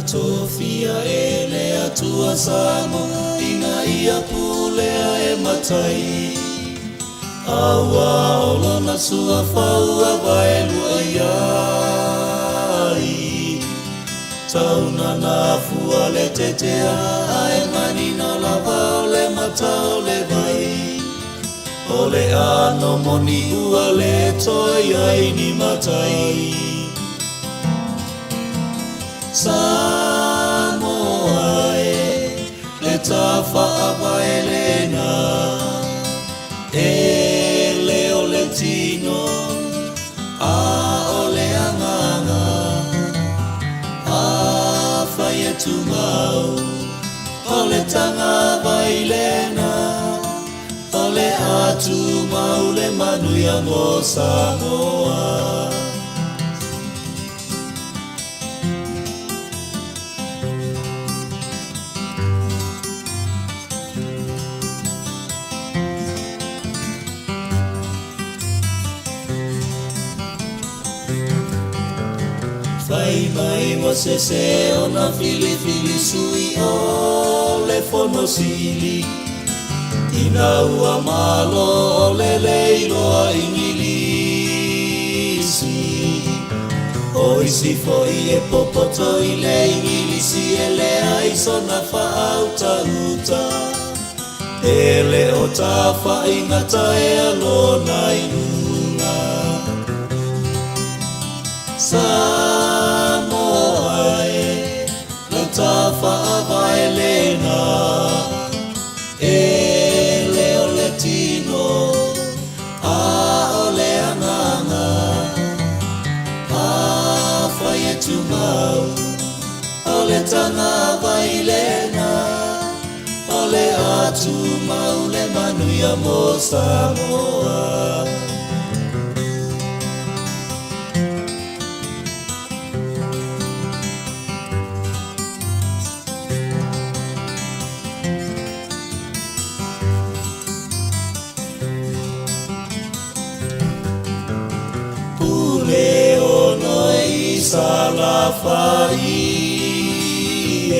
tofia e le Atua Samoa ina ia pulea e matai. A ua o lona suafa ua vaelua i ai. Tau nana fua le tetea ae manino lava o le mata o le vai. O le ano moni ua le toe i ai ni matai. Samoa e, le tafaavae lena, e le o le tino, a o le agaga, afai e tumau, o le tagavai lena, o le a tumau le manuia mo Samoa. Fai mai ua sese ona filifili sui o le Fono Sili ina ua malo o le le iloa Igilisi. O isi foi e popoto i le Igilisi e leai sona faautauta. E le o tafaigata ea lona iuga. Samoa e, lau tafaavae lena, e le o le tino, a o le agaga, afai e tumau, o le tagavai lena, o le a tumau le manuia mo Samoa. Pule ono i Salafai e,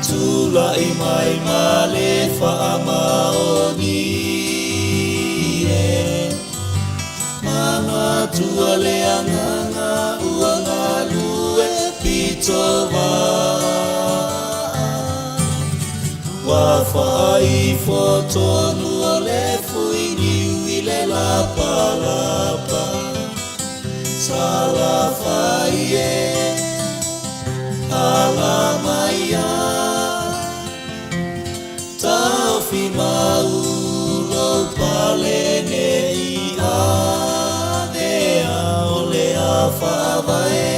Tula'i mai ma le faamaoni e, Manatua le agaga ua galue pito va'a. Ua faaifo tonu o le fuiniu i le lapalapa. Salafai e, ala mai a, Taofi mau lou pale ne i avea o le a faavae.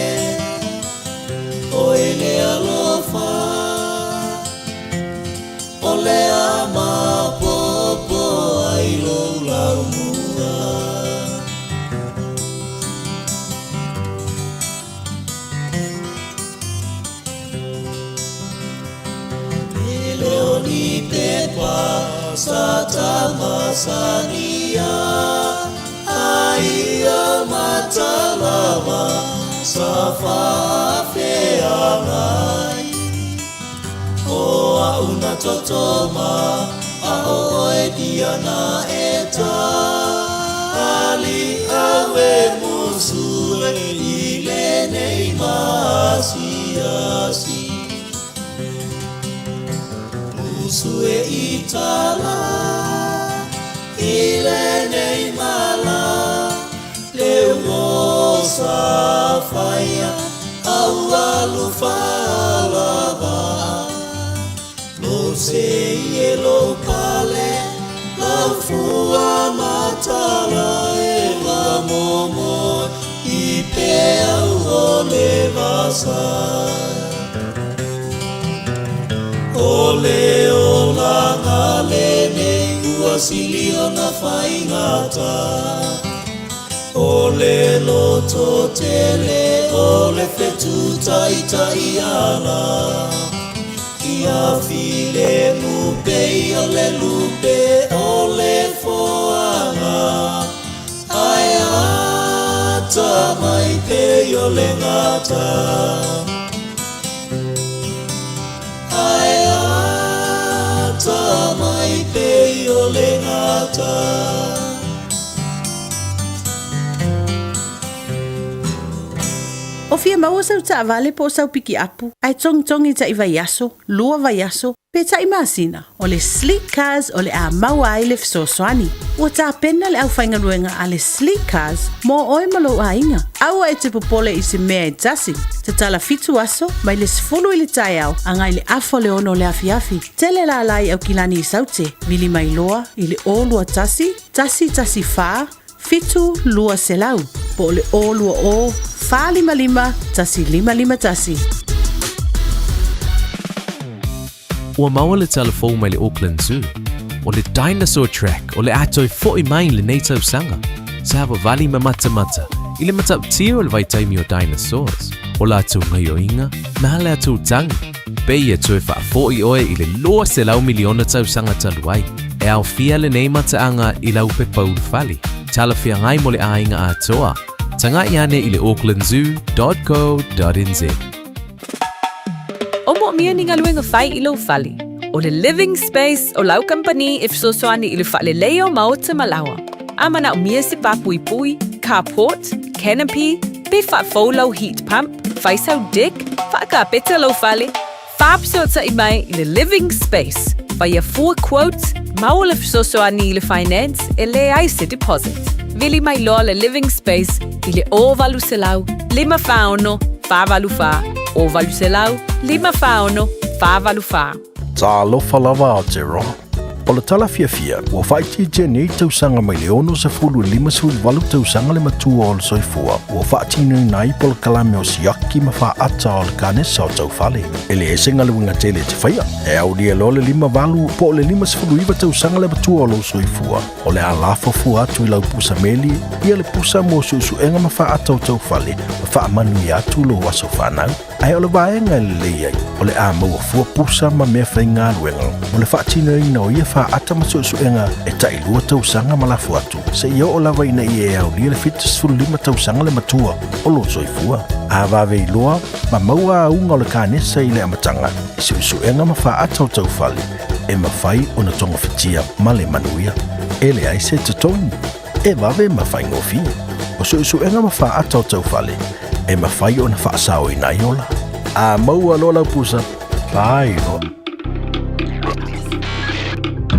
Oe le alofa, o le a maopopo ai lou laumua. E le o ni pepa sa tamasania ai a matalava sa faafeagai. O a'u na totoma a o oe diana e tali au e musu e i lenei maasiasi. Musu e i tala i lenei mala le ua sa faia a ua lufalava. Lou sei e lou pale, lau fua matala e ua momoe i peau o le vasa. O le olaga lenei ua sili ona faigata, o le loto tele o le fetu ta'ita'i ala. Ia filemu pei o le lupe o le foaga, ae atamai pei o le gata. o le gata. O fia maua sau taavale po o sau pikiapu ae togitogi taʻi vaiaso, lua vaiaso, pe taʻi masina, o le Sleek Cars o le a maua ai le fesoasoani. Ua tapena le aufaigaluega a le Sleek Cars mo oe ma lou aiga. Aua e te popole i se mea e tasi. Tatala 7 aso mai le 10 i le taeao agai le 5:30 o le afiafi. Tele lala i Aukilani i Saute, vili mai loa i le 021 114 7200 po o le 020 455 1551. Ua maua le tala fou mai le Auckland Zoo, o le Dinosaur Track o le a toe foʻi mai lenei tausaga. Savavali ma matamata i le matautia o le vaitaimi o dinosaurs, o latou gaioiga ma latou tagi. Pei e toe faafoʻi oe i le 200 miliona tausaga talu ai. E aofia lenei mataaga i lau pepa ulufale, talafeagai mo le aiga atoa. Tagai ane i le aucklandzoo.co.nz. O moomia ni galuega fai i lou fale. O le Living Space o lau kamupani e fesoasoani i le faaleleia o maota ma laoa. A manaomia se papuipui, carport, canopy, pe faafou lau heat pump, fai sau deck, faakapeta lou fale, faafesootai mai i le Living Space. Faia fua quote, maua le fesoasoani i le finance e leai se deposit. Vili mai loa le Living Space i le 0800 546 484, 0800 546 484. Talofa lava Aotearoa. O le tala fiafia, ua faaitiitia nei tausaga mai le 60 i le 58 tausaga le matua o le soifua ua faatinoina ai polokalame o siaki ma faata o le kanesa o taufale. E leai se galuega tele e te faia, e aulia loa le 58 po o le 59 tausaga le matua o lou soifua, o le a lafo fua atu i lau pusa meli ia le pusa mo suesuega ma faata o taufale ma faamanuia atu lou aso fanau. Ae o le vaega e lelei ai, o le a maua fua pusa ma mea faigaluega mo le faatinoina o ia faata ma suesuega e tailua tausaga ma lafo atu, seia oo lava ina ia e aulia le 75 tausaga le matua o lou soifua. A vave iloa ma maua auga o le kanesa i le amataga i suesuega ma faata o taufale, e mafai ona togafitia ma le manuia. E leai se totogi, e vave ma faigofie. O suesuega ma faata o taufale, e mafai ona faasaoina ai ola. A maua loa lau pusa, fai loa.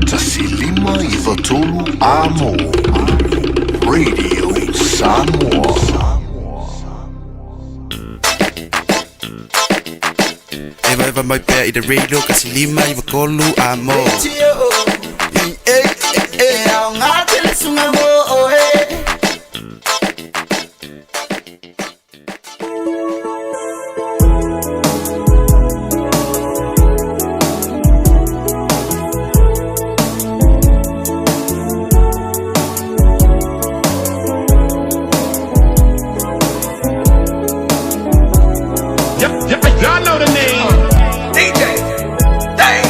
1593 Amo Radio Samoa. Eva eva mai pea i le radio 1593 Amo. Y'all know the name. DJ Dang.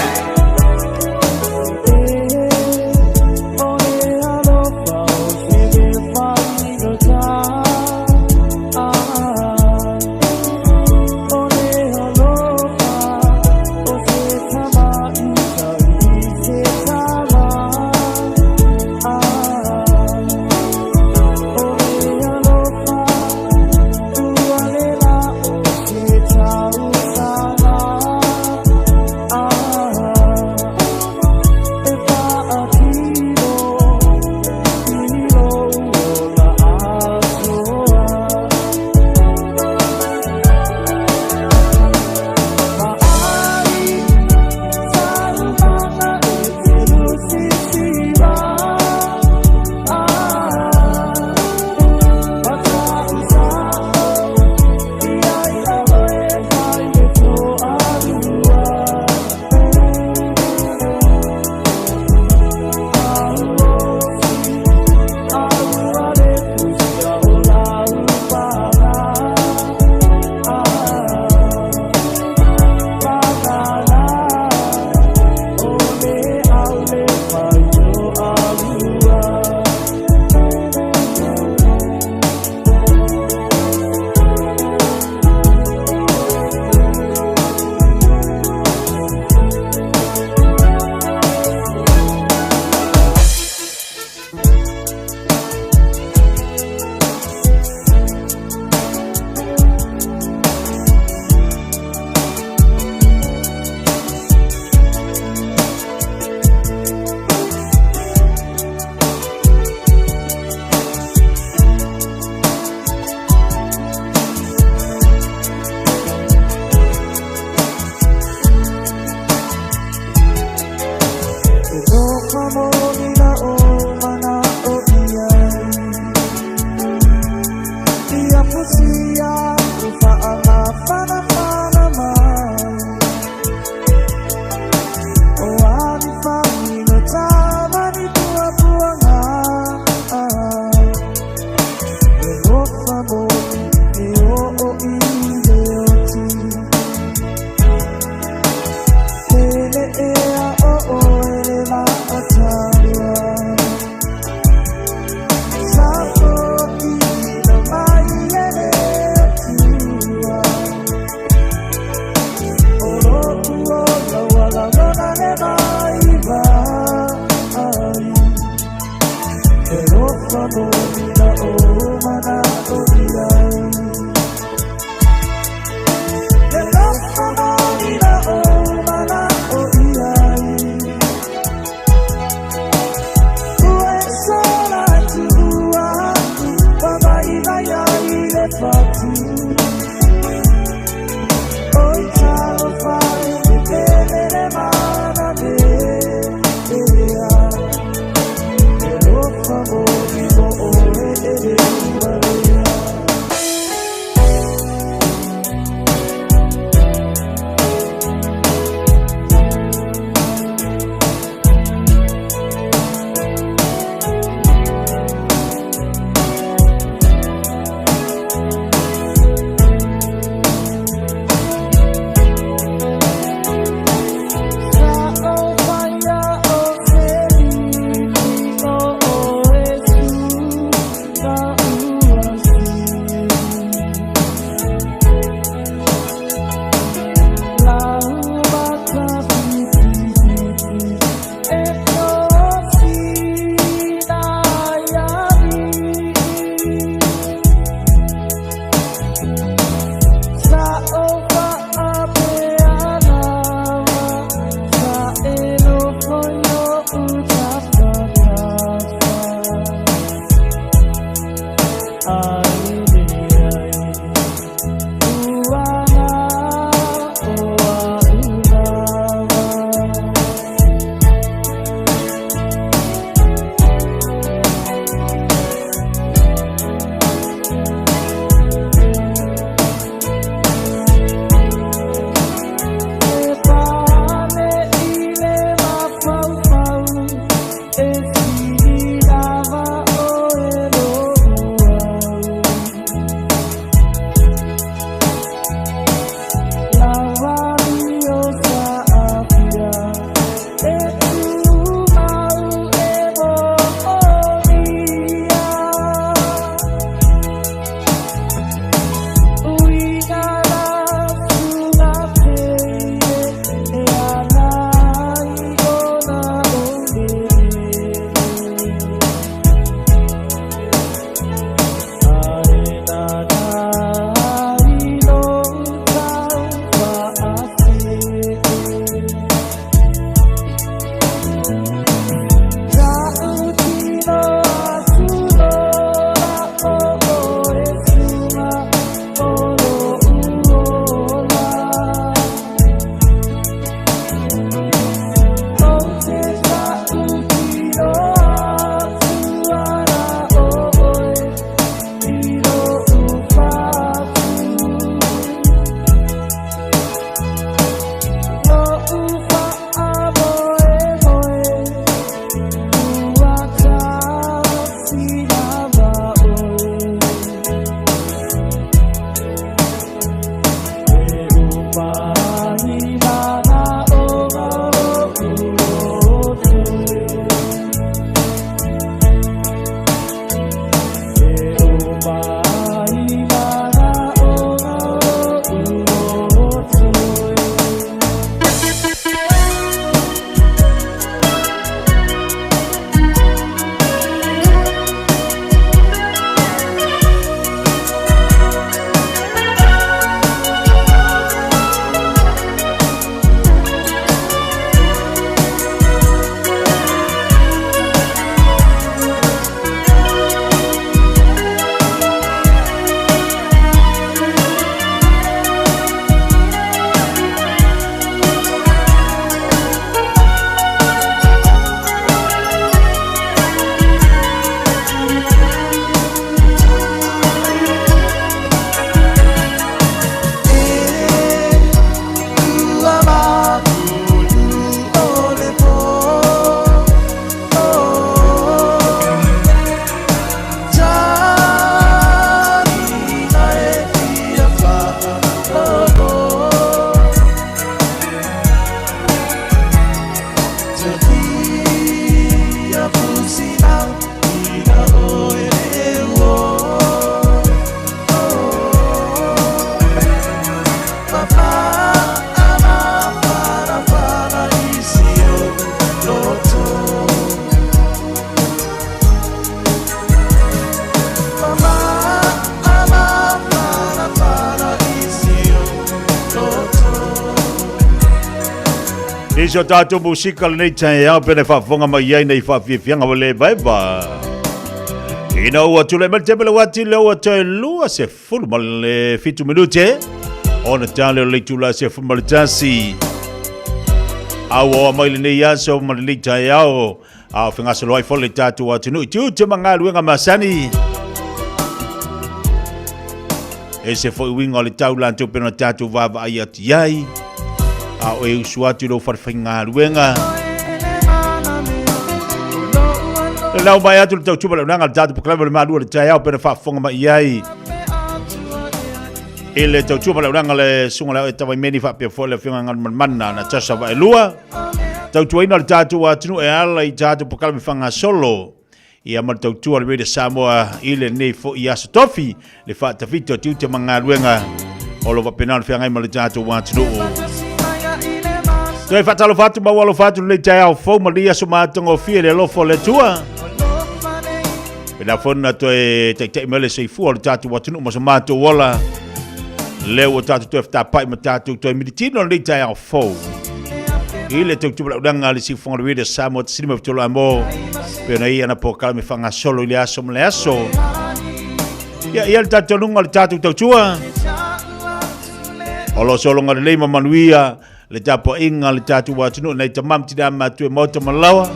Nisi o tātou musika lenei taeao pena e faafofoga mai ai nei faafiafiaga ua le vaeva. Ina ua tulai mai le taimi o le uati lea ua toe 27 minute ona tale o le itula 11. Auaoa mai lenei aso ma lenei taeao a o fegasolo ai foi le tatou atunuu i tiute ma galuega masani. E se foi uiga o le tau latou pena tatou vaavaai atu i ai, a o e usu atu i lou fale faigaluega. Le lau mai atu le tautua ma le auaunaga a le tatou polokalame o le Malu o le Taeao pena faafofoga mai i ai i le tautua ma le auaunaga le susuga le Tavaimeni faapea foi le afioga Galumalemana Natasha Vaelua. Tautuaina le tatou atunuu e ala i tatou polokalame faagasolo ia ma le tautua le Radio Samoa i lenei foi aso tofi le faatafita o tiute ma galuega o lo faapena ona feagai ma le tatou atunuu. Toe faatalofa atu ma ua alofa atu lenei taeao fou ma lenei aso matagofie le alofa o le Atua. Pena foi na toe taitai mai le soifua o le tatou atunuu ma so matou ola. Lea ua tatou toe fetapai ma tatou toe militino lenei taeao fou. I le tautumalaunaga a le siufofoga o le Radio Samoa tasili mai fetolo amo. Pe ona ia na polokalame faagasolo i le aso ma le aso. Ia, ia le talitonuga o le tatou tautua. O lo sologa lelei ma manuia le tapuaiga a le tatou atunuu nei tama ma tina matua i maota ma laoa.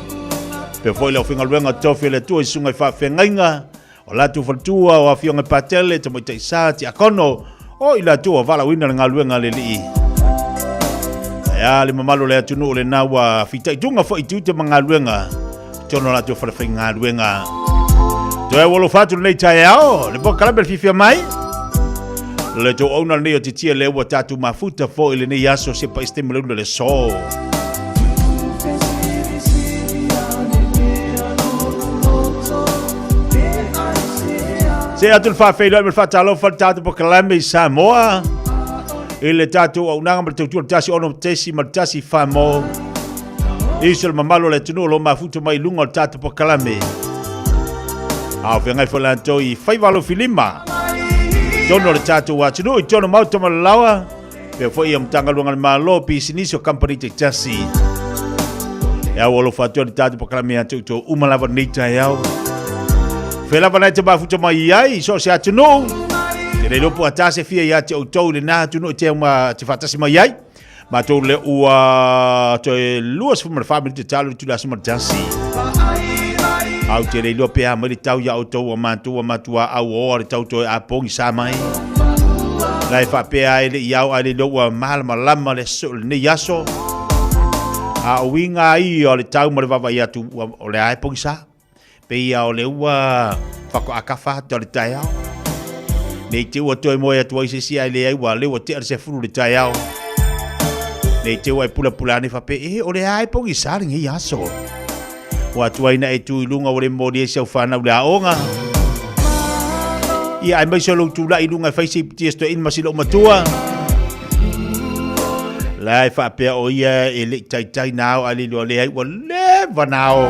Pea foi le aufaigaluega tofi a le Atua i susuga i faafeagaiga, o latou faletua, o afioga i patele, tamaitai sa, tiakono, o i latou ua valaauina le galuega a le Alii. Ae a le mamalu o le atunuu lena ua fitaituga foi i tiute ma galuega i totonu o latou falefaigaluega. Toe ua alofa atu lenei taeao, le polokalame le fiafia mai. Le tauauna lenei o titia lea ua tatou mafuta foi lenei aso se paisi taimi le le so. Se atu le faafeiloai ma le faatalofa le tatou polokalame i Samoa i le tatou auaunaga ma le tautua le 16.1 Samoa. Iso le mamalu o le atunuu o lo o mafuta mai i luga o le tatou polokalame. A o feagai foi latou i faiva alofilima. Tonu o le tatou atunuu i tonu maota ma le laoa. Pea foi ia Matagaluega a le Malo, pisinisi o kamupani taitasi. E au alofa atu ai le tatou polokalame ia te outou uma lava nei taeao. Fea lava nai te mafuta mai ai i so o se atunuu. Te le iloa po o a se fia ia te outou i lena atunuu e te uma te faatasi mai ai. Matou le ua toe 24 minute talo i le itula 11. Au te le iloa pe a mai le tau ia outou a matou a matua au oa le tau toe a pogi sa mai. La e faapea ai le iau ai le iloa ua malamalama le aso lenei aso. A o uiga ia o le tau ma le vaavaai atu ua o le a e pogisa. Pei o le ua faatoa kafa ata o le taeao. Nei te ua toe moe atu ai se isi ae leai ua leo ua tea le 10 le taeao. Nei te ua e pulapula ane faapea, e o le a e pogisa lenei aso. Ua atu ai na e tu i luga ua le moli ai si au fanau le aoga. Ia aemaise o lou tulai i luga e fai se iputia se toeaina ma si lou matua. La e faapea o ia e le i taitai na ao a le iloa leai ua leva na ao.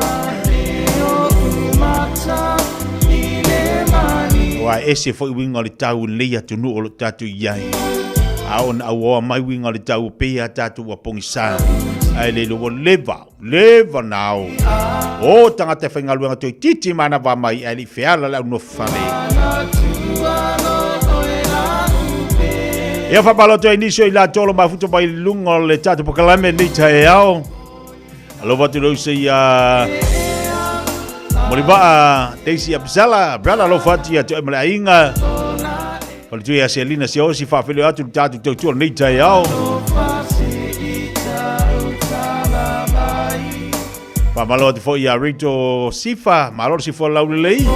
Ua ese foi uiga o le tau i lenei atunuu o lo o tatou i ai. A ona auoa mai uiga o le tau o pei a tatou ua pogisa. Ae le iloa ua leva, leva na ao. O tagata e faigaluega toeitiiti manava mai ae le i feala le au nofo fale. Ia faamalo atu ai nisi o i latou o lo mafuta mai luga o le tatou polokalame nei taeao. Alofa atu le uso ia Molivaa Daisy Absala, brother alofa atu ia te oe ma le aiga. Faletua ia Selina Siaosi faafeiloai atu le tatou tautua lenei taeao. Faamalo atu foi ia Rito Sifa, malo le sifa laulelei.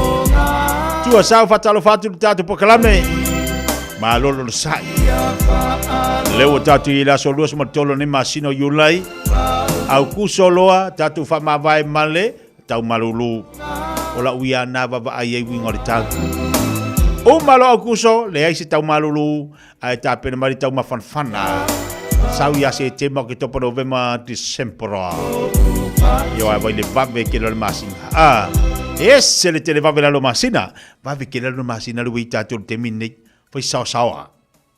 Tua sao faatalofa atu le tatou polokalame. Malo le onosai. Lea ua tatou i le aso 23 nei masina o Iulai. Aukuso loa tatou faamavae ma le tau malulu. O lau ia na vaavaai ai uiga o le tau. Uma loa Aukuso, leai se tau malulu, ae tapena mai le tau mafanafana. Sau ia Setema, Oketopa, Novema, Decembra. Ioe, vai le vave ke le masina. Ah, ese le tele vave lalo masina. Vave ke lalo masina le ui tatou le taimi nei. Fai saosaoa.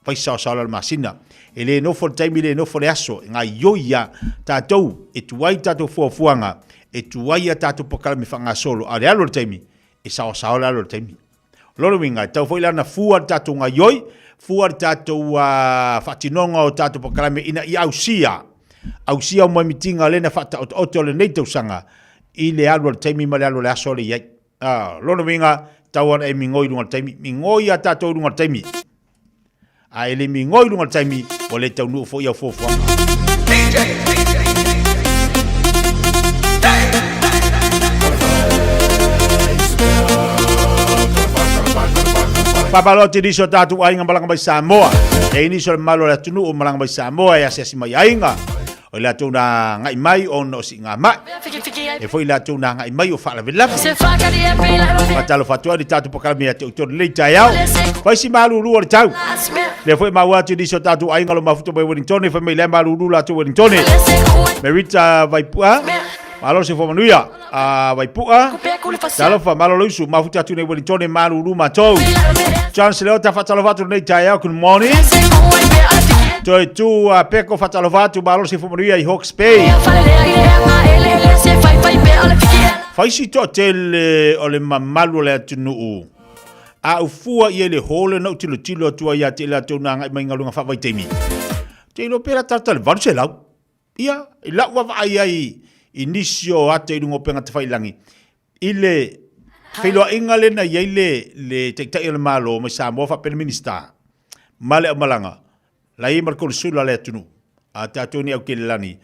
Fai saosaola o le masina. E le nofo le taimi, e le nofo le aso, e gaoioi lava tatou, e tuai tatou fuafuaga, e tuai a tatou polokalame faagasolo, a o le alu o le taimi, e saosaola le alu o le taimi. O lona uiga, e tatau foi la ona fua le tatou gaoioi, fua le tatou faatinoga o tatou polokalame ina ia ausia, ausia moemitiga lea na faataotooto lenei tausaga i le alu o le taimi ma le alu o le aso lea e i ai. O lona uiga, e tatau ona e migoi i luga o le taimi. Migoi a tatou i luga o le taimi. A e le migoi i luga o le taimi, ua le taunuu foi au fuafuaga. Faamalo atu i nisi o tatou aiga malaga mai Samoa. E i nisi o le mamalu o le atunuu o malaga mai Samoa e asiasi mai aiga. O i latou na agai mai ona o siigamai. E foi i latou na agai mai o faalavelave. Faatalofa atu ai i le tatou polokalame ia te outou i lenei taeao. Fai si malulu o le tau. Lea foi e maua atu i nisi o tatou aiga o lo o mafuta mai Wellington, fai mai lea malulu latou Wellington. Merita Vaipua, malo se manuia. A Vaipua, talofa, malo le usu, mafuta atu nei Wellington, malulu matou. John Seleota, faatalofa atu lenei taeao, good morning. Toe tu a Peko, faatalofa atu, malo se manuia i Hawke's Bay. Fai si toatele o le mamalu o le atunuu. A ou fua i ai le hole na ou tilotilo atu ai ia te i latou na agai mai i galuega faavaitaimi. Te iloa pe latalata i le 800. Ia, i lau vaavaai ai i nisi o ata i luga o upega tafailagi, i le feiloaiga lea na i ai le, le Taitai o le Malo mai Samoa faapea le Minisita ma le aumalaga, la i ai ma le Konesula a le atunuu, a tatou nei Aukelelani,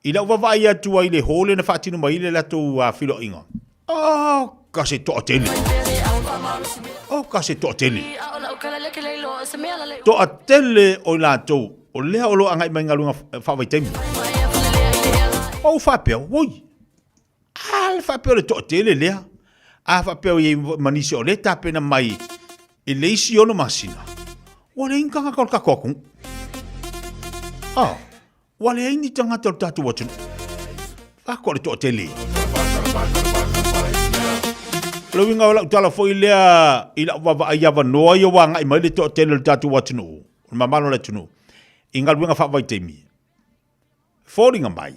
i lau vaavaai atu ai i le hall lea na faatino mai ai le latou feiloaiga, oh, ka se toatele. Oh, ka se toatele. Toatele o i latou o lea o lo o agai mai i galuega faavaitaimi. Ou faapea, oi, a le faapea o le toatele lea. A faapea o i ai ma nisi o lea e tapena mai i le isi 6 masina, ua leai ni tagata o le tatou atunuu. Ah, ua leai ni tagata o le tatou atunuu. Faatoa le toatele. O le uiga o lau tala foi lea i lau vaavaai avanoa ia ua agai mai le toatele o le tatou atunuu, o le mamalu o le atunuu, i galuega faavaitaimi. Foliga mai,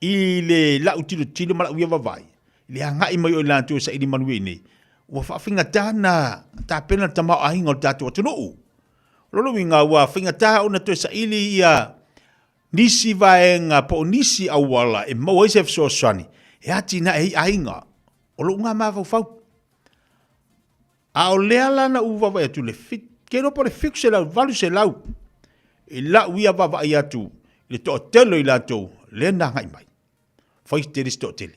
i le lau tilotilo ma lau ia vaavaai, i le agai mai o i latou e saili manuia i inei, ua faafaigata ona tapena le tamaoaiga o le tatou atunuu. O lona uiga ua faigata ona toe saili ia nisi vaega po o nisi auala e maua ai se fesoasoani e atinae ai aiga. O lou na mafaufau. A o lea la na ou vaavaai atu le fit, ke iloa po o le 700, 800 i lau ia vaavaai atu i le toatele o i latou lea na agai mai. Fai si tele si toatele.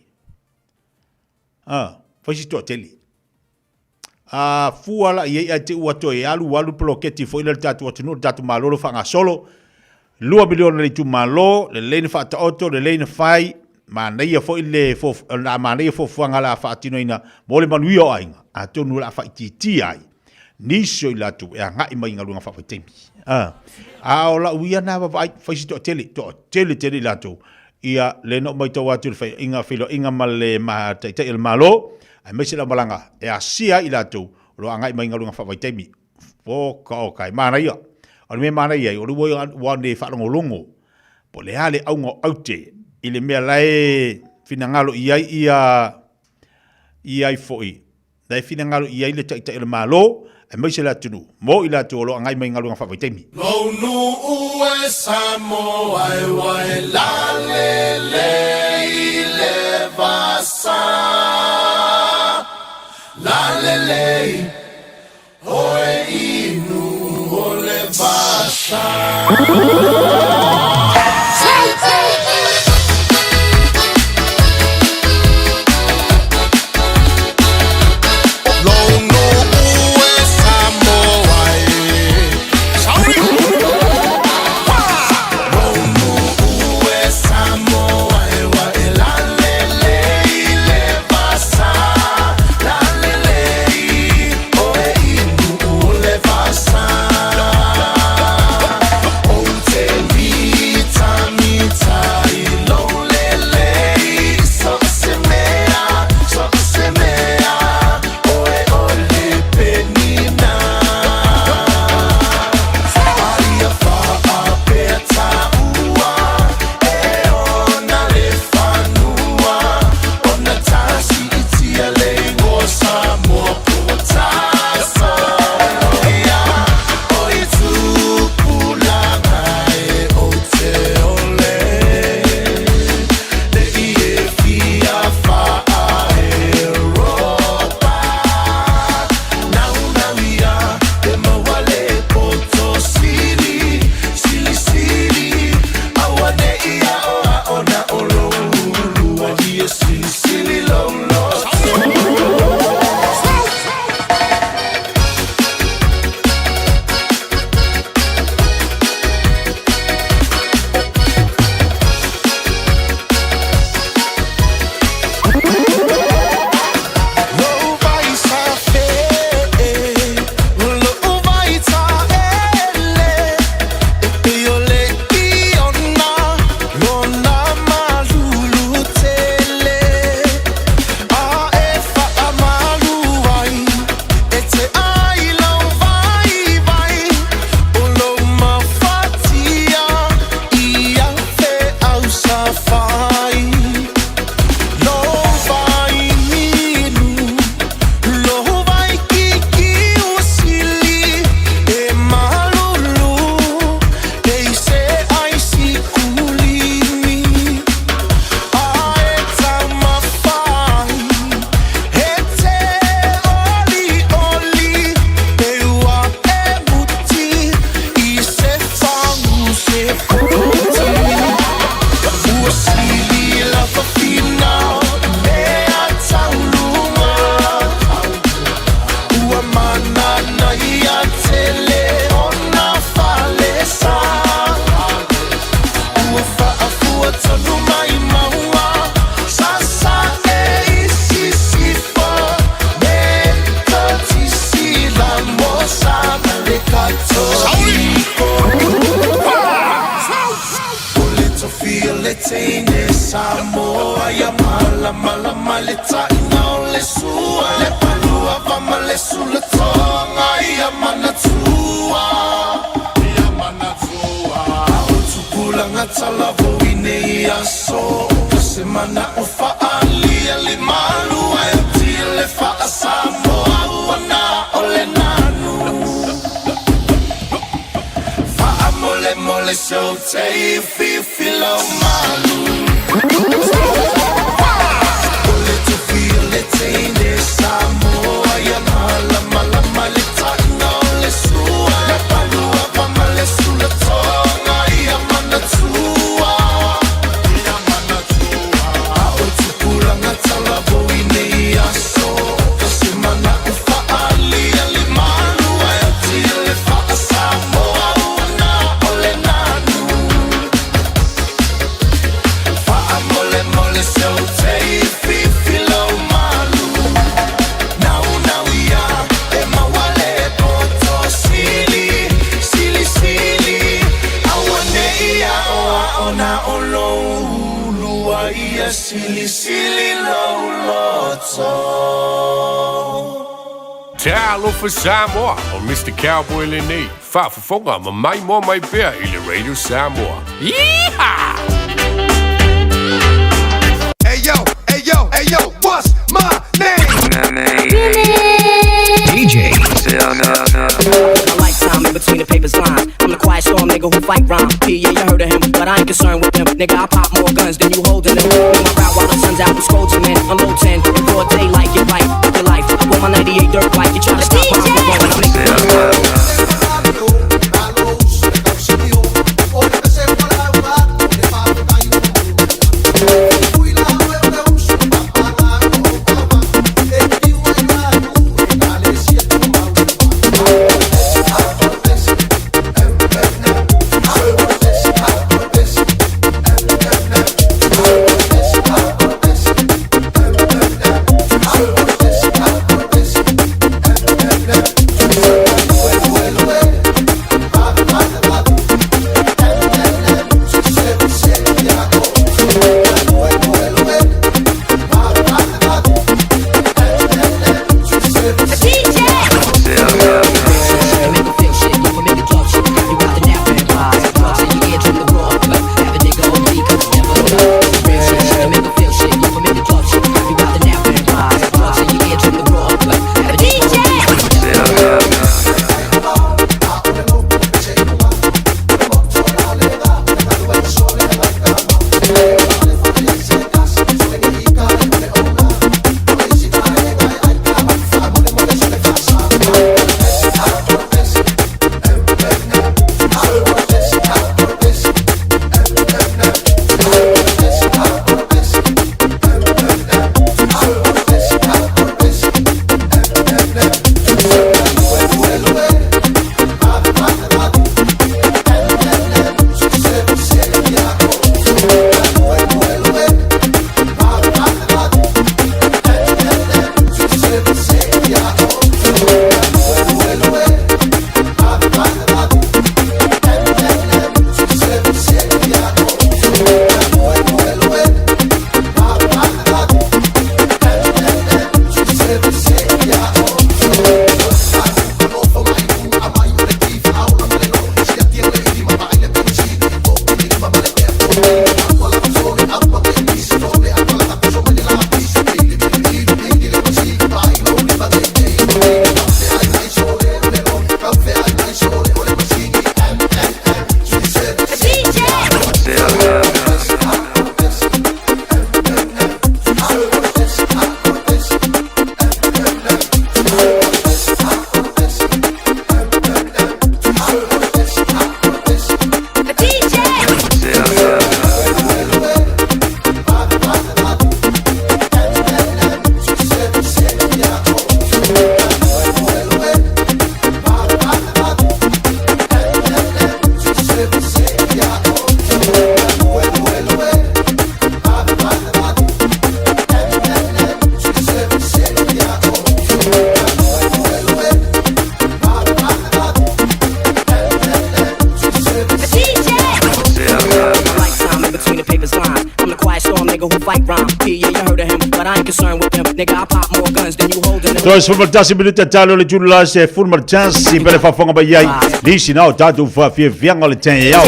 Ah, fai si toatele. A fua la i ai ae te ua toe alu alu poloketi foi lea le tatou atunuu, le tatou Malo lo faagasolo. 2 miliona le itumalo, lelei na faataoto, lelei na fai, manaia foi le o manaia fuafuaga o le a faatinoina mo le manuia o aiga, atonu o le a faaitiitia ai nisi o i latou e agai mai i galuega faavaitaimi. A o lau ia na vaavaai, fai si toatele, toatele tele i latou. Ia, lea na ou matau atu i le faiaiga, feiloaiga ma le Taitai o le Malo, aemaise lau malaga e asia ai i latou o lo o agai mai i galuega faavaitaimi. Oka, oka, e manaia. O le mea e manaia ai, o le ua ne faalogologo po o le a le auga o aute i le mea la e finagalo i ai ia i ai foi, la e finagalo i ai le Taitai o le Malo, aemaise le atunuu, mo i latou o lo o agai mai i galuega faavaitaimi. Lou nuu e Samoa e ua e lalelei i le vasa, lalelei oe i nuu o le vasa. tofia le teine Samoa ia malamalama le taina o le sua le palua va ma le sulatoga ia manatua ia manatua a o tupulaga talavou i nei aso o se mana o faalia le malu ae otia le faasamoa ua na o le nanu faamolemole soutei fifi lau malu o le tofia le teine Samoa ia malamalama le taina o le sua le palua va ma le sulatoga ia manatua ia manatua a o tupulaga talavou i nei aso o se mana o faalia le malu ae otia le faasamoa ua na o le nanu faamolemole soutei fifi lau malu naunau ia e maua le poto sili silisili aua nei aoao na o lou ulua ia silisili lou loto. Talofa Samoa, o Mr. Cowboy lenei, faafofoga ma maimoa mai pea i le Radio Samoa. Yeehaw! Hey yo, hey yo, hey yo, what's my name? DJ. A lifetime in between the papers lines. I'm the quiet storm nigga who fight rhyme. P, yeah, you heard of him, but I ain't concerned with them. Nigga, I pop more guns than you holding them. Know my route while the sun's out, I'm scolding, man. Unload 10 in broad daylight, get right with your life. I bought my 98 dirt bike. You try to stop where I'm going, I make DJ. fight rhyme. P, yeah, you heard of him, but I ain't concerned with them. Nigga, I pop more guns than you holding them. Toe 11 minute talo le tulu la se fulu ma le tasi pe le faafofoga mai ai nisi na o tatou faafiafiaga o le taeao.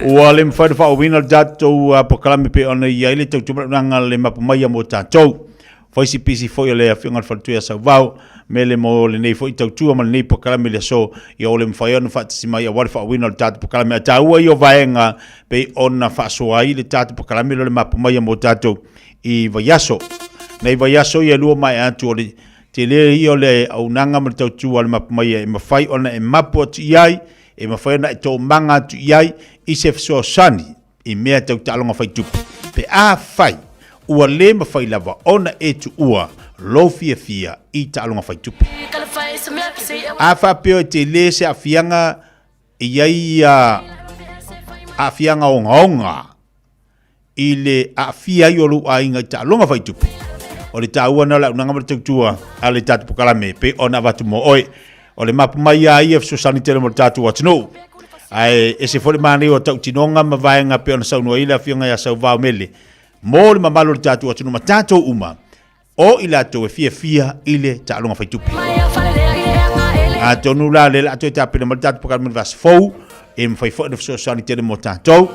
Ua le mafai ona faaauauina le tatou polokalame pei ona i ai le tautumalaunaga le mapu maia mo tatou. Fai si pisi foi o le afioga i le Faletui a Sauvao, mele mo lenei foi tautua ma lenei polokalame i le aso, ia ua le mafai ona faatasi mai aua le faaauauina o le tatou polokalame. Ae taua ia o vaega pei ona faasoa ai le tatou polokalame lea o le mapu maia mo tatou i vaiaso. Nei vaiaso ia e lua maea atu o le tele ia o le auaunaga ma le tautua a le mapu maia e mafai ona e mapu atu i ai, e mafai ona e toomaga atu i ai i se fesoasoani i mea tau taaloga faitupe. Pe afai ua le mafai lava ona e tuua lou fiafia i taaloga faitupe. A faapea e tele se aafiaga e i ai ia aafiaga ogaoga i le aafia ai o lou aiga i taaloga faitupe, o le taua lena o le auaunaga ma le tautua a le tatou polokalame pei ona avatu mo oe. O le mapu mai a ia fesoasoani tele mo le tatou atunuu. Ae ese foi le manaia o tautinoga ma vaega pei ona saunoa ai le afioga ia Sauvao Mele mo le mamalu o le tatou atunuu ma tatou uma o i latou e fiafia i le taaloga faitupe. Atonu la le la toe tapena mai le tatou polokalame le vaiaso fou e mafai foi ona fesoasoani tele mo tatou.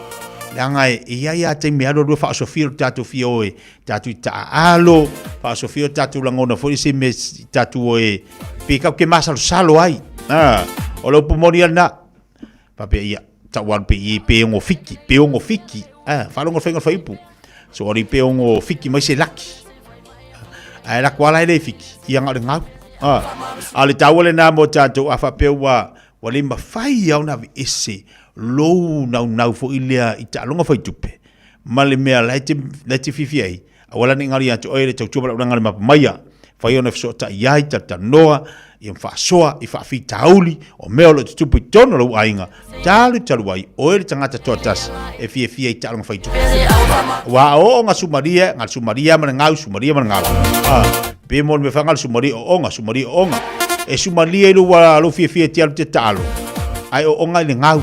Leaga e i ai lava taimi e alu alu e faaosofia lo tatou fia o e tatou i taaalo, faaosofia o tatou lagona foi se mea tatou o e pe kau ke masalosalo ai. Ah, o le upu moni lena. Faapea ia, tau alu pe i pe ongo fiki, pe ongo fiki. Ah, faalogo le faiga o le fuaiupu. So ali pe ongo fiki mai se laki. Ae lako ala e le fiki, ia nga o le gau. Ah, a le taua lena mo tatou a faapea ua ua le mafai lava ona aveese lou naunau foi lea i taaloga faitupe ma le mea la e te, la e te fiafia ai, aua la ne i galo ia te oe le tautua ma le auaunaga a le mapamaia, fai ona fesootai ai, talatalanoa, ia ma faasoa i faafitauli o mea o lo o tutupu i totonu o lou aiga, talu talu ai, oe le tagata toatasi e fiafia i taaloga faitupe. Aua a oo ga sumaria, ga sumaria ma le gau, sumaria ma le gau. Ah, pe mo le mea whangal sumaria o onga, sumaria o onga. E sumaria i lou, lou fiafia te alu te taalo, ai o onga i le gau.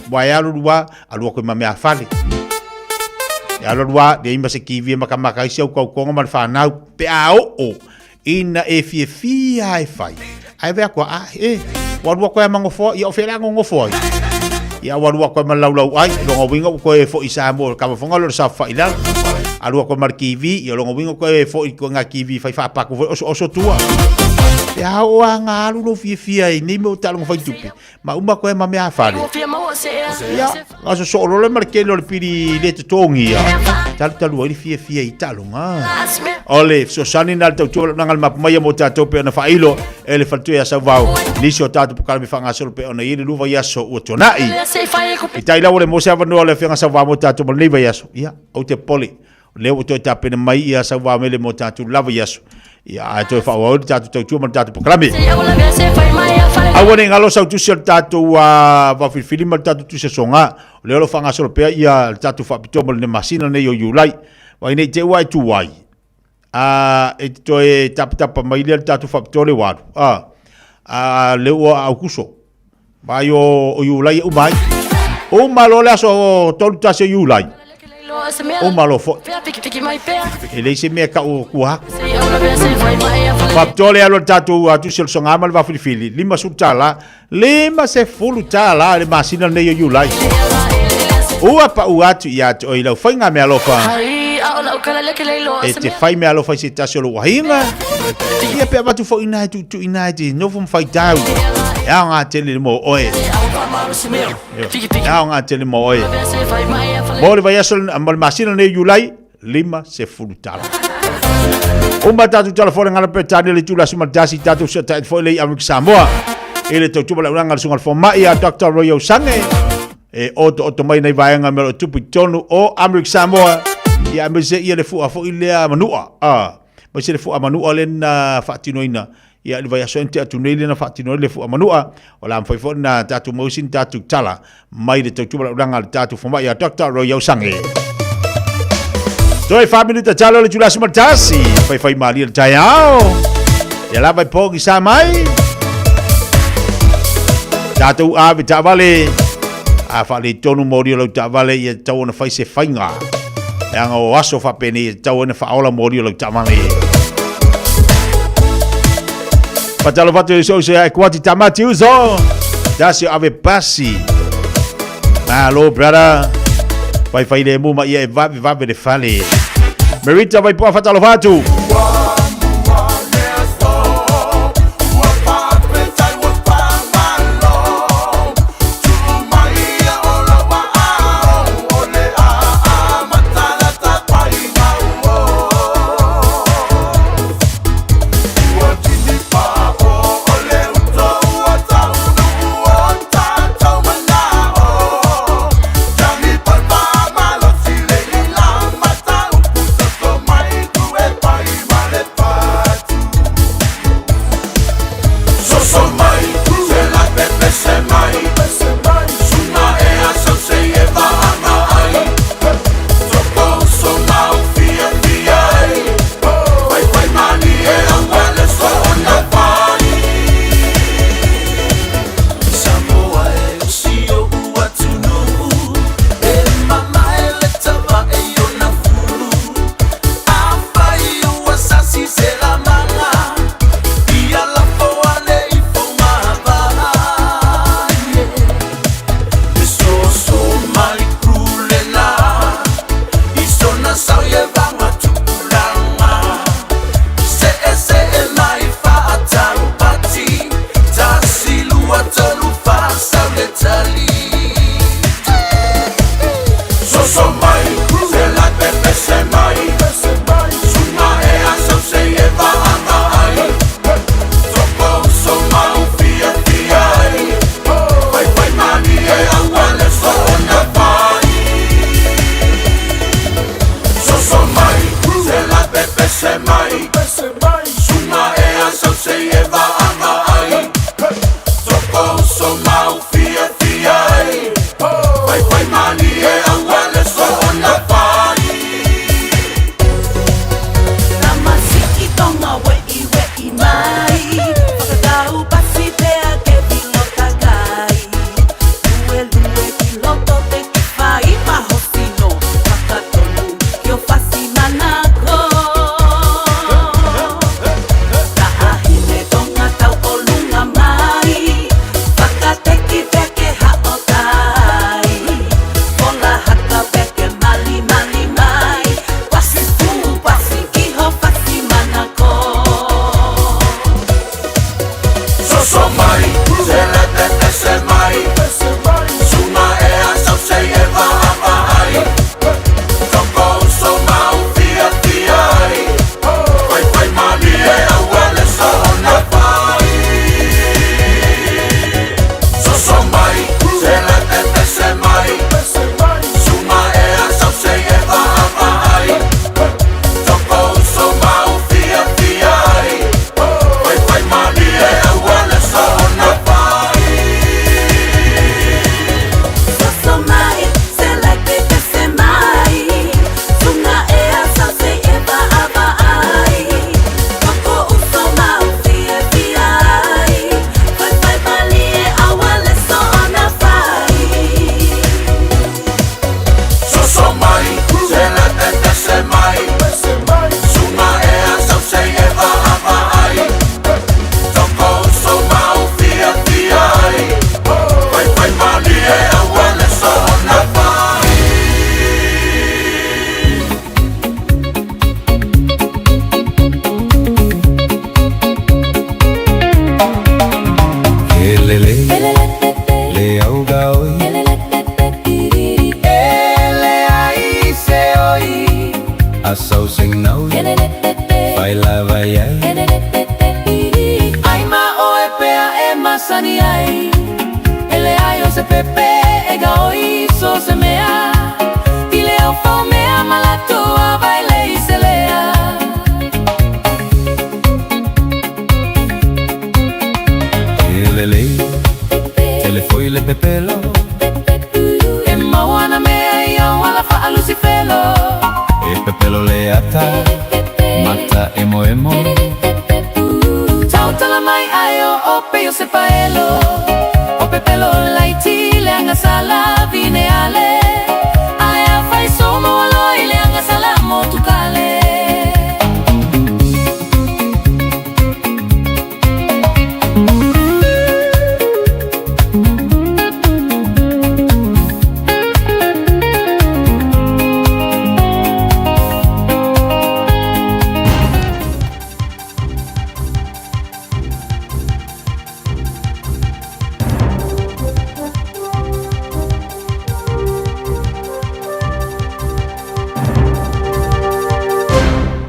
Wa e alu lua, Alua koe ma mea fale. E alu alu a, leai ma se kiwi e makamaka ai si au kaukonga ma le whanau. Pe a oo, ina e fiafia e fai. Ae vea koa, a, e, ua alua koe a mangofoa, ia o fea la ngongofo ai. Ia ua alua koe ma le laulau ai, longa uiga ua koe foi i Samoa, le kamafonga lea o le saofai i lalo. Alua koe ma le kiwi, ia longa uiga koe foi i ngā kiwi fai whaapaku foi oso oso tua. Pe a oo a ngā alu lou fiafia i nei mea o taaloga faitupe. Ma uma koe ma mea fale. Ia, ga so so lole ma le kele o le pili le totogi ia. Talu talu ai le fiafia i taaloga. O le fesoasoani na le tautua le le mapu mai mo tatou pe ona faailo e le faletua ia Sauvao. Nisi o tatou polokalame faagasolo pe ona i ai le lua vaiaso ua tuanai. I tai laua le mo se avanoa o le afioga Sauvao mo tatou ma lenei vaiaso. Ia, ou te popole. O lea ua toe tapena mai ia Sauvao Mele mo tatou lava vaiaso. Ia, ae toe faaauau le tatou tautua ma le tatou polokalame. Aua ne i galo sau tusi o le tatou vaofilifili ma le tatou tusi asoga. O lea o lo o faagasolo pea ia le tatou faapitoa mo le masina lenei o Iulai. Vaai nei te ua e tu ai. A e te toe tapatapa mai lea le tatou faapitoa le ua alu. A lea ua Aukuso. Vai o Iulai e uma ai. Uma loa le aso 31 o Iulai. Uma loa foi. E leai se mea e tau tua atu. Faapitoa le alu a le tatou tusi o le soga ma le vaafilifili, $50, $50 i le masina lenei o Iulai. Ua pau atu ia te oe i lau faiga meaalofa. E te fai meaalofa i se tasi o lou aiga. Ia pe avatu foi ina e tuutuu ina e te nofo ma faitau. E aoga tele le mo oe. E aoga tele mo oe. Mo le vaiaso, mo le masina lenei o Iulai, $50. Uma tatou tala foi le ngala Peretania le itula aso ma le tasi tatou seotai foi le i Amerika Samoa. I le tautua ma le auaunaga a le susuga i le fomai a Dr. Roy Osange e otooto mai nei vaega mea o lo o tupu i totonu o Amerika Samoa. Ia aemaise ia le fua foi lea manua. Ah, aemaise le fua manua lea na faatinoina ia i le vaiaso ea na tea atu nei lea na faatino ai le fua manua. O le a mafai foi ona tatou maua sina tatou tala mai le tautua ma le auaunaga a le tatou fomai a Dr. Roy Osange. Toe 4 minuta talo le itula 11, faifai malie le taeao. Ia lava i pogisa mai. Tatou ave taavale. A faaletonu moli o lau taavale ia tatau ona fai se faiga. Leaga o aso faapenei e tatau ai ona faaola moli o lau taavale. Faatalofa atu i si ou uso ia Ekuati Tamati uso. Tasi o ave pasi. Malo brother. Faifai lemu ma ia e vave vave le fale. Merita Vaipoa faatalofa atu.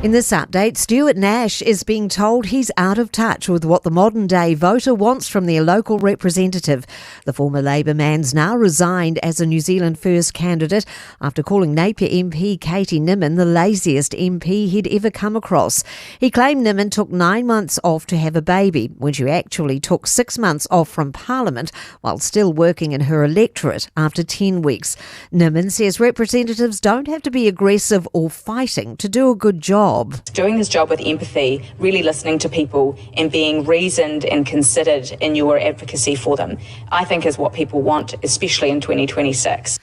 In this update, Stuart Nash is being told he's out of touch with what the modern day voter wants from their local representative. The former Labour man's now resigned as a New Zealand First candidate after calling Napier MP Katie Niman the laziest MP he'd ever come across. He claimed Niman took nine months off to have a baby, when she actually took six months off from Parliament while still working in her electorate after 10 weeks. Niman says representatives don't have to be aggressive or fighting to do a good job. Doing this job with empathy, really listening to people and being reasoned and considered in your advocacy for them, I think is what people want, especially in 2026.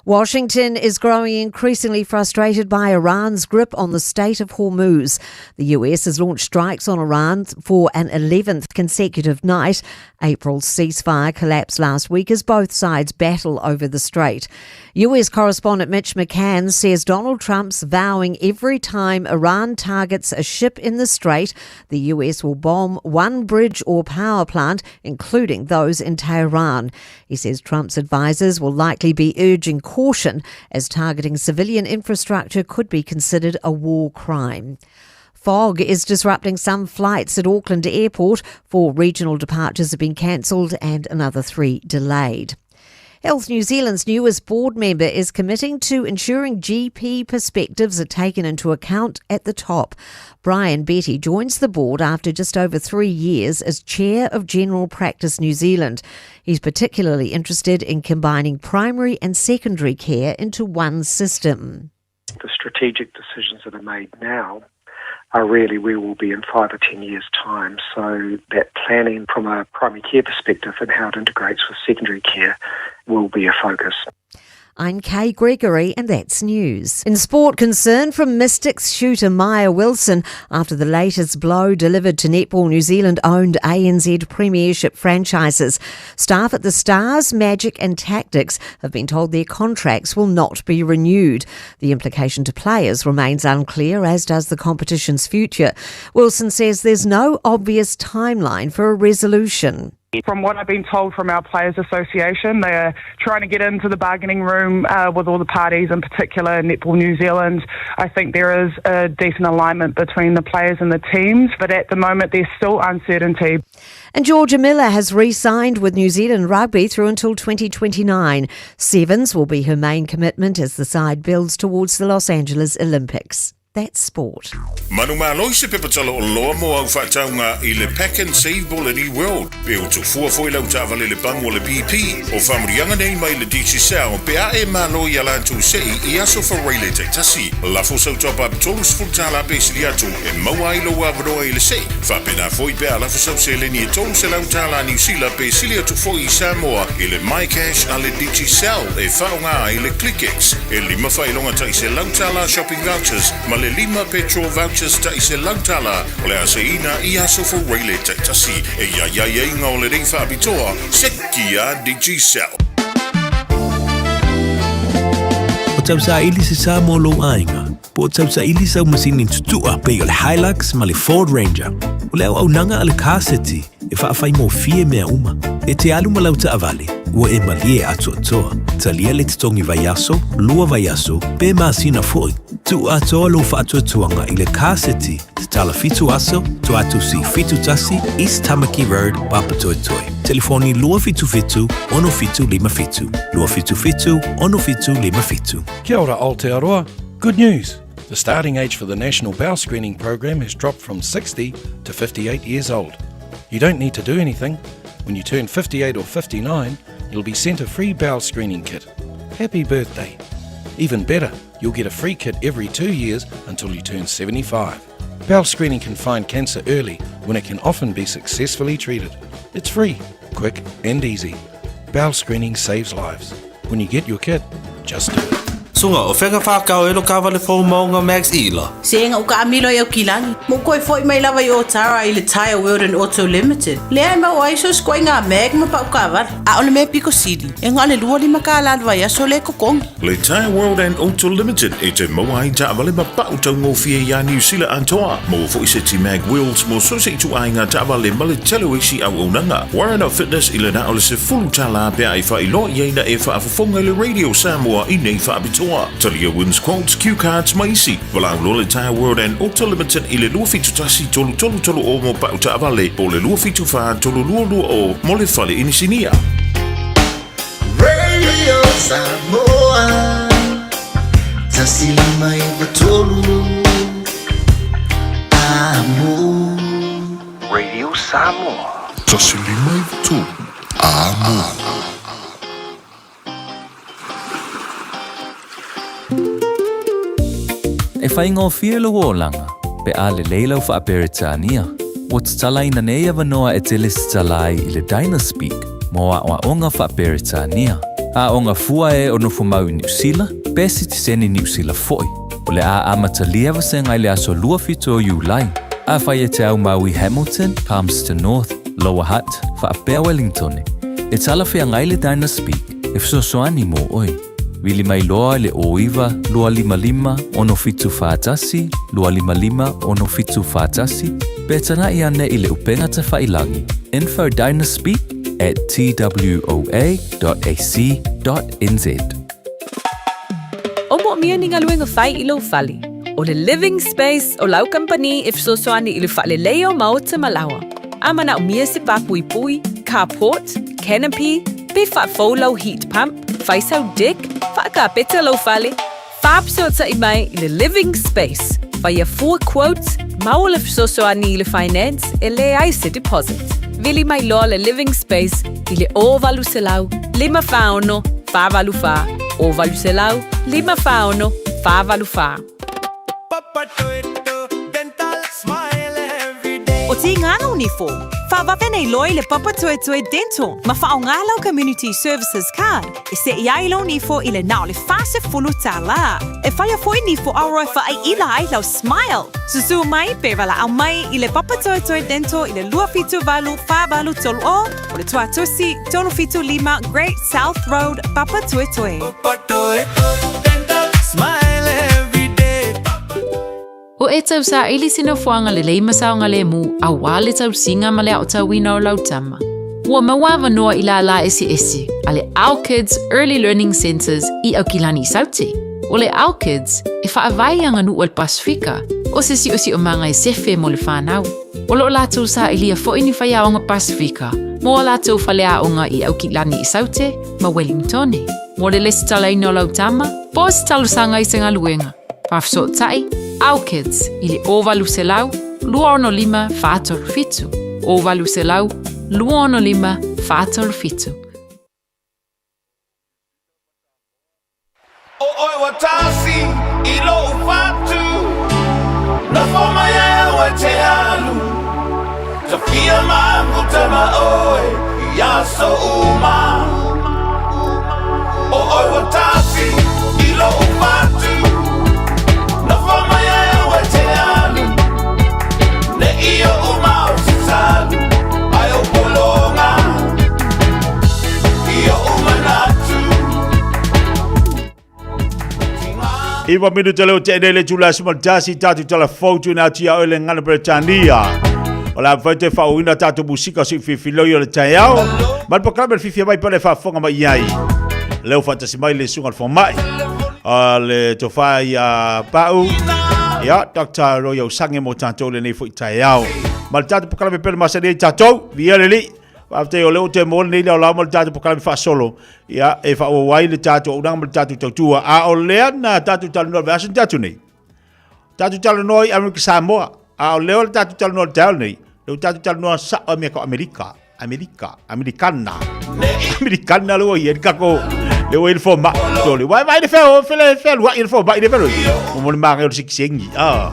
Washington is growing increasingly frustrated by Iran's grip on the Strait of Hormuz. The US has launched strikes on Iran for an 11th consecutive night. April's ceasefire collapsed last week as both sides battle over the strait. US correspondent Mitch McCann says Donald Trump's vowing every time Iran targets a ship in the strait, the US will bomb one bridge or power plant, including those in Tehran. He says Trump's advisors will likely be urging caution as targeting civilian infrastructure could be considered a war crime. Fog is disrupting some flights at Auckland Airport. Four regional departures have been cancelled and another three delayed. Health New Zealand's newest board member is committing to ensuring GP perspectives are taken into account at the top. Brian Betty joins the board after just over three years as chair of General Practice New Zealand. He's particularly interested in combining primary and secondary care into one system. The strategic decisions that are made now are really where we'll be in five or ten years' time. So that planning from a primary care perspective and how it integrates with secondary care will be a focus. I'm Kay Gregory, and that's news. In sport, concern from Mystics shooter Maia Wilson after the latest blow delivered to Netball New Zealand owned ANZ Premiership franchises. Staff at the Stars, Magic, and Tactix have been told their contracts will not be renewed. The implication to players remains unclear, as does the competition's future. Wilson says there's no obvious timeline for a resolution. From what I've been told from our Players Association, they are trying to get into the bargaining room uh, with all the parties, in particular Netball New Zealand. I think there is a decent alignment between the players and the teams, but at the moment there's still uncertainty. And Georgia Miller has re signed with New Zealand Rugby through until 2029. Sevens will be her main commitment as the side builds towards the Los Angeles Olympics. That's sport. Manumalo i se pepa tala o loa mo au faataunga i le Pack and Save Boleni World pe o tofua foi lau taavale le pagu o le BP o faamuriaga nei mai le Digicel pe a e malo ia latou sei i aso fauaile taitasi. Lafo sau top up $30 pe sili atu e maua ai lou avanoa i le sei. Faapena foi pe a lafo sau seleni e $300 Niu Sila pe sili atu foi i Samoa i le MyCash a le Digicel e faaaoga ai le ClickX e lima faailoga tai $100 shopping vouchers ma le lima petrol vouchers tai $100 o le a seiina i aso fou-raile taitasi. E i ai aiaiga o lenei faapitoa, seki a Digicel. O tausaili se sa mo lou aiga, po o tausaili sau masini tutua pei o le Hilux ma le Ford Ranger. O le auaunaga a le Car City e faafaigofie mea uma. E te alu ma lau taavale, ua e malie atoatoa. Talia le totogi vaiaso, lua vaiaso, pe masina foi. Tuu atoa lou faatuatuaga i le Car City, tatala fitu aso, Tuatusi 71, East Tamaki Road, Papatoetoe. Telefoni 277 6757, 277 6757. Kia ora Aotearoa. Good news! The starting age for the National Bowel Screening Program has dropped from 60 to 58 years old. You don't need to do anything. When you turn 58 or 59, you'll be sent a free bowel screening kit. Happy birthday! Even better, you'll get a free kit every two years until you turn 75. Bowel screening can find cancer early when it can often be successfully treated. It's free, quick, and easy. Bowel screening saves lives. When you get your kit, just do it. Suga, o fea ka whākau e lo kāwale fou maunga Max Ila? Se ega uka amilo i au kilagi. Mo koe foi mai lava i Otara i le Tyre World and Auto Limited. Lea e maua ai so sikoa i ngā mag ma pau kāwale. A o le mea piko sili, e ngā le $25 le vaiaso le kokongi. Le Tyre World and Auto Limited e te maua ai taavale ma pau taugofie iā Niu Sila atoa. Maua foi se ti mag wheels mo so se ituaiga taavale ma le tele o isi auaunaga. Warren Fitness i le na o le $10 pe a e faailoa i ai na e faafofoga i le Radio Samoa i nei faapitoa. Samoa. Talia Wins Quotes, Cue Cards ma isi. Valaau loa le Tyre World and Auto Limited i le 271 333 o mo pau taavale po o le 274 322 mo le fale inisinia. Radio Samoa 1 5 9 3 Amo. Radio Samoa. 1 5 9 3 Amo. E faigofie lou olaga pe a lelei lau faa-Peretania. Ua tatalaina nei avanoa e te lesitala ai i le Dynaspeak mo aoaoga faa-Peretania. Aoga fua e o nofomau i Niusila pe sitiseni Niusila foi. O le a amatalia vasega i le aso 27 o Iulai. Afai e te aumau i Hamilton, Palmerston North, Lower Hutt, faapea Wellingtone, e talafeagai le Dynaspeak e fesoasoani mo oe. Vili mai loa i le 09 255 6741 255 6741 pe tanaʻi ane i le upega tafailagi info dynaspeak at twoa.ac.nz. O moomia ni galuega fai i lou fale. O le Living Space o lau kamupani e fesoasoani i le faaleleia o maota ma laoa. A manaomia se papuipui, carport, canopy, pe faafou lau heat pump, fai sau deck, faakapeta lou fale, faafesootai mai i le Living Space, faia fua quote, maua le fesoasoani i le finance e leai se deposit. Vili mai loa le Living Space i le 0800 546 484, 0800 546 484. O Tīngana o Nifo, whaavave nei loa i le Papatoetoe Dental ma whaonga lau Community Services Card e seʻi ai lou nifo i le na o le $40. E whaia foi nifo aroa e whaaiila ai lau smile. Susū mai pe valaau mai i le Papatoetoe Dental i le 278 483 o o le Tuatusi 375 Great South Road, Papatoetoe. Ua e tausaili se nofoaga lelei ma saogalemu aua le tausiga ma le aotauina o lau tama. Ua maua avanoa i lālā eseese a le Our Kids Early Learning Centres i Aukilani i Saute. O le Our Kids e faavae i aganuu a le Pasefika, o se siosiomaga e sefe mo le whanau. O loo latou sailia foi ni faiaoga Pasefika mo a latou faleaoga i Aukilani i Saute ma Wellingtone. Mo le lesitalaina o lau tama, po o se talosaga i se galuega. Faafesootai, Our Kids i le 0800 265 437, 0800 265 437. O oe ua tasi i lou fatu Nofo mai ai au e te alu Tawhia mafuta ma oe i aso uma O oe ua tasi i lou fatu Nofo mai ai au e te alu Ne i oʻu mau salu Ai o pologa I oʻu manatu Iwa minute leo te ene le tula sima tasi tatu tala fou tu na tia oile ngana Bretania. O la fai te whaoina tātou musika si whiwhiloi o le taiao. Ma le pakalame le whiwhia mai pale whafonga mai iai. Leo whatasi mai le sunga le whamai. A le tofai ia pau. Ia, Dr. Roy Osange mo tātou le nei fo i taiao. Ma le tātou pakalame pele masani ai tātou. Via le li. Faafetai o lea ua toe maua lenei laolao ma le tatou polokalame faasolo, ia, e faaauau ai le tatou auaunaga ma le tatou tautua. A o lea na tatou talanoa i le vaiaso na tea atu nei, tatou talanoa i Amerika Samoa, a o lea o le tatou talanoa i le taeao lenei, lea ua tatou talanoa sao i mea tau Amerika, Amerika, Amerikana, Amerikana lea ua i ai le tatou, lea ua i ai le fomai, tole. Uae vaai le fea, fea, fealuai le fomai le fealuai. Mo le magaia o le sikisengi, ah.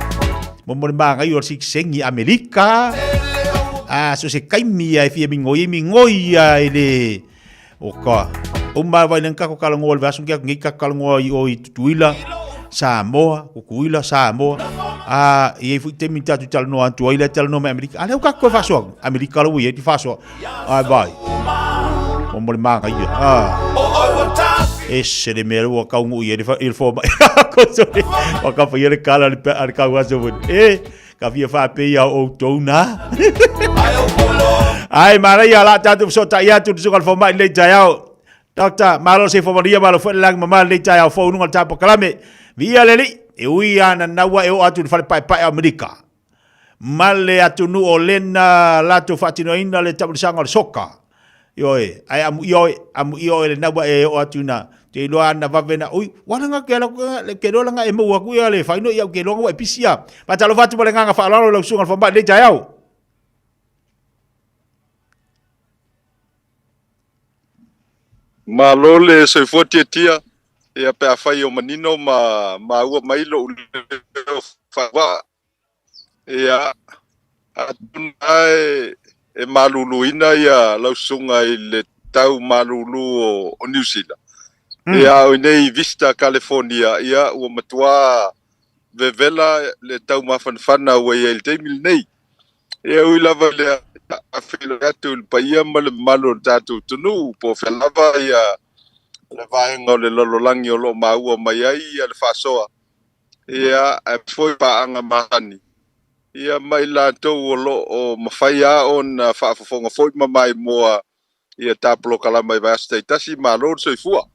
Mo mo le magaia o le sikisengi Amerika. Ah, so se kaimi ia e fia mingoi e mingoi ia e le o ka. O ma vai lenka ko kalangoa le vaso kia ngi ka kalangoa i o i Tutuila, Samoa, Kukuila, Samoa. Ah, i e fui te mi tatu talanoa atu ai le talanoa mai Amerika. Ah, leu ka koe fasoa. Amerika lo ia ti fasoa. Ai vai. Mo mo le magaia. Ah. E se le mea ua kaungu i e le fo mai. Ko sore. Wa ka fa le kala le le kau aso. E ka fia whaapei au outou nā. Ai, maraia la tātou fesotai atu le suka le fomai lei taeao. Doctor, malo se fo malia malo foi le lagi mamā lenei taeao fou i luga o le ta polokalame. Viia le Alii, e ui lava nanaua e oo atu i le fale paepae o Amerika ma le atunuu o lena latou faatinoina le taamilosaga o le soka. Ioe, ae amuia oe, amuia oe lena ua e oo atu ina, te iloa ana vave na, ui, ua langa ke ala, ke iloa langa e maua aku ia le faino ia ke iloa ua e pisi ia. Faatalofa atu ma le agaga faaaloalo i lau susuga i le fomai i lenei taeao. Malo le soifua tiatia, ia pe afai o manino ma maua mai lou leo faavaa, ia atonu lava e maluluina ia lau susuga i le tau malulu o Niu Sila. Ia o i inei i Vista, California, ia ua matua vevela le tau mafanafana ua i ai i le taimi lenei. Ia ui lava i lea, feiloai atu i le paia ma le mamalu o le tatou atunuu, po o fea lava ia le vaega o le lalolagi o lo o maua mai ai ia le faasoa, ia aemaise foi paaga masani, ia ma i latou o lo o mafai lava ona faafofoga foi ma maimoa ia ta polokalama i vaiaso taitasi, malo le soifua.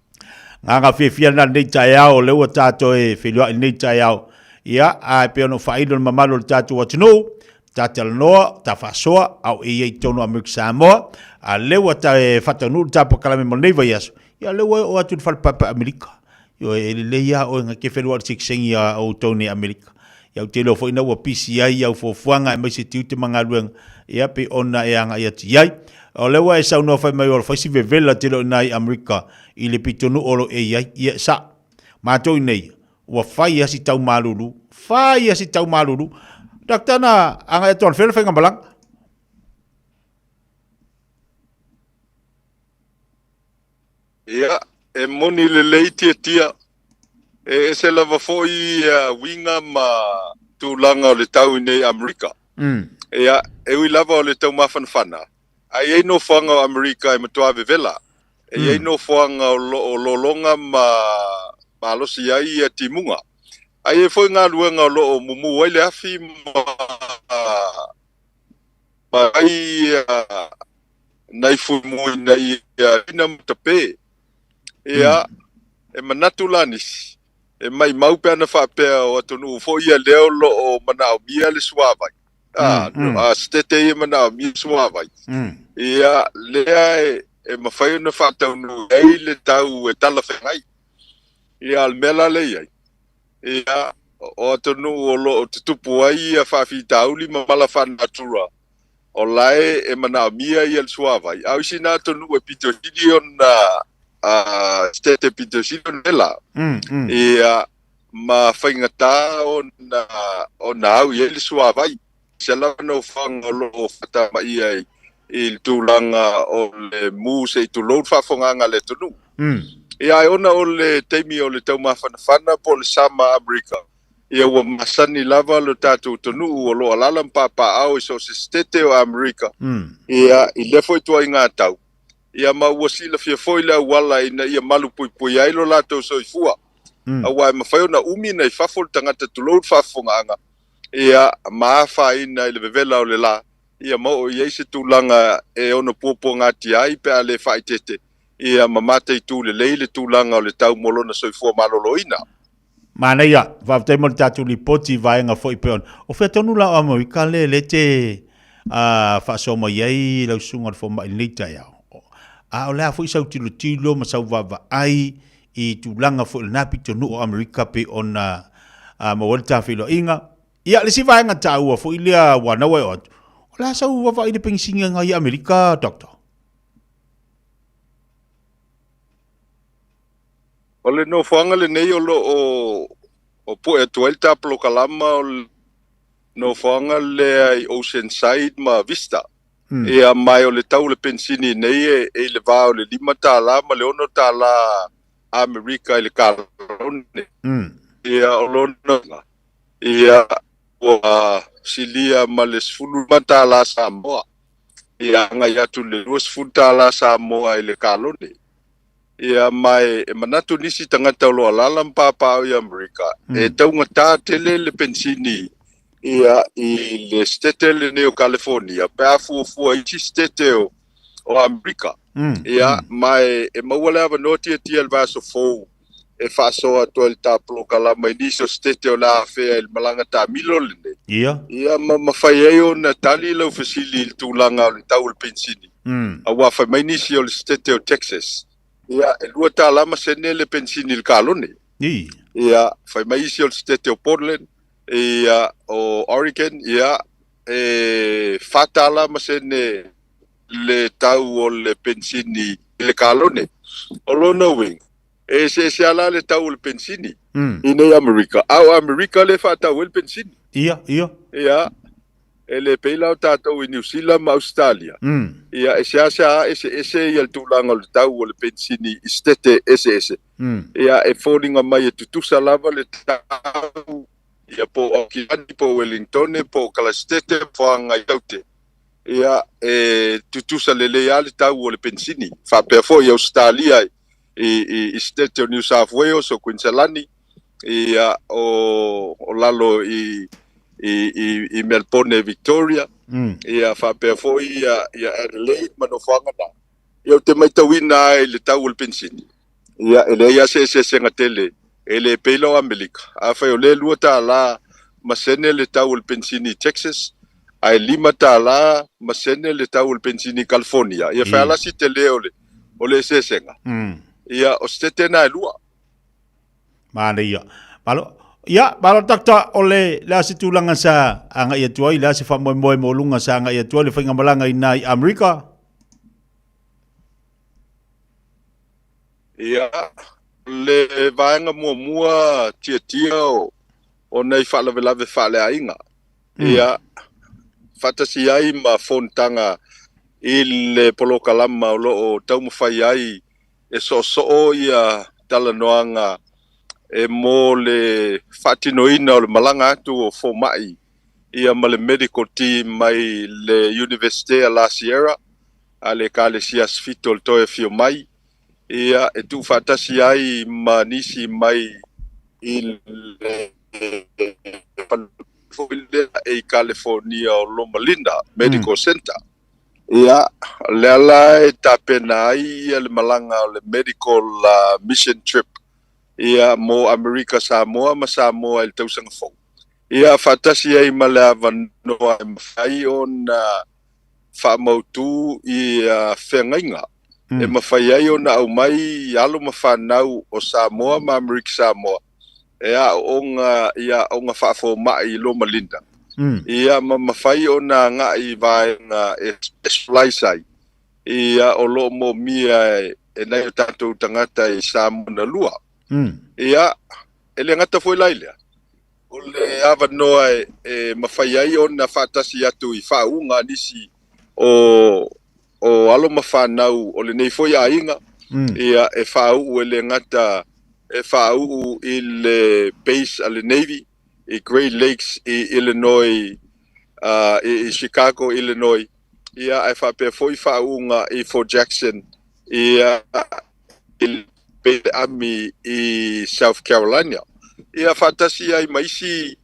Agaga fiafia lena lenei taeao, o lea ua tatou e feiloai lenei taeao. Ia, ae pei ona ou faailo le mamalu o le tatou atunuu, ta talanoa, ta faasoa, a o e i ai i totonu o Amerika Samoa, a lea ua ta e faataunuu le ta polokalame mo lenei vaiaso, ia o lea ua e oo atu i le fale paepae Amerika. Ioe, e lelei lava oe na te feluai i le sekiseigi a outou nei Amerika. Ia ou te iloa foi na ua pisi ai au fuafuaga aemaise tiute ma galuega, ia pei ona e agai atu i ai. O lea ua e saunoa fai mai o le fai si vevela tele o i ina i Amerika i le pitonuu o lo o e i ai. Ia, sa. Matou i nei, ua fai lava si tau malulu, fai lava si tau malulu. Doctor na agai atu anafea le faigamalaga? Ia, e moni lelei tiatia, e ese lava foi ia uiga ma tulaga o le tau i nei Amerika. Ia, e ui lava o le taumafanafana, ae i ai nofoaga o Amerika e matua vevela. E i ai nofoaga o lo o lologa ma malosi ai ia timuga. Ae i ai foi galuega o lo o mumu ai le afi ma ma ai ia nai fuimu ina ia ina ma tape. Ia, e manatu la nisi, e maimau pe ana faapea o atunuu foi ia lea o lo o manaomia le suavai. A, a setete ia e manaomia le suavai. Ia, lea e, e mafai ona faataunuu ai le tau e talafeagai. Ia, o le mea la lea e i ai, ia, o atunuu o lo o tutupu ai ia faafitauli ma mala faanatura, o la e e manaomia ia le suavai, a o isi na atunuu e pito sili ona sitete pito sili ona vela, ia, ma faigata ona ona au i ai le suavai. Se lava nofoaga o lo o faatamaia i le tulaga o le mu se i tulou le faafofogaaga a le atunuu. Ia, ae ona o le taimi o le taumafanafana po o le sama Amerika, Ia ua masani lava lo tatou atunuu o lo o alaala ma papaaao i so o se setete o Amerika, ia, i lea foi ituaiga tau, ia ma ua silafia foi le auala ina ia malupuipuia ai lo latou soifua. Aua e mafai ona umi ona i fafo le tagata tulou le faafofogaaga, ia, ma afaina i le vevela o le la, ia ma oo i ai se tulaga e ono puapuagatia ai pe a le faaeteete, ia ma mataitu lelei le tulaga o le tau mo lona soifua maloloina. Manaia, faafetai mo le tatou lipoti i vaega foi pei ona. O fea tonu la o Amerika le le te faasoa mai ai lau susuga i le fomai i lenei taeao? A o le a foi sau tilotilo ma sau vaavaai i tulaga foi o lena pitonuu o Amerika pei ona maua ai le ta feiloaiga? Ia, le isi vaega taua foi lea ua naua e oo atu, o le a sau vaavaai i le penisini agai i Amerika, Doctor? O le nofoaga lenei o lo o pue atu ai le ta polokalama o le nofoaga lea i Oceanside ma Vista. Ia ma o le tau o le penisini nei e i le va o le $5 ma le $6 Amerika i le kalone. Ia o lona ia ua silia ma le $15 Samoa. Ia agai atu i le $20 Samoa i le kalone. Ia, ma e manatu nisi tagata o lo o alaala ma papaaao i Amerika, e taugata tele le penisini ia i le setete lenei o Kalifonia pe a fuafua i isi setete o Amerika. Ia, ma e maua le avanoa tiatia i le vaiaso fou e faasoa atu ai le ta polokalama i nisi o setete o le a afea i le malaga taamilo lenei. Ia, ma mafai ai ona tali lau fesili i le tulaga o le tau o le penisini. Aua fai mai nisi o le setete o Texas, ia, e $2 ma sene le penisini i le kalone. Ia, fai mai isi o le setete o Portland, ia, o Oregon, ia, e $4 ma sene le tau o le penisini i le kalone. O lona uiga, e eseese lava la le tau o le penisini i nei Amerika, a o Amerika lea e faatau ai le penisini. Ia, ia. Ia, e le pei la o tatou i Niu Sila ma Ausetalia. Ia, e seasea eseese ia le tulaga o le tau o le penisini i setete eseese. Ia, e foliga mai e tutusa lava le tau, ia po o Aukilani, po o Welingtone, po o Kalasitete, po o Agaitaute. Ia, e tutusa lelei lava le tau o le penisini. Faapea foi i Ausetalia i Setete o New South Wales, o Kuiniselani, ia, o lalo i Melbourne, Victoria, ia, faapea foi ia Adelaide ma nofoaga na. Ia, ou te maitauina lava i le tau o le penisini, ia, e leai lava se eseesega tele, e le pei la o Amerika. Afai o lea e $2 ma sene le tau o le penisini i Texas, ae $5 ma sene le tau o le penisini i California, ia fai lava la si tele o le, o le eseesega. Ia, o setete na e lua. Manaia. Malo, ia, malo Doctor, o le, le a se tulaga sa agai atu ai, le a se faamoemoe maualuga sa agai atu ai le faigamalaga i ina i Amerika? Ia, le vaega muamua tiatia o nai faalavelave faaleaiga. Ia, faatasi ai ma fonotaga i le polokalama o lo o taumafai ai e soosoo ia talanoaga e mo le faatinoina o le malaga atu o fomai ia ma le medical team mai le Iunivesite a La Sierra a le Ekalesia Sefito o le Toe Afio Mai, ia, e tuufaatasi ai ma nisi mai i le fale foi lea i Kalifonia o Loma Linda Medical Center. Ia, o lea la e tapena ai ia le malaga o le medical mission trip ia mo Amerika Samoa ma Samoa i le tausaga fou. Ia, faatasi ai ma le avanoa e mafai ona faamautu ia feagaiga e mafai ai ona aumai alo ma fanau o Samoa ma Amerika Samoa e aooga i aoga faafomai i Loma Linda. Ia ma mafai ona agai i vaega e specialize ai ia o lo o moomia e nai o tatou tagata i Samoa na lua. Ia, e le gata foi la i lea, o le avanoa e mafai ai ona faatasi atu i faauuga a nisi o o alo ma fanau o lenei foi aiga, ia, e faauu e le gata e faauu i le base a le Navy i Great Lakes i Illinois, i Chicago, Illinois, ia, ae faapea foi faauuga i Fort Jackson, ia, i le base Army i South Carolina. Ia, faatasi ai ma isi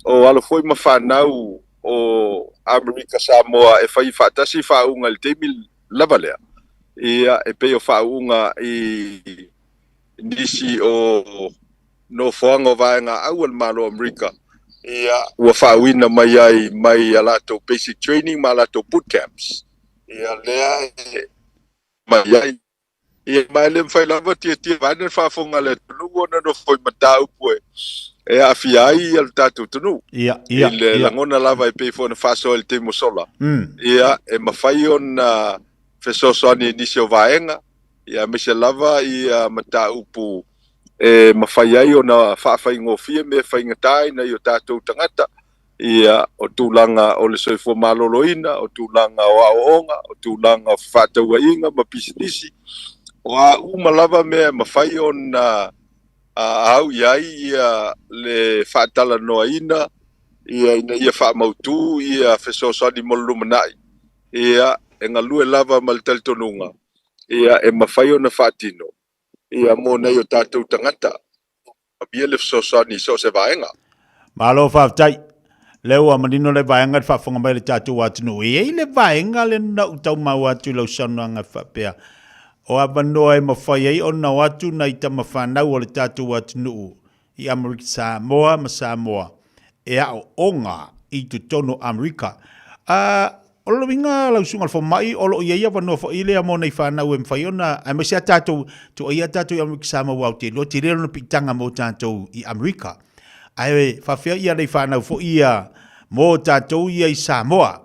o alo foi ma fanau o Amerika Samoa e fai faatasi faauuga i le taimi lava lea. Ia, e pei o faauuga i nisi o nofoaga o vaega au a le Malo o Amerika, ia, ua faauuina mai ai mai a latou basic training ma a latou boot camps. Ia, lea e mai ai. Ia, ma e le mafai lava tiatia vaeane le faafofoga a le atunuu ona nofo i mataupu e aafia ai ia le tatou atunuu. Ia, ia, I le ia. lagona lava e pei foi ona faasoa i le taimi ua sola. Ia, e mafai ona fesoasoani i nisi o vaega, ia aemaise lava ia mataupu e mafai ai ona faafaigofie mea faigata ai nai o tatou tagata. Ia, o tulaga o le soifua maloloina, o tulaga o aoaoga, o tulaga o fefaatauaiga ma pisinisi, o a uma lava mea e mafai ona au i ai ia le faatalanoaina ia ina ia faamautu ia fesoasoani mo le lumanai, ia, e galue lava ma le talitonuga ia e mafai ona faatino ia mo nai o tatou tagata. Avia le fesoasoani i so o se vaega. Malo faafetai. Lea ua manino le vaega i le faafofoga mai a le tatou atunuu. E i ai le vaega lea na ou tau maua atu i lau saunoaga e faapea, o avanoa e mafai ai ona o atu nai tama fanau o le tatou atunuu i Amerika Samoa ma Samoa e aooga i totonu o Amerika. A, o lona uiga lau susuga i le fomai, o lo o i ai avanoa foi lea mo nai fanau e mafai ona, aemaise lava tatou, tuuaia tatou i Amerika Samoa aua ou te iloa tele lona piitaga mo tatou i Amerika. Ae faafefea ia nai fanau foi ia mo tatou ia i Samoa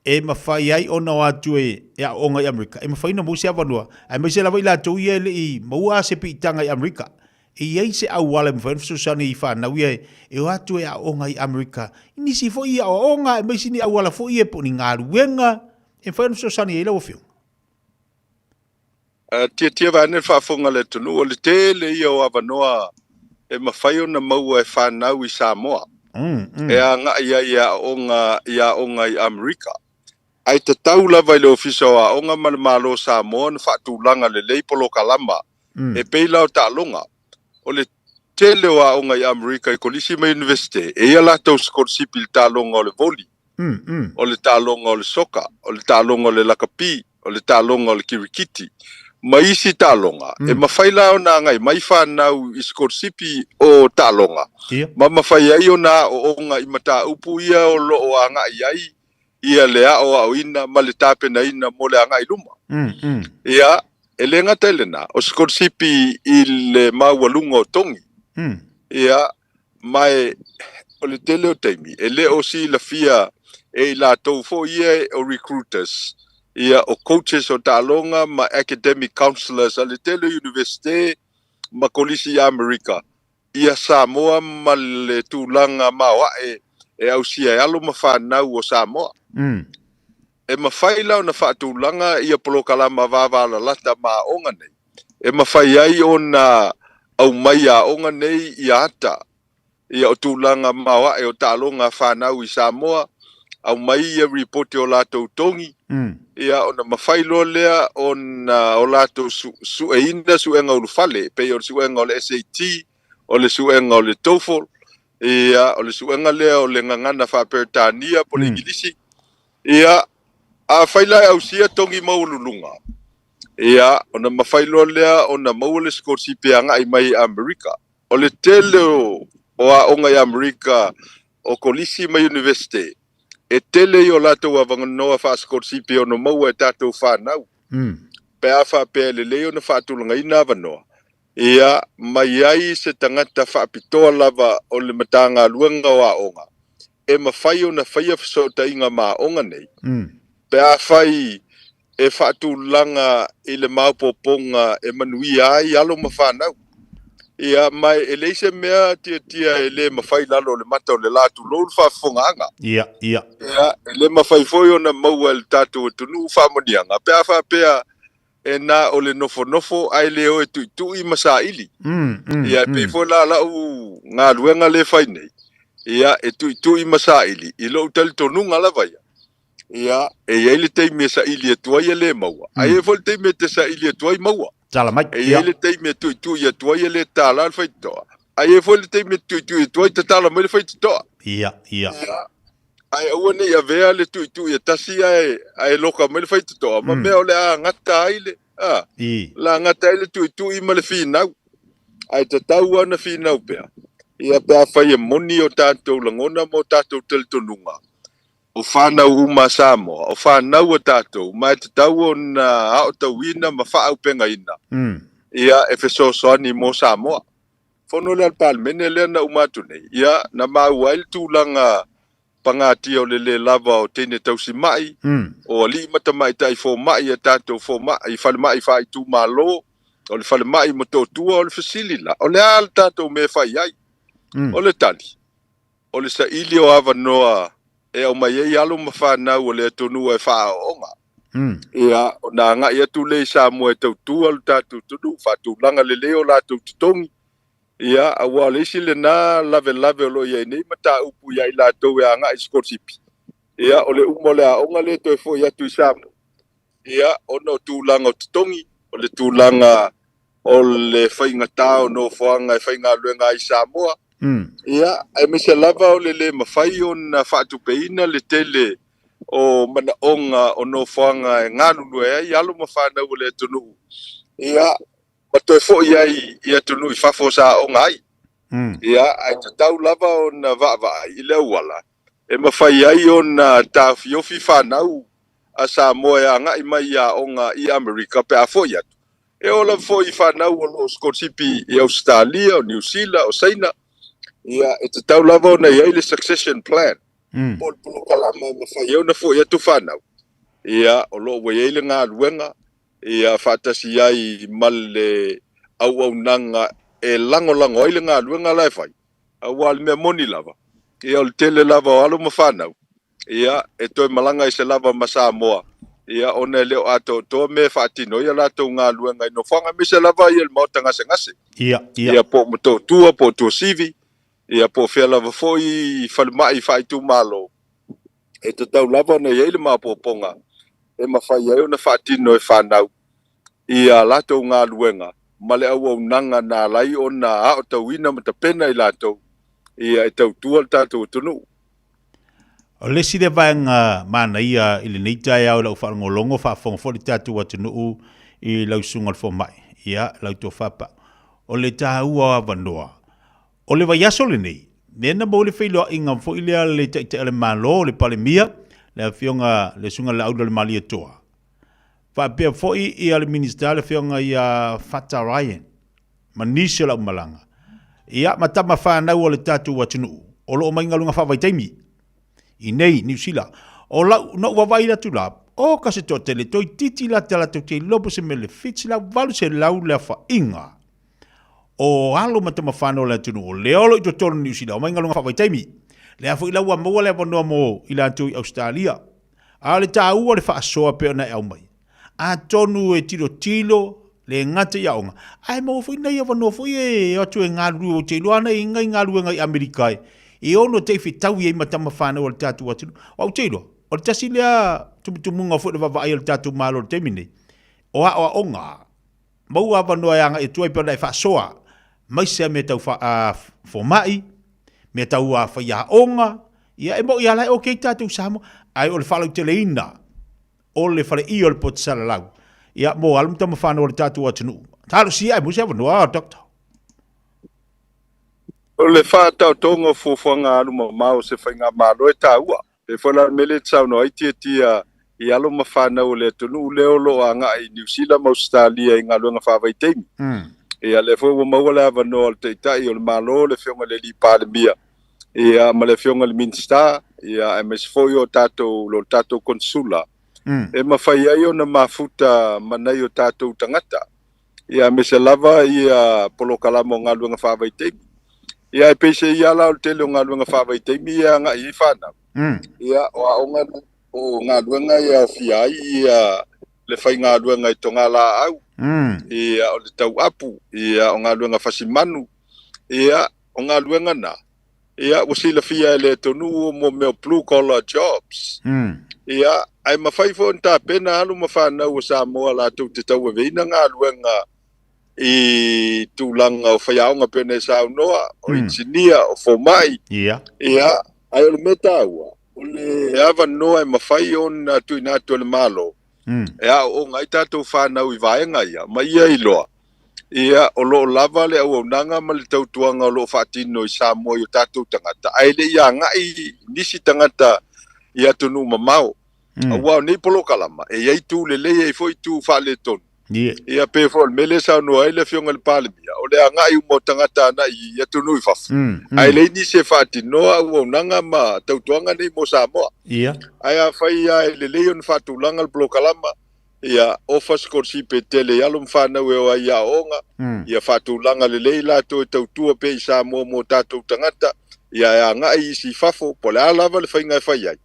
e mafai ai ona o atu e aooga i Amerika, e mafai ona maua se avanoa, aemaise lava i latou ia e le i maua se piitaga i Amerika. E i ai se auala e mafai ona fesoasoani i fanau ia e o atu e aooga i Amerika, i nisi foi aoaoga aemaise ni auala foi ia po o ni galuega e mafai ona fesoasoani ai lau Afioga. Tiatia vaeane le faafofoga a le atunuu, o le tele ia o avanoa e mafai ona maua e fanau i Samoa e agai ai e aooga i aoga i Amerika. Ae tatau lava i le Ofisa o Aoga ma le Malo o Samoa ona faatulaga lelei polokalama e pei la o taaloga. O le tele o aoga i Amerika i kolisi ma iunivesite, e i ai a latou sikolasipi i le taaloga o le voli, o le taaloga o le soka, o le taaloga o le lakapi, o le taaloga o le kirikiti, ma isi taaloga. E mafai la ona agai mai fanau i sikolasipi o taaloga, ma mafai ai ona aooga i mataupu ia o lo o agai ai ia le aoaoina ma le tapenaina mo le agai i luma. Ia, e le gata i lena, o sikolasipi i le maualuga o togi. Ia, ma e, o le tele o taimi, e le o silafia e i latou foi ia o recruiters, ia o coaches o taaloga ma academic counsellors a le tele o Universite ma Kolisi i Amerika, ia Samoa ma le tulaga maoae e ausia e alo ma fanau o Samoa. E mafai la ona faatulaga ia polokalama vavalalata ma aoga nei e mafai ai ona aumai aoga nei ia ata ia o tulaga maoae o taaloga a fanau i Samoa, aumai ia ripoti o latou togi, ia ona mafai loa lea ona o latou sueina suega ulufale, e pei o le suega o le SAT, o le suega o le TOEFL, ia o le suega lea o le gagana faa-Peretania po o le Igilisi. Ia, afai la e ausia togi maualuluga, ia ona mafai loa lea ona maua le sikolasipi e agai mai i Amerika. O le tele o aoga i Amerika, o kolisi ma iunivesite, e tele ia o latou avanoa faasikolasipi e ono maua e tatou fanau. Pe a faapea e lelei ona faatulagaina avanoa, ia, ma i ai se tagata faapitoa lava o le Matagaluega o Aoga e mafai ona faia fesootaiga ma aoga nei, pe afai e faatulaga i le maopoopoga e manuia ai alo ma fanau. Ia, ma e leai se mea tiatia e le mafai i lalo o le mata o le la, tulou le faafofogaaga. Ia, ia. Ia, e le mafai foi ona maua e le tatou atunuu faamanuiaga pe a faapea e na o le nofonofo ae le o e tuitui ma saili. Ia, e pei foi la lau galuega lea e fai nei, ia, e tuitui ma saili i lou talitonuga lava ia. Ia, e i ai le taimi e saili atu ai e le maua, ae i ai foi le taimi e te saili atu ai maua. Tala mai. E i ai le taimi e tuitui atu ai e le tālā le faitotoa, ae i ai foi le taimi e tuitui atu ai tatala mai le faitotoa. Ia, ia. Ae aua ne i avea le tuitui e tasi ae, ae loka mai le faitotoa, ma mea o le a gata ai le, a, la gata ai le tuitui ma le finau. Ae tatau lava ona finau pea, ia pe afai e moni o tatou lagona ma o tatou talitonuga, O fanau uma a Samoa, o fanau a tatou, ma e tatau ona aotauina ma faaaupegaina, ia, e fesoasoani mo Samoa. Fono lea a le Palemene lea na uma atu nei, ia, na maua ai le tulaga pagatia o le le lava o teine tausimai, o alii ma tamaitai fomai a tatou fomai, falemai faaitumalo, o le falemai i Motootua, o le fesili la, o le a le tatou mea e fai ai? O le tali, O le saili o avanoa e aumai ai alo ma fanau o le atunuu e faaaooga. Ia, ona agai atu lea i Samoa e tautua lo tatou atunuu, faatulaga lelei o latou totogi, ia, aua o le isi lena lavelave o lo o i ai nei mataupu ia i latou e agai i sikolasipi, ia, o le uma o le aoga lea toe foi atu i Samoa, ia, ona o tulaga o totogi, o le tulaga o le faigata o nofoaga e faigaluega ai i Samoa. Ia, aemaise lava o le lē mafai ona faatupeina le tele o manaoga o nofoaga e galulue ai alo ma fanau o le atunuu, ia, ma toe fo'i ai i atunuu i fafo sa aoga ai. Ia, ae tatau lava ona vaavaai i le auala e mafai ai ona taofiofi fanau a Samoa e agai mai i aoga i Amerika pe a fo'i atu. E oo lava foi i fanau o lo o sikolasipi i Ausetalia, o Niu Sila, o Saina, ia, e tatau lava ona i ai le succession plan, po o le polokalama e mafai ai ona fo'i atu fanau, ia, o lo o ua i ai le galuega, ia, faatasi ai ma le auaunaga e lagolago ai le galuega la e fai. Aua o le mea moni lava, ia o le tele lava o alo ma fanau, ia e toe malaga ese lava ma Samoa, ia ona e le o atoatoa mea e faatino ai a latou galuega i nofoaga, aemaise lava ia le maota gasegase. Ia, ia. Ia po o Motootua, po o Tuasivi, ia po o fea lava foi falemai faaitumalo, e tatau lava ona i ai le maopoopoga e mafai ai ona faatino e fanau ia latou galuega ma le auaunaga na ala ai ona aotauina ma tapena i latou ia e tautua le tatou atunuu. O le isi lea vaega manaia i lenei taeao i lau faalogologo, faafofoga foi le tatou atunuu i lau susuga i le fomai, ia, lau tofa Pau, o le taua o avanoa. O le vaiaso lenei, lea na maua le feiloaiga foi lea a le Taitai o le Malo, le Palemia, le Afioga le Susuga Laaulialemalietoa, faapea foi ia le Minisita le Afioga ia Fata Ryan, ma nisi o le aumalaga, ia ma tama fanau a le tatou atunuu o lo o mai galuega faavaitaimi i nei Niu Sila. O lau, na ou vaavaai atu la, o ka se toatele, toeitiiti lata latou te iloa po o se mea le 700, 800 le aofaiga o alo ma tama fanau a le atunuu o lea o lo o i totonu o Niu Sila, omai galuega faavaitaimi. Lea foi la ua maua le avanoa mo i latou i Ausetalia. A o le taua o le faasoa pei ona e aumai, atonu e tilotilo le gata i aoga, ae maua foi nai avanoa foi e o atu e galulue, ou te iloa ana i ngai galuega i Amerika e ono te i fetaui ai ma tama fanau a le tatou atunuu. Ou te iloa, o le tasi lea tumutumuga foi o le vaavaai a le tatou Malo i le taimi nei, o aoaoga, maua avanoa e agai atu ai pei ona e faasoa maise a mea tau fomai, mea tau faiaoga, ia e moni lava la e okay tatou i Samoa, ae o le faalauteleina o le faleia o le poto salalau, ia mo alo ma tama fanau a le tatou atunuu. Talosia ae maua se avanoa, Doctor. O le faataotoga o fuafuaga alu mamao o se faigamalo e taua. E pei foi la o le mea lea e te saunoa ai Tiatia i alo ma fanau o le atunuu lea o lo o agai i Niu Sila ma Ausetalia i galuega faavaitaimi. Ia lea foi ua maua le avanoa o le Taitai o le Malo, le Afioga i le Alii Palemia, ia ma le Afioga i le Minisita, ia aemaise foi o tatou lo tatou Konesula, e mafai ai ona mafuta ma nai o tatou tagata. Ia aemaise lava ia polokalama o galuega faavaitaimi. Ia e peiseai lava la o le tele o galuega faavaitaimi ia e agai i ai fanau. Ia o aoga o galuega e aofia ai ia le faigaluega i togalaau, ia o le tauapu, ia o galuega fasimanu, ia o galuega na, ia ua silafia e le atunuu o mo mea o blue collar jobs. Ia ae mafai foi ona tapena alo ma fanau o Samoa latou te tauaveina galuega i tulaga o faiaoga pei ona e saunoa, o inisinia, o fomai. Ia. Ia, ae o le mea taua, o le avanoa e mafai ona tuuina atu e le Malo e aooga ai tatou fanau i vaega ia, ma ia iloa, ia, o lo o lava le auaunaga ma le tautuaga o lo o faatino i Samoa i o tatou tagata, ae le i agai nisi tagata i atunuu mamao. Aua o nei polokalama, e i ai itu lelei, e i ai foi itu faaletonu. Ia, pei foi o le mea lea e saunoa ai le Afioga i le Palemia, o le agai uma o tagata agai i atunuu i fafo, ae leai nisi e faatinoa auaunaga ma tautuaga nei mo Samoa. Ae afai lava e lelei ona faatulaga le polokalama, ia ofa sikolasipi e tele i alo ma fanau e o ai i aoaoga, ia faatulaga lelei latou e tautua pea i Samoa mo tatou tagata, ia e agai isi i fafo, po o le a lava le faiga e fai ai,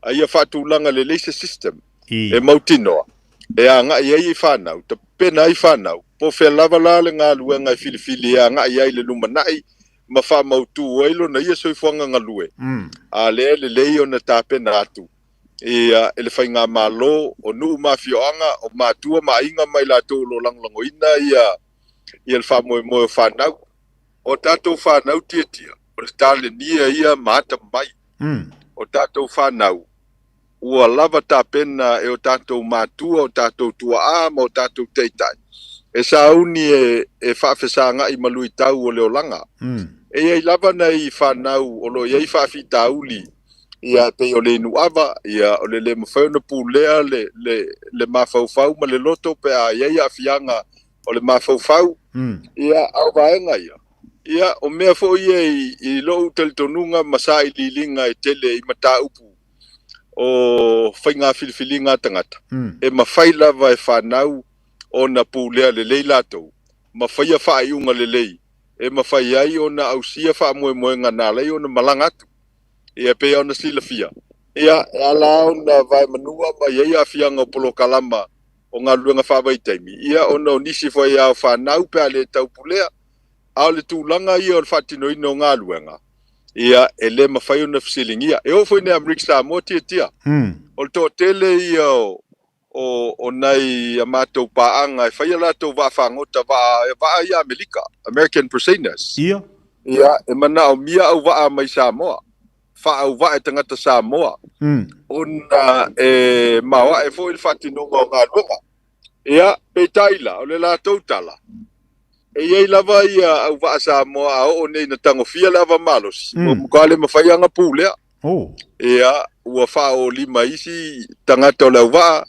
a ia faatulaga lelei se system e mautinoa e agai ai i fanau, tapena ai fanau, po o fea lava la le galuega e filifili e agai ai i le lumanai ma faamautu ai lona ia soifuaga galue, a lea e lelei ona tapena atu ia e le faigamalo, o nuu ma afioaga, o matua ma aiga ma i latou o lo o lagolagoina ia le faamoemoe o fanau. O tatou fanau tiatia. O le talenia ia ma atamamai. O tatou fanau, ua lava tapena e o tatou matua, o tatou tuaa ma o tatou taitai e sauni e faafesaga'i ma luitau o le olaga. E i ai lava nai fanau o lo o i ai faafitauli, ia, e pei o le inu ava, ia, o le le mafai ona pulea le, le, le mafaufau ma le loto pe a i ai aafiaga o le mafaufau, ia, a o vaega ia, ia, o mea foi ia i, i lo'u talitonuga ma sailiiliga e tele i mataupu o faiga filifiliga a tagata, e mafai lava e fanau ona pulea lelei latou ma faia faaiuga lelei e mafai ai ona ausia faamoemoega na ala ai ona malaga atu. Ia, e pei ona silafia, ia, e ala ona vaemanua ma i ai aafiaga o polokalama o galuega faavaitaimi, ia, ona o nisi foi ao fanau pe a le taupulea. A o le tulaga ia o le faatinoina o galuega, ia, e le mafai ona fesiligia. E oo foi nei Amerika Samoa tiatia, o le toatele ia o, o, o nai a matou paaga e fai a latou vaafagota vaa, vaa ia Amerika, American Presinas. Ia. Ia, e manaomia auvaa mai Samoa, faaauvaa e tagata Samoa, ona e maoae foi le faatinoga o galuega. Ia, peitai la, o le latou tala, e i ai lava ia auvaa Samoa a oo nei ina tagofia le ava malosi, ua matua le mafai ona pulea. Oh. Ia, ua faaolima isi tagata o le auvaa,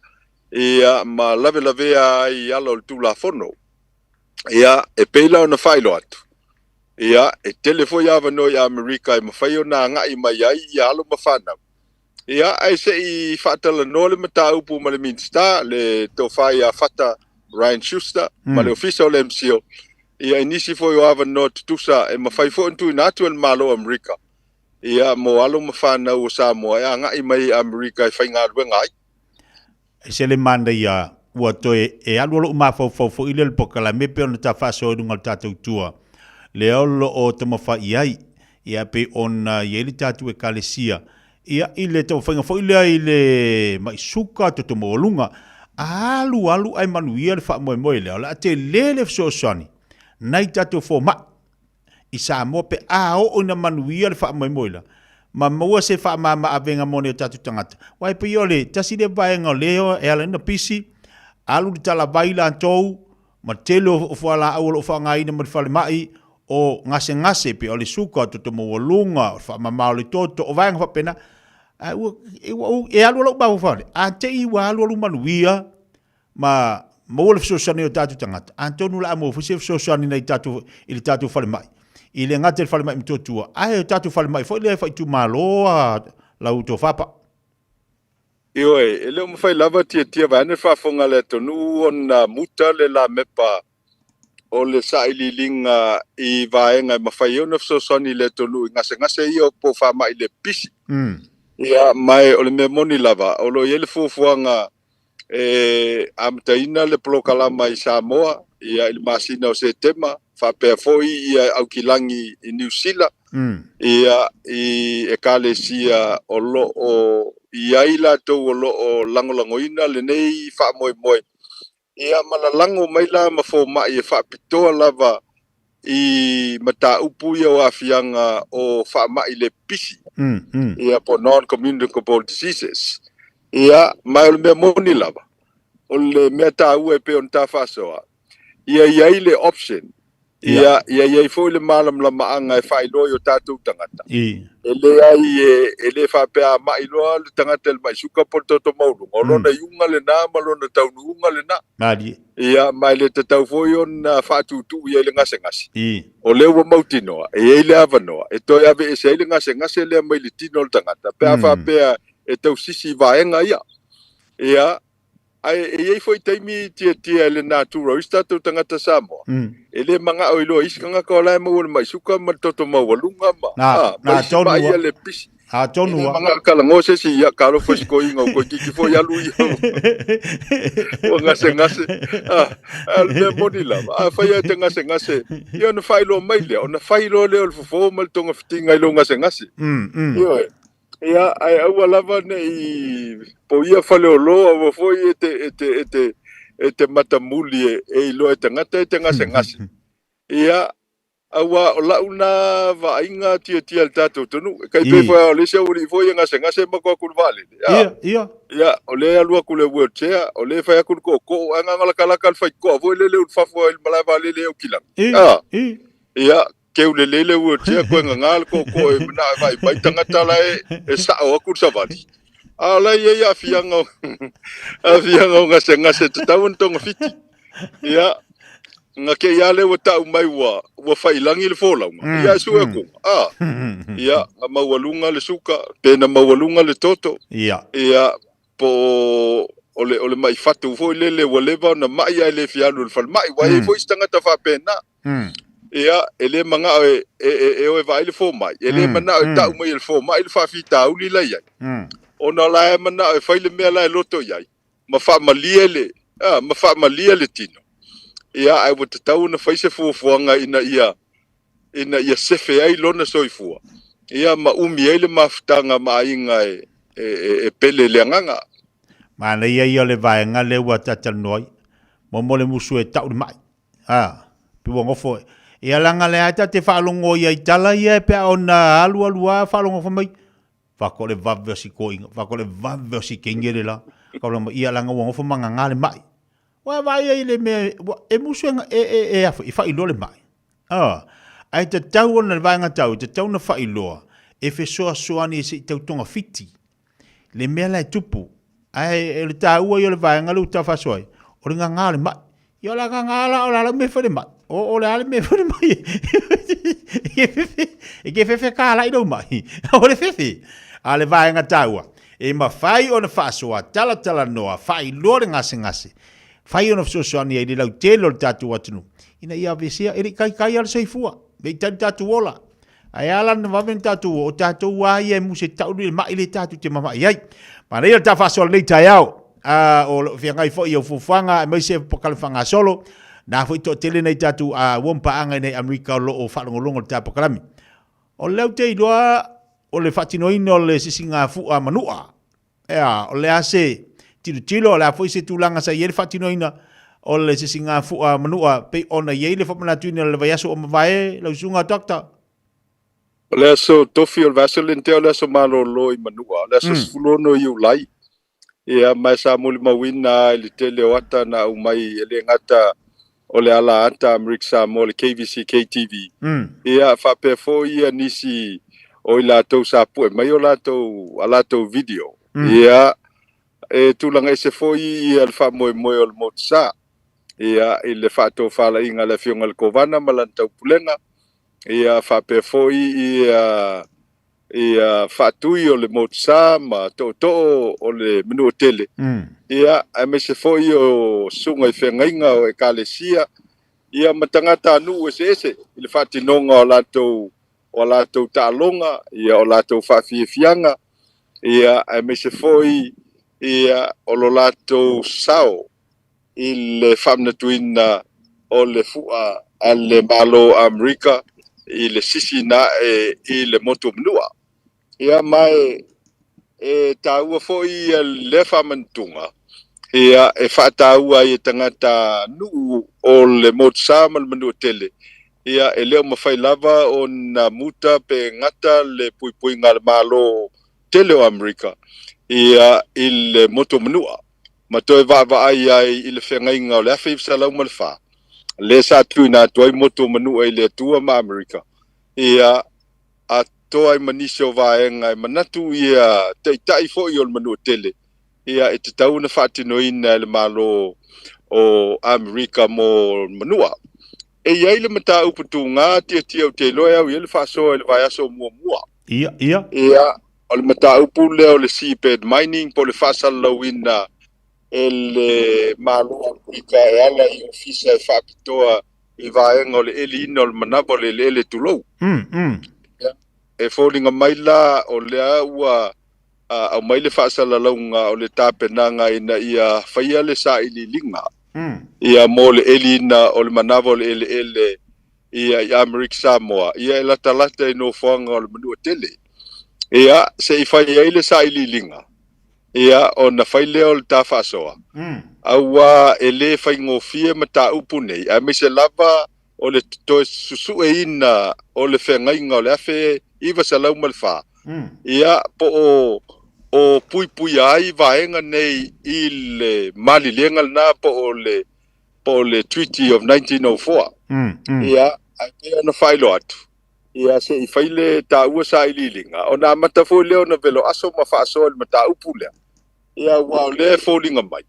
ia, ma lavelavea ai i ala o le Tulafono. Ia, e pei la ona faailoa atu, ia, e tele foi avanoa i Amerika e mafai ona agai mai ai ia alo ma fanau. Ia, ae se i faatalanoa le mataupu ma le Minisita, le Tofa ia Fata Ryan Schuster, ma le Ofisa o le MCIL, ia, i nisi foi o avanoa tutusa e mafai foi ona tuuina atu e le Malo o Amerika, ia, mo alo ma fanau o Samoa e agai mai i Amerika e faigaluega ai. E se le manaia ua toe e alu lou mafaufau foi lea i le polokalame pei ona ta faasoa i luga o le tatou tua lea o lo o taumafai i ai, ia pei ona i ai le tatou Ekalesia ia i le taumafaiga foi lea i le mai suka toto maualuga, alu alu ae manuia le faamoemoe lea o le a tele le fesoasoani nai tatou fomai i Samoa pe a oo ina manuia le faamoemoe la, ma maua se faamama-avega mo nai o tatou tagata. Aua e pei o le tasi lea vaega o lea e ala ai ona pisi, alu le talavai latou, ma le tele o fualaau o lo o faaaogaina mo le falemai, o gasegase pei o le suka, o toto maualuga, o le faamama o le toto, o vaega faapena. Ae ua, ua, e alu lou mafaufau, a te i ua alualu manuia, ma maua le fesoasoani o tatou tagata, atonu o le a maua foi se fesoasoani nai tatou, i le tatou falemai. I le gata i le falemai Motootua, ae o tatou falemai foi lea e faaitumalo a lau tofa pa. Ioe, e le o mafai lava tiatia vaeane le faafofoga a le atunuu ona muta le lamepa o le sailiiliga i vaega e mafai ai ona fesoasoani i le atunuu i gasegase ia po o faamai le pipisi. Ia, ma o le mea moni lava, o lo o i ai le fuafuaga e amataina le polokalama i Samoa ia i le masina o Setema, faapea foi ia Aukilagi i Niu Sila, ia i Ekalesia o lo o i ai latou o lo o lagolagoina lenei faamoemoe, ia ma lalago mai la ma fomai e faapitoa lava i mataupu ia o aafiaga o faamai le pipisi, ia po non-communicable diseases. Ia, ma o le mea moni lava, o le mea taua e pei ona ta faasoa, ia i ai le option, ia, ia i ai foi le malamalamaaga e faailoa i o tatou tagata. E leai e, e le faapea a mai loa le tagata i le mai suka po o le toto maualuga, o lona iuga lena ma lona taunuuga lena. Malie. Ia, ma e le tatau foi ona faatuutuu i ai le gasegase. I. O lea ua mautinoa, e i ai le avanoa e toe aveese ai le gasegase lea mai le tino o le tagata, pe a faapea e tausisi i vaega ia. Ia, ae e i ai foi taimi tiatia i le natura o isi tatou tagata Samoa, e le manao iloa isi tagata o la e maua le mai suka ma le toto maualuga ma, Na, a, ma na isi tonu ma'i a. ia le pisi. Atonu E le a. manao talanoa se isi, ia, talofa i si toeaina o toeitiiti foi alu ia ua gasegase. A, a o le mea moni lava, afai lava e te gasegase, ia ona faailoa mai lea, ona fai loa lea o le fofo ma le togafitiga i lou gasegase. Ioe. Ia, ae aua lava ne i poia faleolo, aua foi e te, e te, e te, e te matamuli e, e iloa e tagata e te gasegase. Ia, Auā o la'u na vaaiga tiatia i le tatou atunuu, e tai pei foi a o le isi aualii foi e gasegase ma atu atu i le vaalele, a, Ia, ia. ia, o lea e alu atu i le wheelchair, o lea e fai atu le tootoo, ae na latalata le faitotoa foi lele i fafo i le malae vaalele e Aukilani, a, ia, keu lelei le wheelchair, toe gagā le tootoo e manao e vaai mai tagata la e sa'o atu le savali. A o la e i ai aafiaga o, aafiaga o gasegase e tatau ona togafiti. Ia, na te i a lea ua ta'u mai ua, ua fa'ilagi le folauga, ia e sue atuga, a, ia, na maualuga le suka, pe na maualuga le toto, Ia. ia, po o, o le, o le ma'i fatu foi lele ua leva ona ma'i ae le fia alu i le falemai, ua i ai foi isi tagata faapena. Ia, e le mana'o e, e, e, e o e vaai le fomai, e le mana'o e ta'u mai e le fomai le faafitauli la i ai, ona o la e mana'o e fai le mea la e loto i ai, ma faamalie le, a, ma faamalie le tino. Ia, ae ua tatau ona fai se fuafuaga ina ia, ina ia sefe ai lona soifua, ia, ma umi ai le mafutaga ma aiga e, e, e, e pele i le agaga. Manaia ia o le vaega lea ua talatalanoa ai, mo mo le musu e tau le mai. A, pe ua nofo e. Ia leaga lea ta te faalogo ia i tala ia e pe a ona alu alu a faalogo fai mai, Whaka o le vave o si koinga, whaka o le vave o si kengere la. Ka ora mai, ia leaga ua nofo manganga le mai. Ua vaai ai le mea, ua, e musu e, e, e, e, e, e whailoa le mai. Ah, ae tatau ona le vaega tau, e tatau ona whailoa, e fesoasoani e se i tau togafiti. Le mea la e tupu, ae o le taua ia o le vaega lea ua tau faasoa ai, o le gagā o le mai. Ia o le a gagā la, o le a lau mea e fai i le mai. O, o le a le mea e fai i le mai. E ke fefe, e ke fefe kālaʻi lou mai. O le fefe. A o le vaega taua, e mafai ona faasoa, talatalanoa, faailoa le gasegase, fai ona fesoasoani ai i le lautele o le tatou atunuu, ina ia aveesea, e le i taitai lava le soifua, e le i tali tatou ola. Ae a la na vave ona tatou o, o tatou a ia e muse tau le mai le tatou te mama'i ai. Manaia le ta faasoa lenei taeao, a o lo o feagai foi i au fuafuaga aemaise polokalame faagasolo, na foi toatele nai tatou a ua paaga i nei Amerika o lo o faalogologo i le ta polokalame. O lea ou te iloa o le faatinoina o le sisigafua manua. Ea, o le a se tilotilo, o le a foi se tulaga sa i ai le faatinoina o le sisigafua manua pei ona i ai le faamanatuina o le vaiaso ua mavae lau susuga Doctor? O le aso tofi o le vaiaso lenei tea o le aso malolo i Manua, o le aso 16 Iulai. Ia, ma e sa molimauina lava i le tele o ata na aumai e le gata o le ala ata Amerika Samoa, le KVCK TV. Ia, faapea foi ia nisi o i latou sa pue mai o latou, a latou video. Ia, e tulaga ese foi ia le faamoemoe o le motusa, ia, i le faatofalaiga a le Afioga i le Kovana ma lana taupulega, ia, faapea foi ia ia faatui o le motusa ma tootoo o le Manuatele, ia, aemaise foi o susuga i feagaiga o Ekalesia, ia, ma tagatanuu eseese i le faatinoga o latou o a latou taaloga, ia, o latou faafiafiaga, ia, aemaise foi ia o lo latou sao i le faamanatuina o le fua a le Malo o Amerika i le sisi na ae i le motu o Manua. Ia, ma e, e taua foi ia lea faamanatuga, ia, e faataua ai e tagata nuu o le Motusa ma le Manuatele, ia, e le o mafai lava ona muta pe gata le puipuiga a le Malo tele o Amerika, ia, i le motu o Manua. ma toe vaavaai ai i le feagaiga o le 1904, lea sa tuuina atu ai motu o Manua i le Atua ma Amerika, ia, atoa ai ma nisi o vaega e manatu ia taitai foi o le Manuatele, ia, e tatau ona faatinoina e le Malo o Amerika mo Manua. E i ai le mataupu tuga tiatia ou te iloa e au i ai le faasoa i le vaiaso muamua. Ia, ia. Ia, O le mataupu lea o le seabed mining po o le faasalalauina e le Malo o Amerika e ala i ofisa e faapitoa i vaega o le eliina o le manava o le eleele tulou. E foliga mai la o lea ua aumai le faasalalauga o le tapenaga ina ia faia le sailiiliga ia mo le eliina o le manava o le eleele ia i Amerika Samoa, ia e latalata i nofoaga o le Manuatele. Ia, se i fai ai le sailiiliga, ia, ona fai lea o le ta faasoa, auā e le faigofie mataupu nei, aemaise lava o le toe susueina o le feagaiga o le 1904, ia, po o o puipuia ai vaega nei i le malilega lena po o le po o le Treaty of 1904. Ia, ae pei ona faailoa atu, ia se i fai le taua sailiiliga, ona amata foi lea ona velo aso ma faasoa i le mataupu lea. Ia, aua o lea e foliga mai,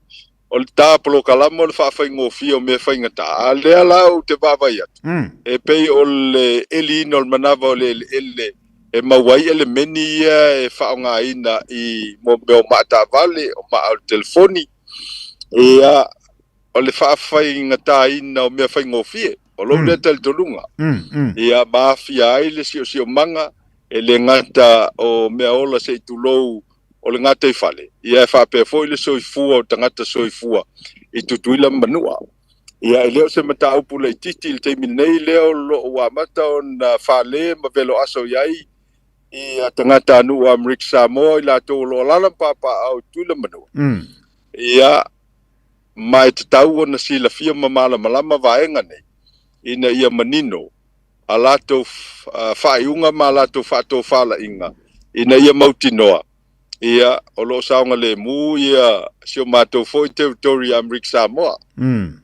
o le ta polokalama o le faafaigofie o mea faigata, a lea la ou te vaavaai atu, e pei o le eliina o le manava o le eleele e maua ai elemeni ia e faaaogaina i mo mea o maataavale, o maa o le telefoni, ia, o le faafaigataina o mea faigofie, o lou lea talitonuga, ia ma aafia ai le siosiomaga, e le gata o mea ola se i tulou o le gataifale, ia e faapea foi le soifua o tagata soifua i Tutuila ma Manua. Ia e le o se mataupu laitiiti i le taimi nei lea o lo o ua amata ona fale ma velo aso i ai ia tagatanuu o Amerika Samoa i latou o lo o alaala ma papaaao i Tutuila ma Manua. Ia, ma e tatau ona silafia ma malamalama vaega nei ina ia manino a latou faaiuga ma a latou faatofalaiga ina ia mautinoa, ia, o lo o saogalemu ia si o matou foi territory i Amerika Samoa. Umm.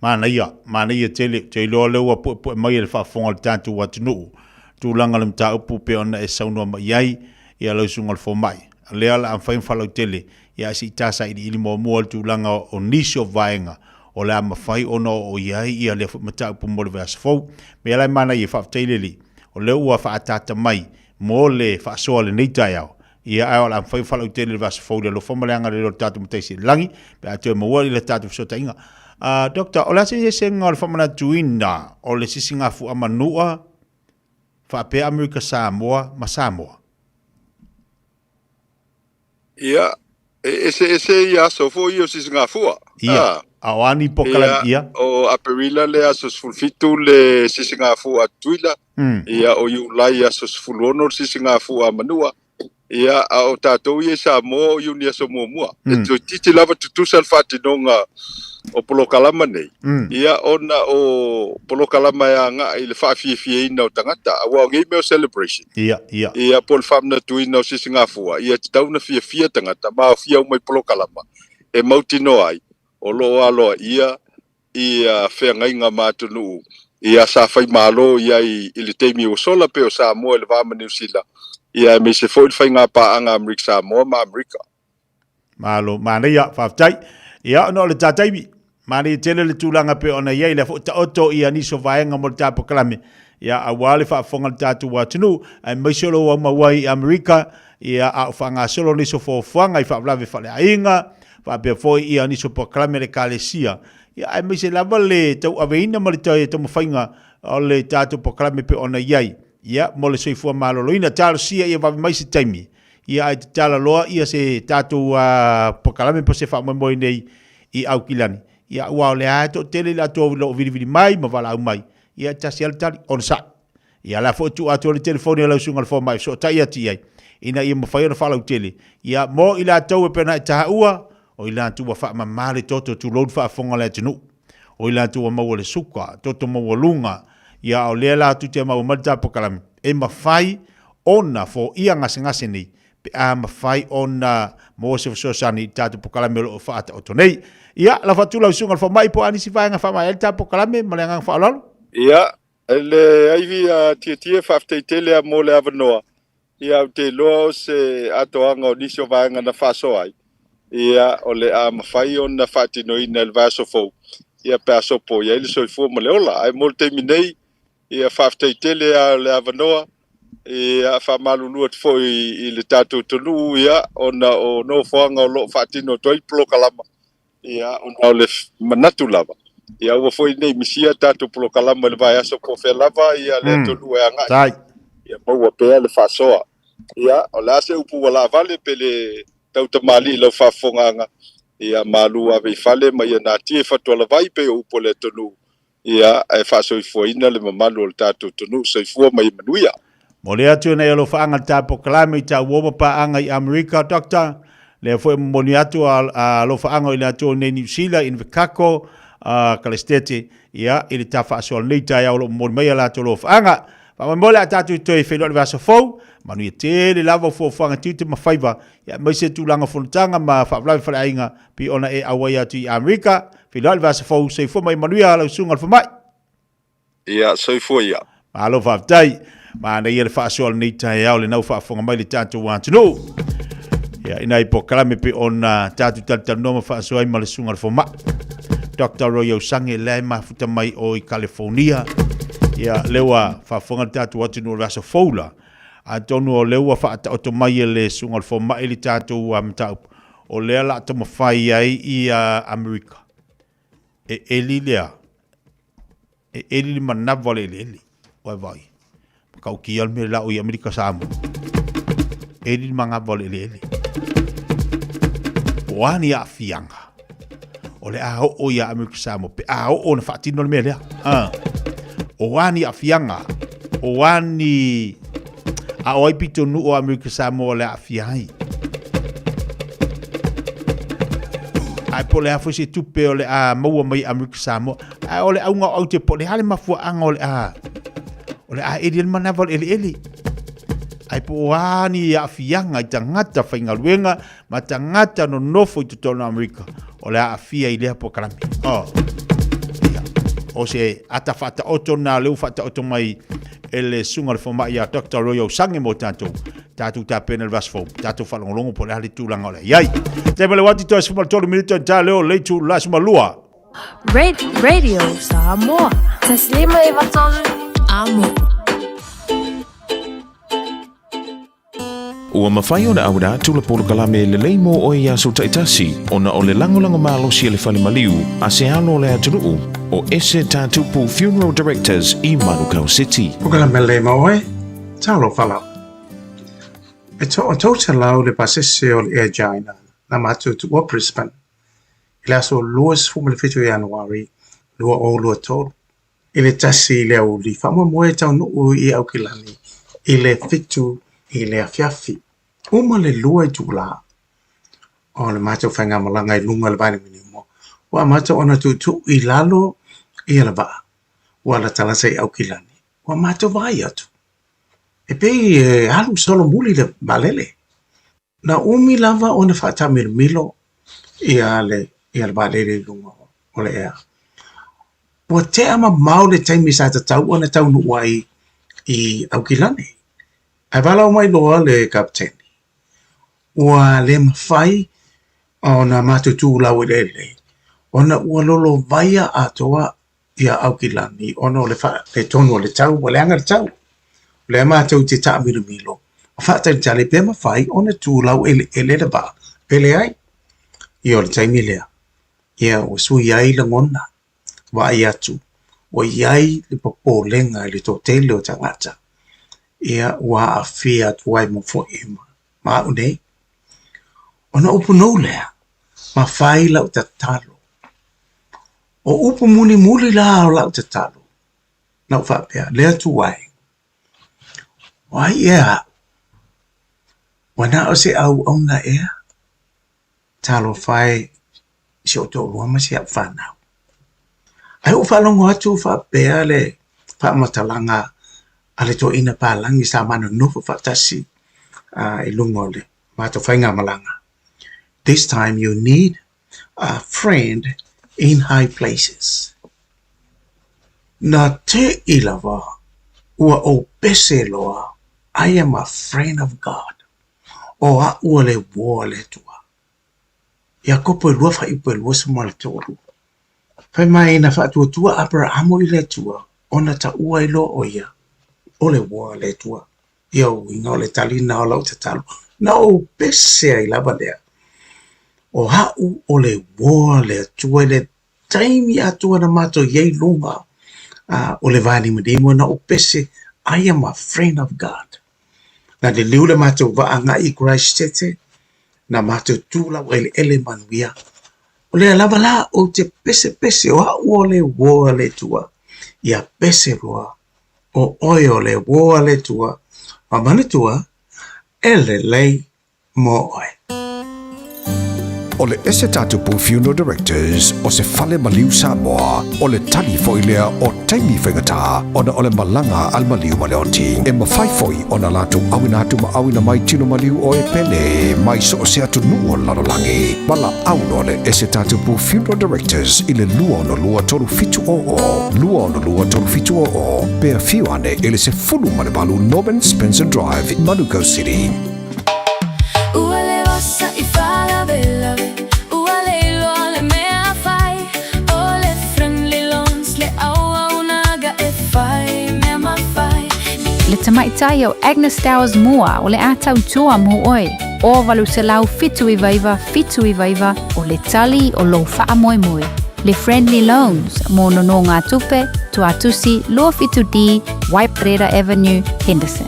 Manaia, manaia tele. Ou te iloa lea ua puepue mai e le faafofoga o le tatou atunuu tulaga o le mataupu pei ona e saunoa mai ai ia lau susuga i le fomai. O lea o le a mafai ona faalautele, ia ae se i ta sailiili muamua le tulaga o nisi o vaega o le a mafai ona oo i ai ia lea foi mataupu mo le vaiaso fou. Mea la e manaia, faafetai le Alii, o lea ua faaataata mai mo le faasoa i lenei taeao, ia ae o le a mafai ona faalautele i le vaiaso fou i le alofa ma le agalelei o le tatou Matai Sili i le Lagi, pe a toe maua i le tatou fesootaiga. Doctor, o le a se eseesega o le faamanatuina o le sisigafua manua faapea Amerika Samoa ma Samoa? Ia, e eseese ia aso foi ia o Sisigafua. Ia, a o a ni polokalame, ia. O Aperila le aso 17 le Sisigafua a Tutuila, ia o Iulai aso 16 le Sisigafua a Manua, ia a o tatou ia i Samoa o Iuni aso muamua. E toeitiiti lava tutusa le faatinoga o polokalama nei, ia ona o polokalama e agai i le faafiafiaina o tagata, aua o nei mea o celebration. Ia, ia. Ia, po o le faamanatuina o Sisigafua, ia tatau ona fiafia tagata ma aofia uma i polokalama e mautinoa ai o lo o aloaia ia feagaiga ma atunuu ia sa fai malo i ai i le taimi ua sola pei o Samoa i le va ma Niu Sila, ia aemaise foi le faiga paaga a Amerika Samoa ma Amerika. Malo, manaia, faafetai. Ia, ona o le ta taimi, manaia tele le tulaga pei ona i ai, lea foi taoto ia nisi o vaega mo le ta polokalame, ia, aua le faafofoga a le tatou atunuu, aemaise o lo o aumau ai i Amerika, ia, a o faagasolo nisi o fuafuaga i faalavelave faaleaiga, faapea foi ia nisi o polokalame a le Ekalesia, ia, aemaise lava le tauaveina ma le taumafaiga o le tatou polokalame pei ona i ai, ia, mo le soifua maloloina. Talosia ia vave mai se taimi Ia ae tatala loa ia se tatou polokalame po se faamoemoe nei i Aukilani. Ia aua o lea lava e toatele i latou o lo o vilivili mai ma valaau mai, ia e tasi lava le tali, onosai. Ia o le a foi tuu atu ai le telefoni a lau susuga i le fomai e fesootai atu i ai, ina ia mafai ona faalautele, ia mo i latou e pei ona e taua, o i latou ua faamama le toto, tulou le faafofoga a le atunuu. O i latou ua maua le suka, toto maualuga, ia a o lea latou te maua mai le ta polokalame, e mafai ona foia gasegase nei pe a mafai ona maua se fesoasoani i le tatou polokalame o lo o faataoto nei. Ia, lafo atu lau susuga i le fomai po o a nisi vaega e faamaea ai le ta polokalame ma le agaga faaaloalo. Ia, e leai a Tietie, faafetai tele a mo le avanoa. Ia, ou te iloa o se atoaga o nisi o vaega na faasoa ai, ia, o le a mafai ona faatinoina i le vaiaso fou, ia, pe a sopo i ai le soifua ma le ola. Ae mo le taimi nei, ia, faafetai tele lava o le avanoa, ia, faamalulu atu foi i le tatou atunuu, ia, ona o nofoaga o lo o faatino atu ai le polokalama, Ia, ona o le manatu lava, ia aua foi ne i misia tatou polokalama i le vaiaso po o fea lava ia le atunuu e agai. Tai. Ia maua pea le faasoa. Ia, o le a se upu ua laavale pe le tautamalii i lau faafofogaaga, ia malu ave i fale ma ia natia i fatualavai pei o upu a le atunuu, Ia, ae faasoifuaina le mamalu o le tatou atunuu. Soifua ma ia manuia. Momoli atu e nai alofaaga le ta polokalame i tauo ma paaga i Amerika, Doctor. Lea foi e momoli atu a alofaaga o i latou i nei Niu Sila, Invercargill, Kalestete, ia, i le ta faasoa lenei taeao o lo o momoli mai a latou alofaaga. Faamoemoe o le a tatou toe feiloai i le vaiaso fou. Manuia tele lava o fuafuaga tiute ma faiva, ia, aemaise tulaga o fonotaga ma faalavelave faleaiga pei ona e auai atu i Amerika. Feiloai i le vaiaso fou. Soifua ma ia manuia lau susuga i le fomai. Ia, soifua ia. Malo faafetai. Manaia le faasoa o lenei taeao lena ua faafofoga mai le tatou atunuu. Ia, i nai polokalame pei ona tatou talatalanoa ma faasoa ai ma le susuga i le fomai. Dr. Roy Osange lea e mafuta mai o i California. Ia, lea ua faafofoga le tatou atunuu o le aso fou la. Atonu o lea ua faataoto mai e le susuga i le fomai le tatou mataupu. O lea la taumafai ai i Amerika e eli lea E eli le manava o le eleele. Ua vai. Matautia le mea la o i Amerika Samoa. Eli le manava o le eleele. O a ni aafiaga o le a oo ia Amerika Samoa pe a oo na faatino le mea lea. Ah. O a ni aafiaga, o a ni a o ai pitonuu o Amerika Samoa o le aafia ai. Ae po o le a foi se tupe o le a maua mai Amerika Samoa. Ae o le auga o aute po o le a le mafuaaga o le a o le a eli ai le manava o le eleele. Ae po o a ni aafiaga i tagata faigaluega ma tagata nonofo i totonu o Amerika o le a aafia i lea polokalame. Oh. Ia. O se ata faataoto na lea ua faataoto mai e le susuga i le fomai ia Dr. Roy Osange mo tatou tatou tapena le vaiaso fou tatou faalogologo po o le a le tulaga o le a i ai. Taimi o le wati toe 13 minute ta leo le itu la 12. Radio Samoa. Taslima e vatolu. Amo. Ua mafai ona auina atu le polokalame lelei mo oe i aso taitasi ona o le lagolago malosi a le fale maliu a se alo o le atunuu o Ese Tatupu Funeral Directors i Manukau City. Polokalame lelei mo oe, talofa lava. E toa 300 le pasese o le Air China na matou tuua Brisbane i le aso 27 o Ianuari 2023 i le 1 i le aoauli faamoemoe e taunuu i Aukilani i le 7 i le afiafi. Uma le 2 itula o le matou faigamalaga i luga o le vailimanimo, ua amata ona tuutuu i lalo ia le vaa ua latalata i Aukilani. Ua matou vaai atu, e pei e alu solomuli le vaalele. Na umi lava ona faataamilomilo ia le ia le vaalele i luga o le ea. Ua tea mamao le taimi sa tatau ona taunuu ai i Aukilani. Ae valaau mai loa le kapeteni, ua le mafai ona matou tu laueleele ona ua lolovaia atoa ia Aukilani ona o le faaletonu o le tau, ua leaga le tau. O lea matou te taamilomilo ma faatalitali pe mafai ona tu laueleele le vaa pe leai. Ia o le taimi lea, ia ua sui ai lagona, vaai atu ua i ai le popolega i le toatele o tagata, ia ua aafia atu ai ma foi ma au nei. Ona upu nou lea, ma fai lau tatalo. O upu mulimuli la o lau tatalo, na ou faapea, le Atua e, o ai ea aʻu? Ua na o se auauna ea? Talofa e i si ou toalua ma si au fanau. Ae ua ou faalogo atu faapea le faamatalaga a le toeaina palagi sa ma nonofo faatasi i luga o le matou faigamalaga, This time you need a friend in high places. Na teʻi lava ua ou pese loa, I am a friend of God. O aʻu o le uō a le Atua. Iakopo e lua faaiupu e 23. Fai mai na faatuatua Aperahamo i le Atua ona taua ai loa ʻo ia o le uō a le Atua. Ia uiga o le tali lena o lau tatalo, na ou pese ai lava lea, o aʻu o le uō a le Atua i le taimi atoa na matou i ai i luga o le vaanimanimo, na ou pese, I am a friend of God. Na liliu le matou vaa agai i Christchurch, na matou tu laueleele manuia. O lea lava la ou te pesepese o aʻu o le uō a le Atua, ia pese loa o oe o le uō a le Atua, ma manatua e lelei mo oe. O le Ese Tatupu Funeral Directors o se fale maliu Samoa, o le tali foi lea o taimi faigata ona o le malaga a le maliu ma le oti. E mafai foi ona latou auina atu ma auina mai tino maliu o e pele mai so o se atunuu o le lalolagi. Valaau loa le Ese Tatupu Funeral Directors i le 262 3700, 262 3700, pe afio ane i le 18 Norman Spencer Drive, Manukau City. Ua le osa i faalavelave, ua le iloa le mea fai, o le Friendly Loans le auaunaga e fai mea mafai. Le tamaitai o Agnes Towers Moa o le a tautua mo oe, o 879 79 o le tali o lou faamoemoe. Le Friendly Loans mo nonogatupe, Tuatusi 27D, Waiparera Avenue, Henderson.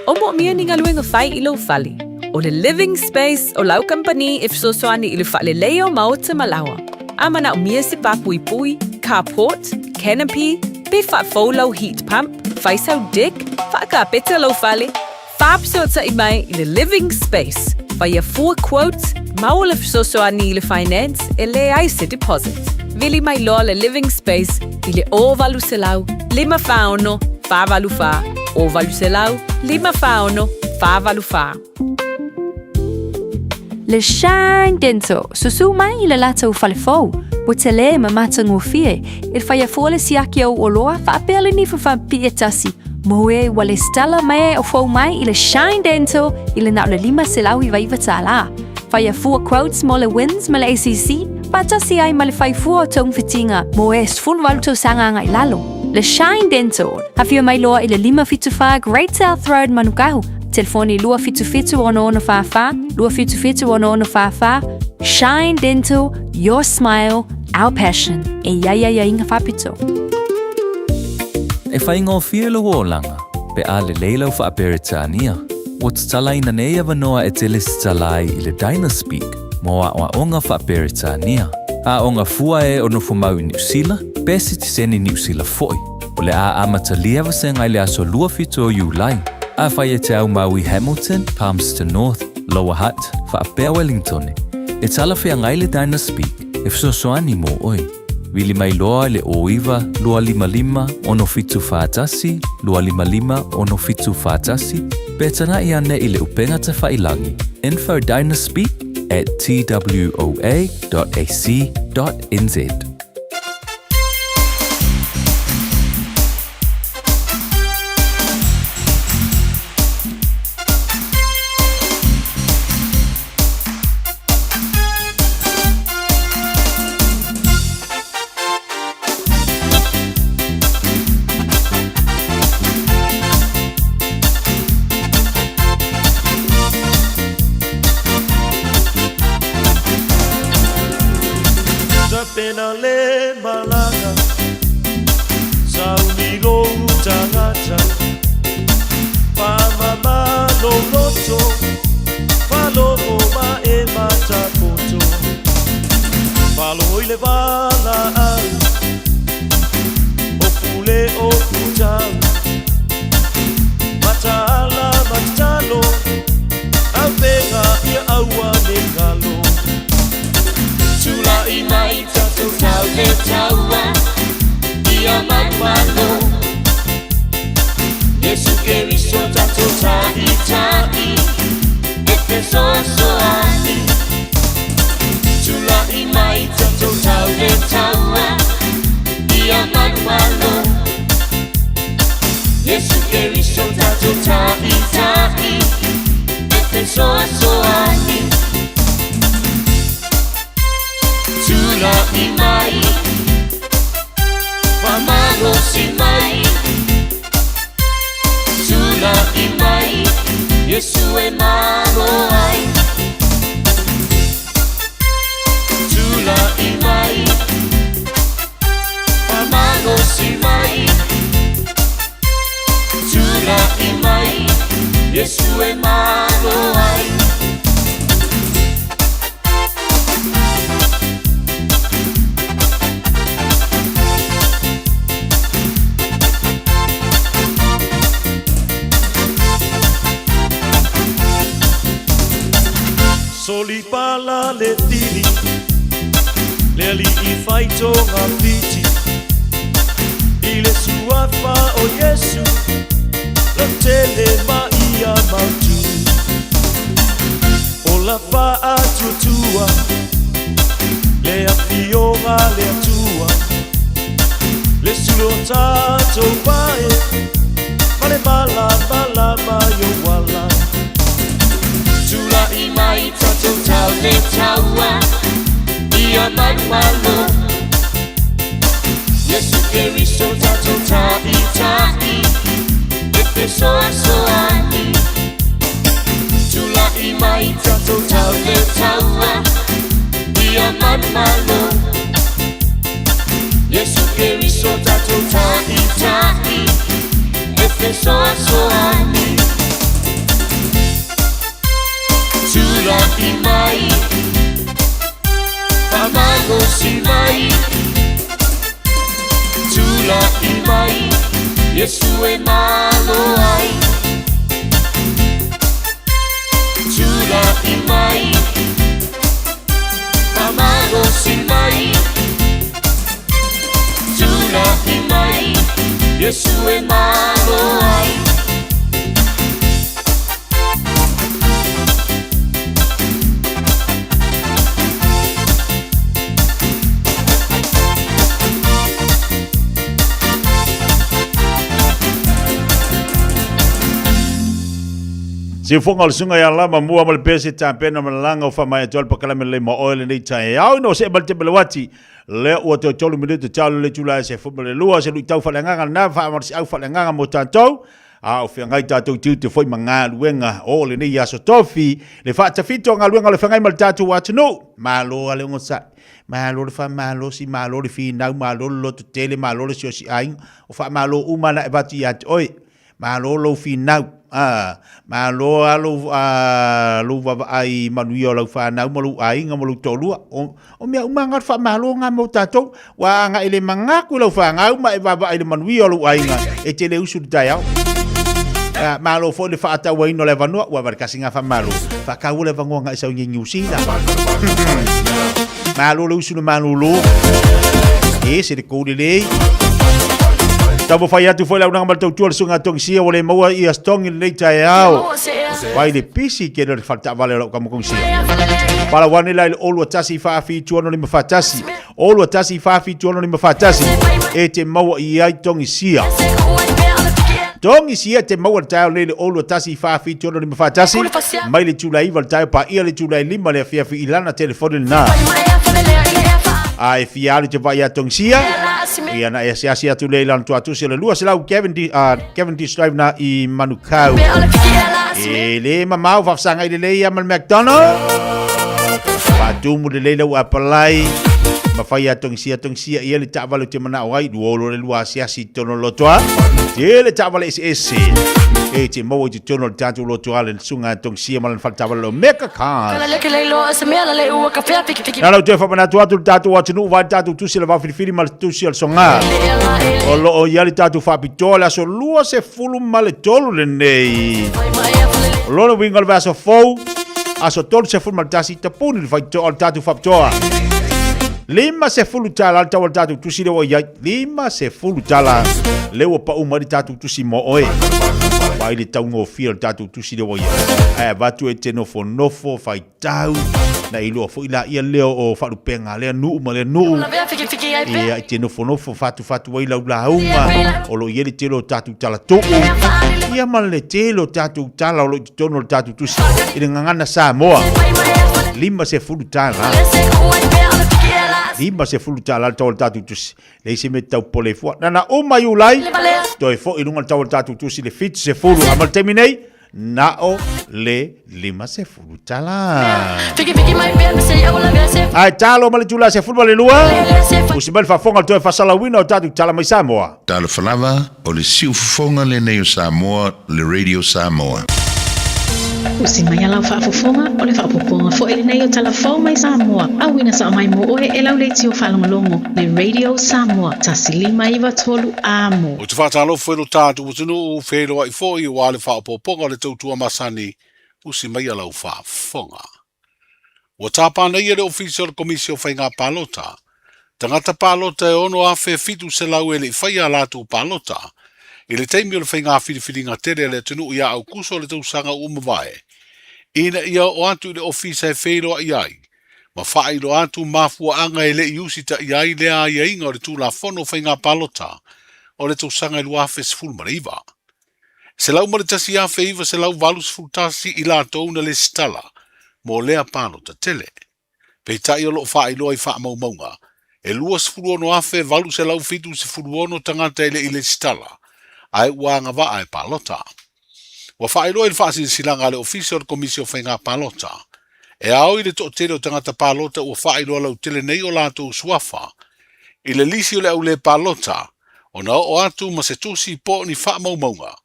O moomia ni galuega fai i lou fale. O le Living Space o lau kamupani e fesoasoani i le faaleleia o maota ma laoa. A manaomia se pāpuipui, carport, canopy, pe faafou lau heat pump, fai sau deck, faakapeta lou fale, faafesootai mai i le Living Space. Faia fua quotes, maua le fesoasoani i le finance e leai se deposit. Vili mai loa le Living Space i le 0800 546 484, 0800 546 484. Le Shine Dental, susu mai i le latou fale fou, ua tele ma matagofie, e faia fua le siaki o oloa faapea le nifo faapipii e tasi, mo e ua lesitala mai o fou mai i le Shine Dental i le na o le $599 tala. Faia fua quotes mo le WINZ ma le ACC, faatasi ai ma le fai fua o togafitiga mo e 18 tausaga agai lalo. Le Shine Dental, afio mai loa i le 574 Great South Road Manukau, telefoni 277 6644, 277 6644, Shine Dental, your smile, our passion. E i ai aiaiga faapito. E faigofie lou olaga, pe a lelei lau Faa-Peretania. Ua tatalaina nei avanoa e te lesitala ai i le Dynaspeak mo aoaoga Faa-Peretania. Aoga fua e o nofomau i Niu Sila, pe sitiseni Niu Sila foi. O le a amatalia vasega i le aso 27 o Iulai. Afai e te aumau i Hamilton, Palmerston North, Lower Hutt, faapea Wellingtone, e talafeagai le Dynaspeak e fesoasoani mo oe. Vili mai loa i le 09 255 6741 255 6741 pe tanaʻi ane i le upega tafailangi info dynaspeak at twoa.ac.nz. Tapena le malaga Sauni lou tagata Faamama lou loto Faalogo ma e matakoto Faalogo i le valaau O pule o putau Mataala ma tatalo Avega ia aua ne galo Tula'i mai tatou tau le taua Ia manumalo Iesu Keriso tatou taitai E fesoasoani Tula'i mai tatou tau le taua Ia manumalo Iesu Keriso tatou taitai E fesoasoani Tula'i mai Faamalosi mai Tula'i mai Iesu e malo ai Tula'i mai Faamalosi mai Tula'i mai Iesu e malo ai. Solipala le fili Le alii faitoga fiti I le suafa o Iesu Lotele ma ia mautu O la faatuatua Le afioga le Atua Le sulu o tatou vae Ma le malamalama i ou ala Tula'i mai tatou tau le taua Ia malumalo Iesu Keriso tatou ta'ita'i E fesoasoani Tula'i mai tatou tau le taua Ia malumalo Iesu Keriso tatou ta'ita'i E fesoasoani Tula'i mai Faamalosi mai Tula'i mai Iesu e malo ai Tula'i mai Faamalosi mai Tula'i mai Iesu e malo ai Siufoga o le susuga ia Lama Mua ma le Pese tapena ma le laga o faamaea atu ai le pakalame lelei ma oe lenei taeao ina ua see mai le tepeleuati lea ua toe tolu minute talo le itula e 12 se luitau faaleagaga lena faamalosiau faaleagaga mo tatou a o feagai tatou tiute foi ma galuega o lenei aso tofi le faatafito o galuega o le feagai ma le tatou atunuu. Malo a le ogasai, malo le faamalosi, malo le finau, malo le lototele, malo le siosiaiga, o faamalo uma na e avatu ia te oe. Malo lou finau, a, malo a lou, a, lou vaavaai i manuia o lau fanau ma lou aiga ma lou toalua. O, o mea uma nga o le faamalo nga mo tatou. Ua agai le mangaku i lau fanau ma e vaavaai i le manuia o lou aiga, e te le usu i le taeao. A, malo foi le faatauaina o le avanoa, ua vale kasi nga faamalo. Faataua le avanoa nga e sau i New Zealand. Malo le usu le malolo. E se le kou lelei. Taumafai atu foi le aunaga ma le tautua le susuga a Tongisia ua le maua ia Stongi i lenei taeao. Vai le pisi ke le fale taavale o lau kama kongisia. Palawane la i le olu a tasi whaafi tuano lima whaatasi. Olu a tasi whaafi tuano lima whaatasi. E te maua i ai Tongisia. Tongisia te maua le taeao nei le olu a tasi whaafi tuano lima whaatasi. Mai le tula iva le taeao paia le tula lima le afiafi i lana telefoni lena. A e fia alu te vai a Tongisia. Ia na e asiasi atu le i lana tuatusi o le 200 Cavendish, Cavendish Drive na i Manukau. E le mamao whawhasangai le lei ma le McDonald. Whatumu le lei lau apalai. Ma whai a Tongisia, Tongisia ia le taavale o te manao ai. Lua le lua asiasi i tono lotoa. Te le taavale ese ese. E te maua i te tono le tātou lotoa le sunga a Tongisia ma lana whale taavale o Mega Cars. Nā lau toe whamanatu atu le tātou atunuu vai le tātou tusi le vaofilifili ma le tusi o le soga. O loo ia le tātou whapitoa le aso 23 lenei. O lona uiga o le vaiaso fou, aso 31 tapuni le faitoa o le tātou whapitoa. 50 tala le tau o le tātou tusi lea ua i ai. 50 tala lea ua pau mai le tātou tusi mo oe. Vai le taugofie o le tātou tusi lea ua i ai. Ae avatu e te nofonofo, faitau, na iloa foi la ia lea o faalupega a lea nuu ma lea nuu. Ia, e te nofonofo fatufatu ai lau lauga, o lo o i ai le tele o tātou tala tuu, ia ma le tele o tātou tala o lo o i totonu o le tātou tusi i le gagana Samoa. 50 tala. 50 tala le tau o le tātou tusi. Leai se mea tau popole ai fua. Na na uma Iulai, toe foi i luga le tau o le tātou tusi le 70. A ma le taimi nei, na o le 50 tala. Ae talo ma le itula 12, usi mai le faafofoga o le toe faasalauina o tatou tala mai Samoa. Talofa lava, o le siufofoga lenei o Samoa, le Radio Samoa. Usi mai a lau faafofoga, o le faaopoopoga foi lenei o tala fou mai Samoa, auina sao mai mo oe e lau leitio faalogologo, le Radio Samoa, 1 5 9 3 Amo. Ou te faatalofa i lo tatou atunuu, feiloai foi aua le faaopoopoga o le tautua masani, usi maia lau faafofoga. Ua tapa nei e le Ofisa o le Komisi o Faiga Palota tagata palota e 6,700 e le i faia a latou palota i le taimi o le faiga filifiliga tele a le atunuu ia Aukuso o le tausaga ua mavae, ina ia oo atu i le ofisa e feiloai ai ma faailoa atu mafuaaga e le i usitaia ai lea aiaiga o le Tulafono o Faiga Palota o le tausaga e 2019. 101,981 i latou na lesitala mo lea palota tele. Peitai o lo o faailoa i faamaumauga, e 26,876 tagata e le i lesitala, ae ua agavaa e palota. Ua faailoa i le faasilasilaga a le Ofisa o le Komisi o Faiga Palota, e ao i le toatele o tagata palota ua faailoa lautele nei o latou suafa i le lisi o le au lē palota ona oo atu ma se tusi po o ni faamaumauga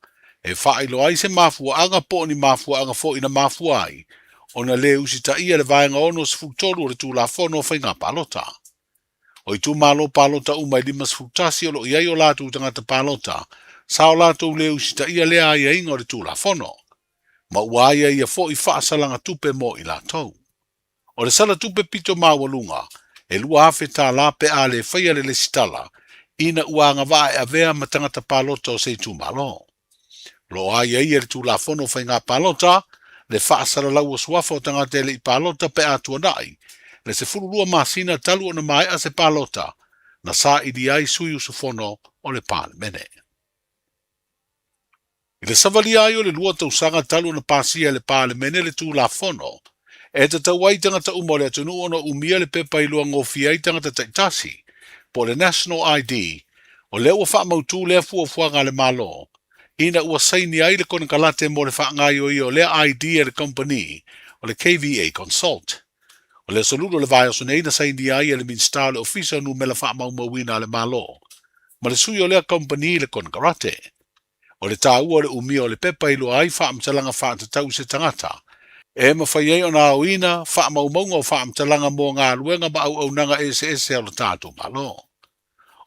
e faailoa ai se mafuaaga po o ni mafuaaga foi na mafua ai ona lē usitaia le Vaega 63 o le Tulafono o Faiga Palota. O itumalo palota uma e 51 o lo o i ai o latou tagata palota sa o latou lē usitaia lea aiaiga o le Tulafono, ma ua aiaia foi faasalaga tupe mo i latou. O le sala tupe pito maualuga e $2,000 pe a le faia le lesitala ina ua agavaa e avea ma tagata palota o se itumalo. O lo o aiaia e le Tulafono o Faiga Palota le faasalalau o suafa o tagata e le i palota pe a tuanai le 12 masina talu ona maea se palota na sailia ai sui usufono o le Palemene. I le savalia ai o le lua tausaga talu ona pasia e le Palemene le Tulafono e tatau ai tagata uma o le atunuu ona umia le pepa iloa gofie ai tagata taitasi, po o le National ID, o lea ua faamautu lea fuafuaga a le Malo ina ua saini ai le konekarate mo le faagaoioia o lea ID e le kamupani o le KVA Consult. O le aso Lulu o le vaiaso nei na sainia ai e le Minisita o le Ofisa o Numela Faamaumauina a le Malo ma le sui o lea kamupani le konekarate. O le taua o le umia o le pepa i iloa ai faamatalaga faatatau i se tagata, e mafai ai ona aoina faamaumauga o faamatalaga mo galuega ma auaunaga eseese a lo tatou Malo.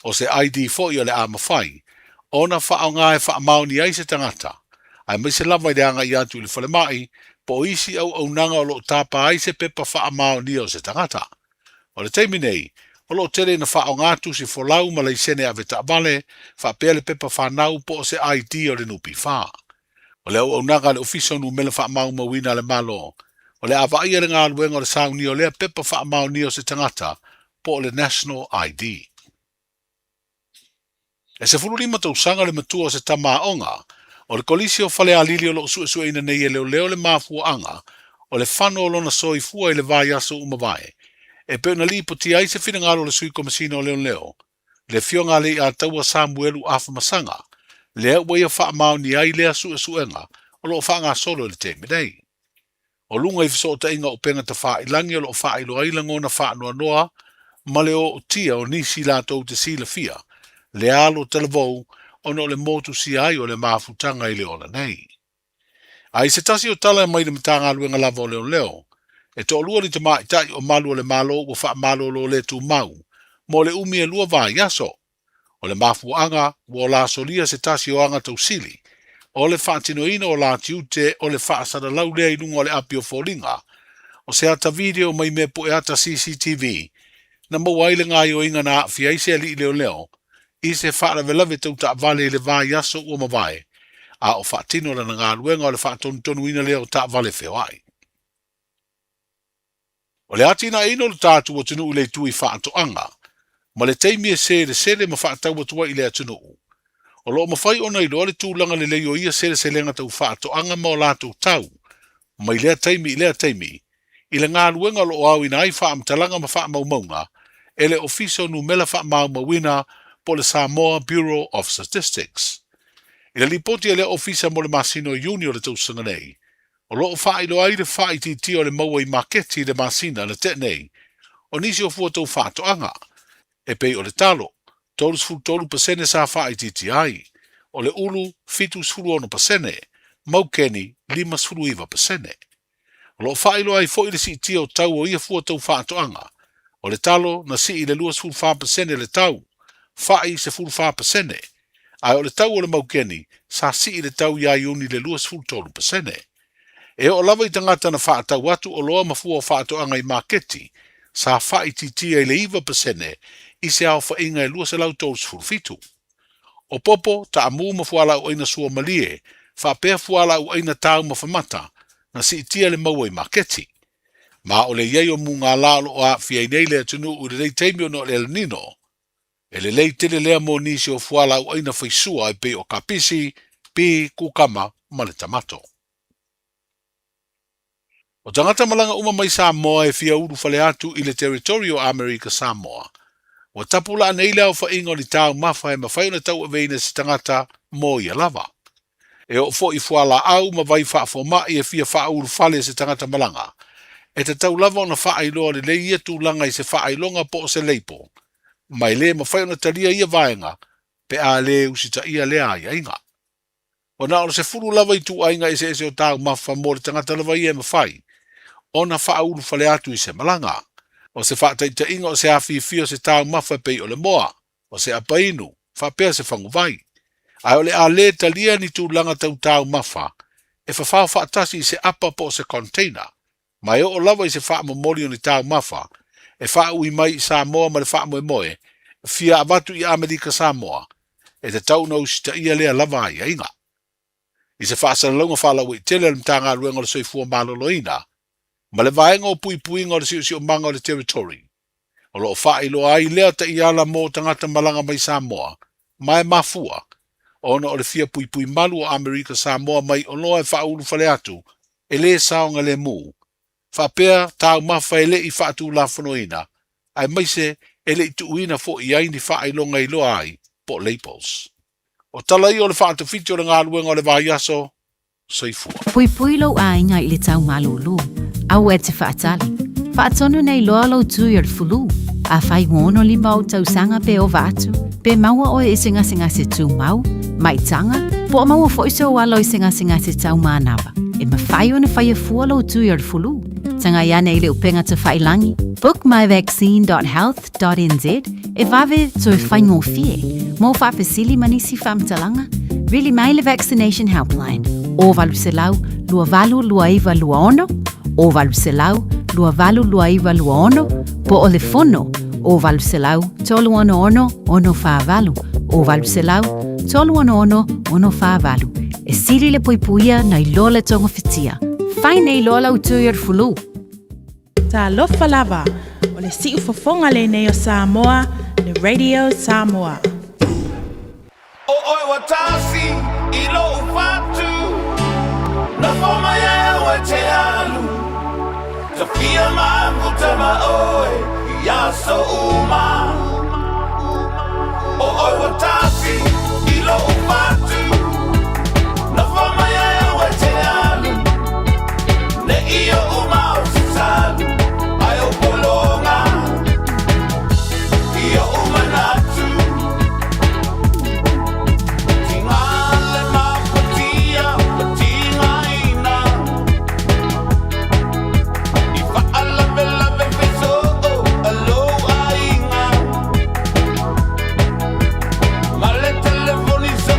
O se ID foi o le a mafai ona faaaoga e faamaoni ai se tagata, aemaise lava i le agai atu i le falemai po o isi auaunaga o lo o tapa ai se pepa faamaonia o se tagata. O le taimi nei, o lo o tele ina faaaoga tusi folau ma laisene avetaavale, faapea le pepa fanau po o se ID o le NPF. O le auaunaga a le Ofisa o Numela Faamaumauina a le Malo, o le a vaaia le galuega o le saunia o lea pepa faamaonia o se tagata po o le National ID. E 15 tausaga le matua o se tama aoga o le Kolisi o Falealili o lo o suesueina nei e leoleo le mafuaaga o le fano o lona soifua i le vaiaso ua mavae, e pei ona lipotia ai se finagalo o le Sui Komesina o Leoleo, le Afioga a Leiataua Samuelu Afamasaga, lea ua ia faamaonia ai lea suesuega o lo o faagasolo i le taimi nei. O luga i fesootaiga o upega tafailangi o lo o faailoa ai lagona faanoanoa ma le ootia o nisi latou te silafia le alo talavou ona o le motusia ai o le mafutaga i le ola nei. A i se tasi o tala mai le Matagaluega lava o Leoleo, e toalua ni tamaitai o malu o le Malo ua faamalolo le tumau mo le umi e lua vaiaso. O le mafuaaga ua ola solia se tasi o aga tausili o le faatinoina o la tiute o le faasalalau lea i luga o le api o foliga o se ata video mai mea pue ata CCTV na maua ai le gaoioiga na aafia ai se alii leoleo i se faalavelave tau taavale i le vaiaso ua mavae a o faatino lana galuega o le faatonutonuina lea o taavale feoai. O le atinaeina o le tatou atunuu i le itu i faatoaga, ma le taimi e selesele ma faatau atu ai i le atunuu. O lo o mafai ona iloa le tulaga lelei o ia seleselega tau faatoaga ma o latou tau, mai lea taimi i lea taimi, i le galuega o lo o aoina ai faamatalaga ma faamaumauga e le Ofisa o Numela Faamaumauina po o le Samoa Bureau of Statistics. I le lipoti a lea Ofisa mo le masina o Iuni o le tausaga nei, O lo o faailoa ai le faaitiitia o le maua i maketi i le masina na tea nei o nisi o fua tau faatoaga, e pei o le talo, 33% sa faaitiitia ai, o le ulu, 76%, maukeni, 59%. O lo o faailoa ai foi le siitia o tau o ia fua tau faatoaga, o le talo na sii i le 24% le tau, fai 14%, Ae o le tau o le maukeni, sa sii le tau ia Iuni i le 23%. E oo lava i tagata na faatau atu oloa ma fua o faatoaga i maketi, sa faaitiitia i le 9% i se aofaiga e 237. O popo, taamu ma fualaauaina suamalie, faapea fualaauaina taumafa mata, na siitia le maua i maketi. Ma o le i ai o mugala o lo o aafia ai nei le atunuu i lenei taimi ona o le El Nino, e lelei tele lea mo nisi o fualaauaina faisua e pei o kapisi, pi, kukama ma le tamato. O tagata malaga uma mai Samoa e fia ulufale atu i le Territory o Amerika Samoa, ua tapulaa nei le aofaiga o ni taumafa e mafai ona tauaveina e se tagata mo ia lava. E oo foi i fualaau ma vai faafomai e fia faaulufale e se tagata malaga, e tatau lava ona faailoa lelei ia tulaga i se faailoga po o se leipo, ma e le mafai ona talia ia vaega pe a le usitaia lea aiaiga. Ua na o le 10 lava ituaiga eseese o taumafa mo le tagata lava ia e mafai ona faaulufale atu i se malaga. O se faataitaiga o se afifi o se taumafa e pei o le moa, o se apainu, faapea se faguvai. Ae o le a lē talia ni tulaga tau taumafa e fafao faatasi i se apa po o se container, ma e oo lava i se faamomoli o ni taumafa e faaui mai i Samoa ma le faamoemoe fia avatu i Amerika Samoa, e tatau ona usitaia lea lava aiaiga. I se faasalalauga faalauaitele a le Matagaluega o le Soifua Maloloina ma le Vaega o Puipuiga o le Siosiomaga o le Territory, o lo o faailoa ai lea taiala mo tagata malaga mai Samoa ma e mafua ona o le fia puipui malu o Amerika Samoa mai oloa e faaulufale atu e lē saogalemu, faapea taumafa e le i faatulafonoina aemaise e le i tuuina foi i ai ni faailoga iloa ai po o labels. O tala ia o le faatafiti o le galuega o le vaiaso. Soifua. Puipui lou aiga i le tau malūlū. Aua e te faatali. Faatonu nei loa lou tui o le fulu. Afai ua 65 ou tausaga pe ova atu, pe maua oe i se gasegase tumau, maitaga, po o maua foi sou alo i se gasegase tau manava, e mafai ona faia fua lou tui o le fulu. Tagai ane i le upega tafailangi, bookmyvaccine.health.nz, e vave toe faigofie. Mo faafesili ma nisi faamatalaga, vili mai le Vaccination Helpline, o 800 282926, o 800 282926, po o le fono, o 800 366 648, o 800 366 648. E sili le puipuia nai lo le togafitia. Fai nei loa lau tui o le fulu. Talofa lava, o le siufofoga lenei o Samoa, le Radio Samoa. O oe ua tasi i lou fatu Nofo mai ai au e te alu Tawhia mafuta ma oe i aso uma O oe ua tasi i lou fatu Nofo mai ai au e te alu Ne i oʻu mau salu Ai o pologa I oʻu manatu Tiga le mafatia Tigaina I faalavelave fesoo a lou aiga Ma le telefoni soo.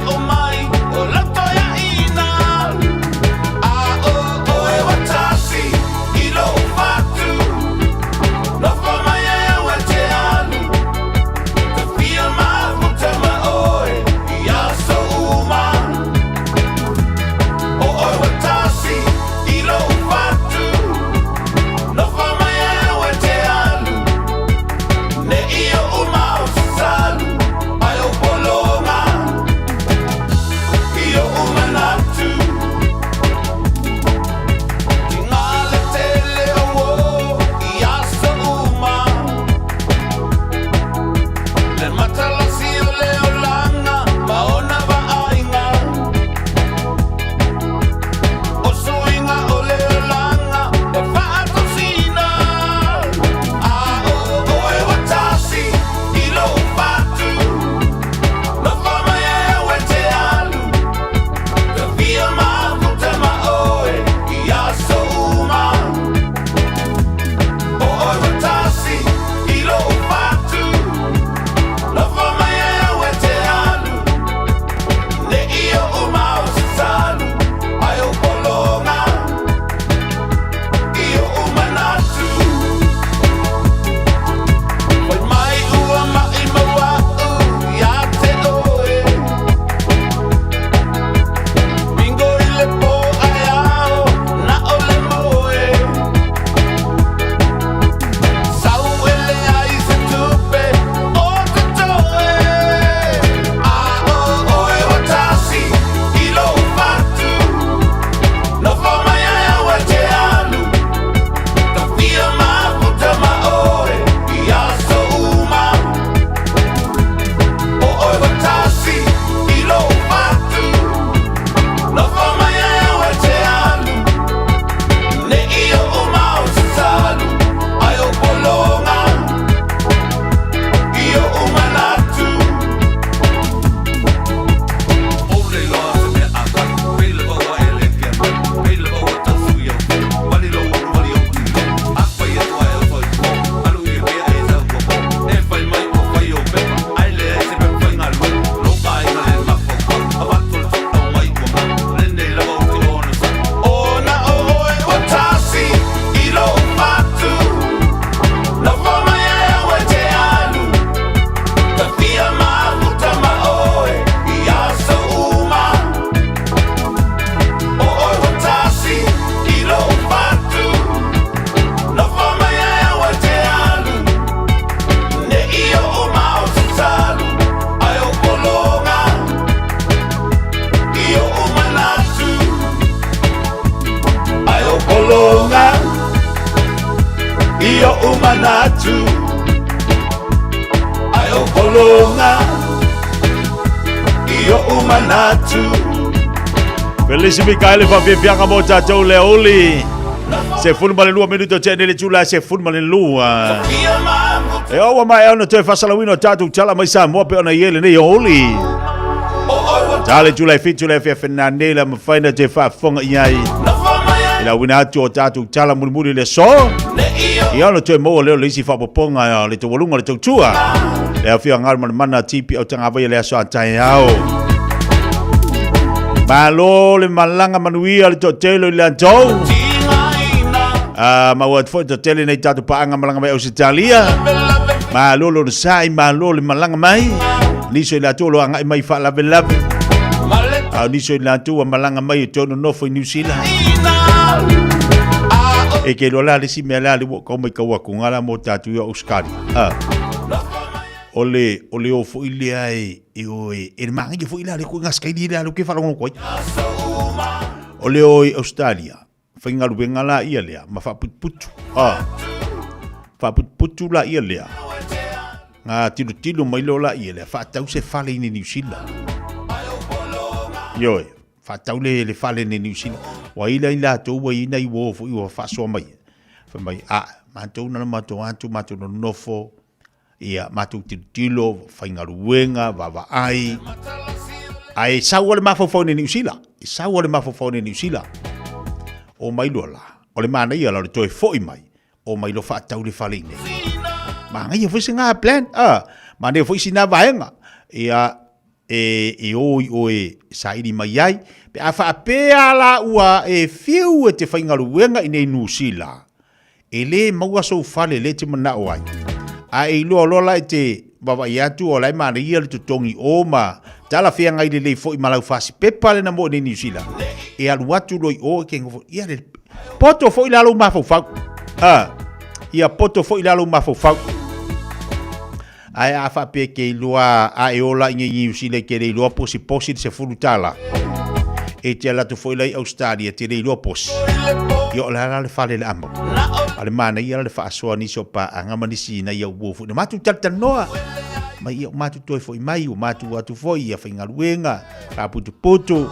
I oʻu manatu Ae o pologa I oʻu manatu Felisi Mikaele faafiafiaga mo tatou le aouli. 12 minuto o tea nei le itula 12. E ua maea ona toe faasalauina o tatou tala mai Samoa pe ona i ai lenei aouli. Ta le itula e 7 le afiafi nanei le mafai ona toe faafofoga i ai. I le auina atu o tatou tala mulimuli i le aso. Ia ona toe maua lea o le isi faaopoopoga o le taualuga o le tautua. Le afio a Galumalemana TP Autagavaia i le aso a taeao. Malo le malaga manuia le toatele i le atou. Maua atu foi toatele nei tatou paaga malaga mai Ausetalia. Malo le onosai, malo le malaga mai. Nisi o i latou o lo o agai mai i faalavelave. A o nisi o i latou ua malaga mai e toe nonofo i Niu Sila. E ke iloa la le isi mea la le ua kau mai kau atu ngā la mō tātou i o Australia. O le, o le o foi lea e, e o e, e le māngai foi la le koe ngā skaili lea le ke wharongo koe. O le o i Australia, whaingaluenga la ia lea, ma whaputuputu. Whaputuputu la ia lea. Ngā tilotilo mai leo la ia lea, whaatau se fale i ne New Zealand. Ioe, whaatau le, le fale i ne New Zealand. Wa ila i latou ua i nai uo foi ua whaasoa mai. Whai mai, a, mātou nana mātou atu, mātou nonofo, ia, mātou tilotilo, whaingaluenga, vaavaai. Ae sau o le mafaufau i ne New Zealand. E sau o le mafaufau i ne New Zealand. O mai loa la, o le manaia la o le toe foi mai, o mai loa faatau le fale i nei. Manaia foi se ngā plan, a, manaia foi sina vaega. Ia, e, e o i oe saili mai ai. Pe a faapea la ua e fiu e te faigaluega i nei Nusila, e lē maua sou fale lea e te manao ai. A e iloa loa la e te vaavaai atu o la e manaia le totogi o ma talafeagai lelei foi ma lau fasipepa lena mo i nei Niu Sila, e alu atu loa i o e ke nofo, ia le poto foi la lou mafaufau. A, ia poto foi la lou mafaufau. Ae a faapea ke iloa a e ola i nei Niu Sila ke le iloa posi posi le $10. E te ala atu foi la i Australia te le iloa posi. Ia o le a la le fale le amo. A le manaia la le faasoa nisi o paaga ma nisi ina ia uo foi. Na matou talatalanoa mai ia o matou toe foi mai, o matou atu foi ia faigaluega, faaputuputu.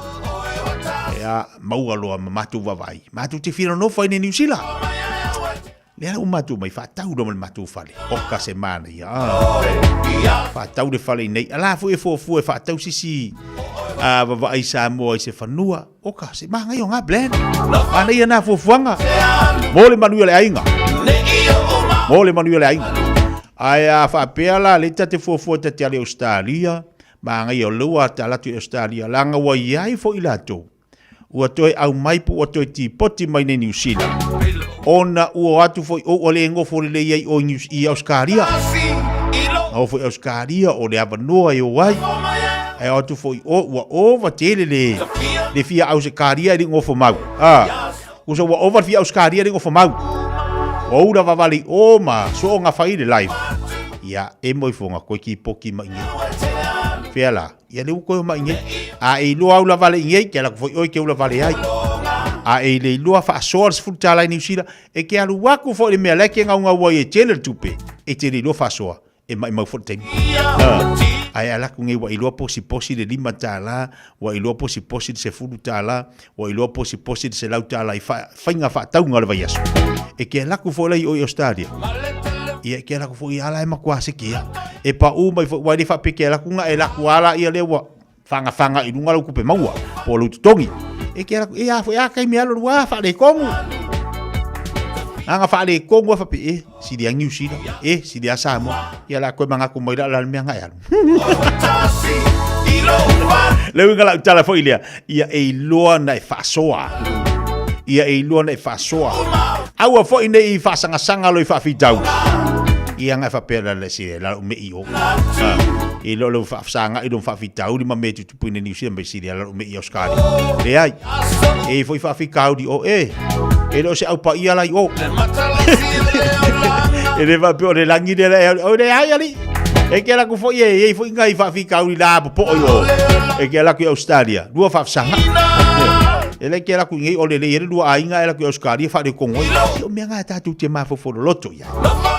Ia maua loa ma matou vaavaai. Matou te fia nonofo ai nei Niu Sila. Lea la ua matou mai faatau loa ma le matou fale. Oka se manaia. Ah. Faatau le fale i nei. Ala foi e fuafua e faatau sisi a vavaai Samoa i se fanua. Oka se manaia o ngā plan. Manaia nā fuafuaga. Mo le manuia o le aiga. Mo le manuia o le aiga. Ae a faapea la le ta te fuafua ta te ale Australia, manaia o lea ua tala atu i Australia, leaga ua i ai foi latou Ua toe aumai po ua toe tipoti mai nei Niu Sila ona ua o atu foi o ua le nofo lelei ai o i Ausetalia. Na o foi Ausetalia o le avanoa e o ai. Ae o atu foi o ua ova tele le le fia Ausetalia e le nofo mau. A usa ua ova le fia Ausetalia e le nofo mau. Ua ula vavale i o ma soonga fai le life. Ia e mo ifonga koe kipoki mai nei. Fea la. Ia lea ua toe omai nei. A e iloa au lavale i nei, ke ala atu foi oe ke ula vale ai. A e le iloa faasoa le $10 i Niu Sila, e ke alu atu foi i le mea la e ke gaugau ai e tele le tupe, e te le iloa faasoa, e maimau foi le taimi. Ae ala atu nei ua iloa posiposi le $5, ua iloa posiposi le $10, ua iloa posiposi le $100 i faiga faatauga o le vaiaso. E ke ala atu foi la i o i Australia. Ia, e ke ala atu foi ala e matua seke ia. E paʻū mai foi, ua e le faapea ke ala atu na e ala atu ala ia lea ua fagafaga i luga lau tupe maua, po o lou totogi. E ke ala atu, e a foi a taimi alu alu a faaletonu. Aga faaletonu a faapea, e, sili a Niu Sila, e, sili a Samoa. Ia la koe manatu mai la la le mea na e alu. Le uiga lau tala foi lea, ia e iloa na e faasoa. Ia e iloa na e faasoa. Aua foi nei i faasagasanga lo i faafitau. Ia ngai faapea la le si la me i o. I lo lo faafasanga i lo faafitauli ma me tutupu i New Zealand mai sili la me i Australia. Leai. E foi faafitauli o e. E le o se au paia la i o. E le faapea o le lagi lea la e o le ai ali. E ke ala ku foi e e foi ngai faafitauli la popo i o. E ke ala ku i Australia. Lua faafasanga. E le ke alu atu i inei o lelei ai le lua aiga ae alu atu i Ausetalia faaletonu ai. Se o mea na tatou te mafaufau loloto i ai.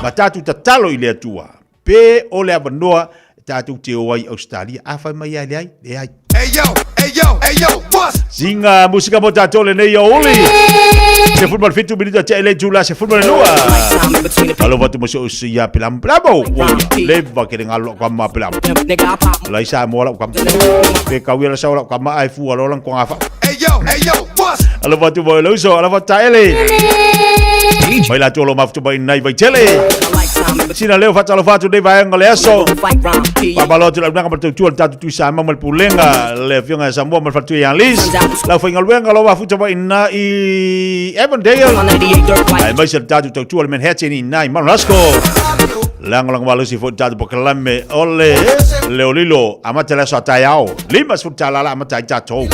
Ma tatou tatalo i le Atua pe o le avanoa tatou te o ai i Ausetalia. Afai mai e leai, leai. Hey yo, hey yo, hey yo, what's Singa musika mo tatou lenei aoauli. 17 minita tea i le itula 12. Alofa atu mo si o si ia Pelamu. Pelamo! Ua leva ke le galo lau kama Pelamu. Lai Samoa lau kama. Pe kau ia la sao lau kama ai fua loa lang konga fa. Hey yo, hey yo, what's Alofa atu mo le uso, alofa taele. Mai la tolo mafutu mai nai vai tele. Sina leo fatalofa atu nei vaega o le aso. Faamalo atu i le auaunaga ma le tautua o le tatou Tui Samoa ma le Pulega, le Afioga ia Samoa ma le Faletua ia Liz. Le aufaigaluega o lo o mafuta mai i ina i Avondale, aemaise le tatou tautua i le Manhattan i ina i Mount Roskill. Lagolago malosi foi le tatou polokalame o le Leo Lilo, amata le aso a taeao, $50 la amata ai tatou.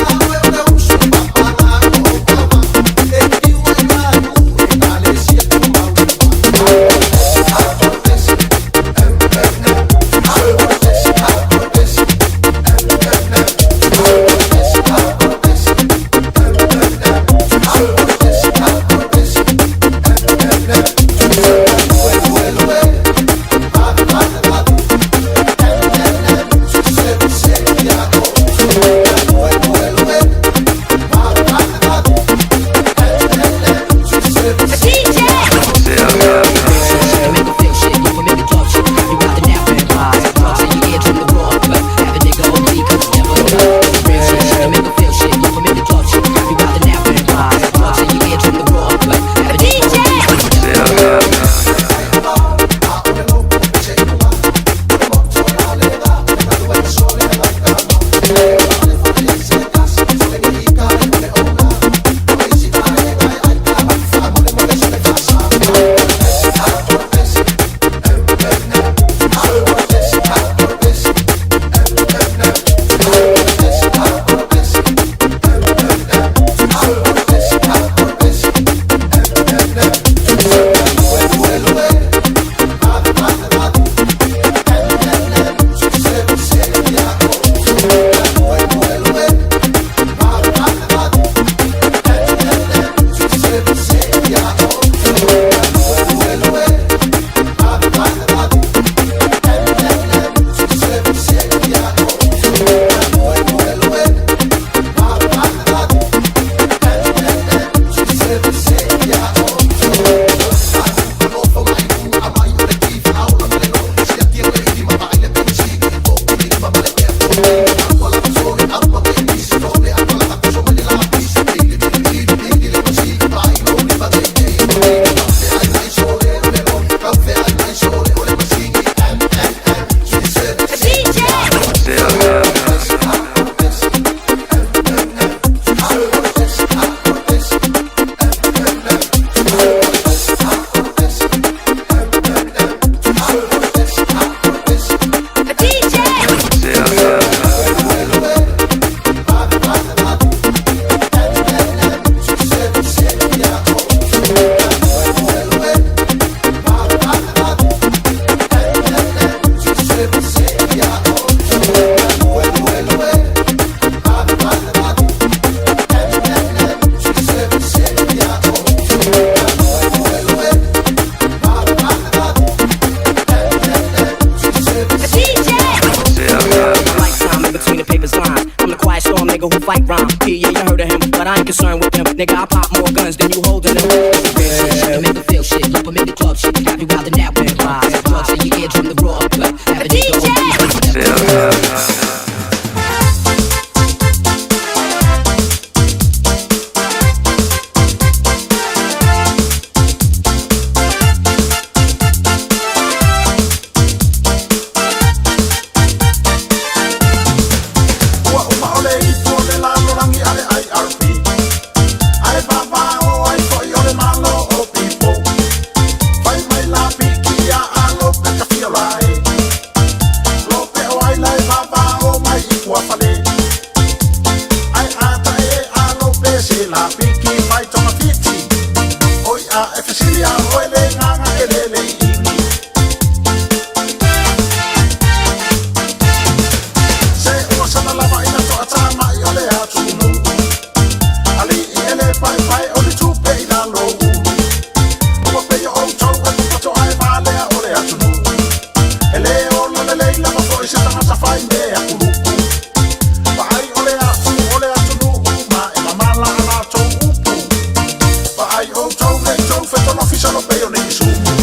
fetolofi solo pei o nei sumu.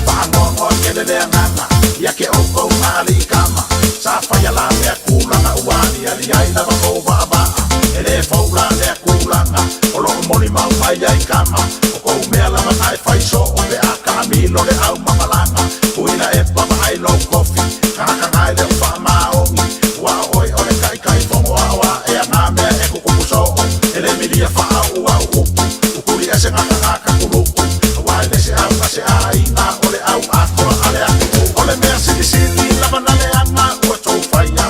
Faanoanoa tele le agaga ia ke ʻoukou ma alii kama. Sa faia la lea kulaga ua aliali ai lava kou vaavaa. E lē fou la lea kulaga o loo molimau mai ai kama. O kou mea lava na e fai soo pe a kaamilo le aumamalaga. Uina e pavaai lou kofi kagakaga e le o faamaogi. Ua o oe o le taʻitaʻifogo aʻoaʻe a ngā mea e kukupu soo. E lē milia faauu au upu ukuli ese gakagaka kuluku. Auā e le se auga se aiga o le au atoa a le atunuu. O le mea silisili lava na leaga ua tou faia.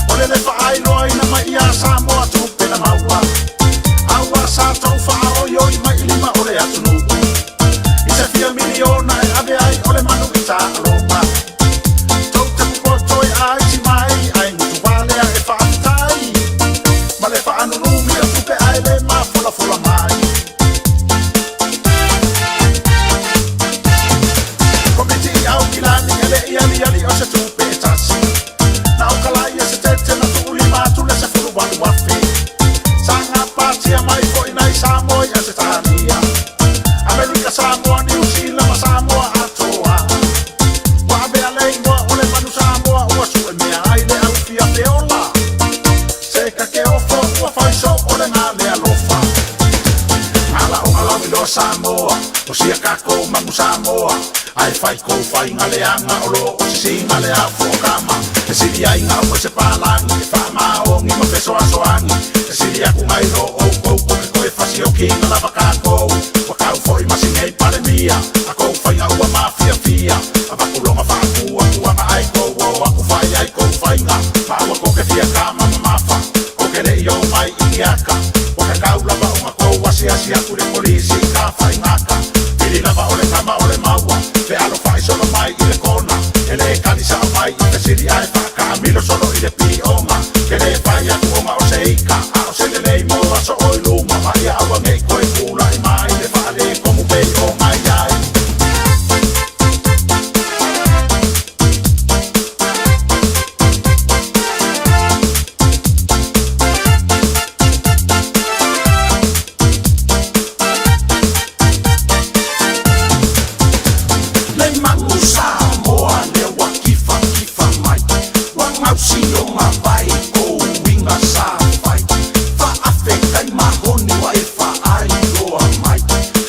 O le le faailoaina mai iā Samoa tupe na maua. A ua sa tou faaoioi mai i lima o le atunuu. I se fia miliona e ave ai o le manu i taaloga. Tou te popoe aiti mai ai gutu valea e faafetai. Ma le faanunumi o tupe ae le mafolafola mai. Komiti i Aukilani e le i aliali o se tupe e tasi. Na o ka lai e se tete na tuulima atu le 18,000. Sa gapatia mai foi nai Samoa i Asetania. Amerika Samoa, Niu Sila ma Samoa atoa. Ua avea le igoa o le manu Samoa ua sue mea ai le au fia feola. Se kakeofo ua fai soo le gale alofa. Galaoga lauiloa Samoa, o sia kakou magu Samoa. Ae fai kou faiga leaga o loo o sisiga le afuokama. E sili ai gau mai se palagi e faamaogi ma fesoasoagi. E sili aku nai lo oukou ko ke koe fasiokiga lava kakou. Ua kau foi masigei palemia, a kou faiga ua mafiafia. Avakuloga faapuapuaga ae kou o aku fai ai kou faiga. Ma ua koke fia kama mamafa, ko ke leʻi o mai i niaka. Ua kakau lava o makou asiasi aku le polisi i ka faigaka. Pili lava o le kama o le maua, fealofaʻi solo mai i le kona. E lē kali saʻo mai i fesili ae faakaamilo solo i le pioga. Ke lē fai aku oga o se ika, a o se lelei mo aso o i luma. Ma ia aua nei koe kulaʻi mai le faalē komu pei o ngai ai. Le manu Samoa lea ua kifakifa mai, ua gausi o mavae kou uiga sa fai. Faafetai mahoni ua e faailoa mai,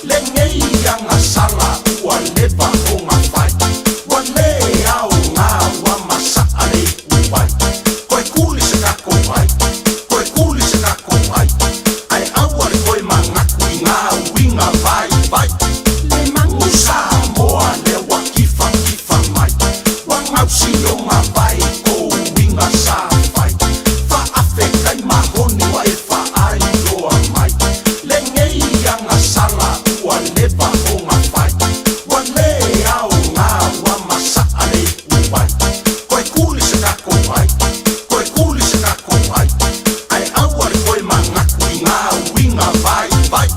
lenei agasala ua leva ona fai. Ua lē aogā ua masaʻa le ipuvai, toe kuli se kakou ai, toe kuli se kakou ai. Ae aua le toe manatu i ngā uiga vaivai. Le manu Samoa lea ua kifakifa mai, ua gausi o mavae kou uiga sa fai. Faafetai mahoni ua e faailoa mai, lenei agasala ua leva ona fai. Ua lē aogā ua masaʻa le ipuvai, toe kuli se kakou ai, toe kuli se kakou ai. Ae aua le toe manatu i ngā uiga vaivai.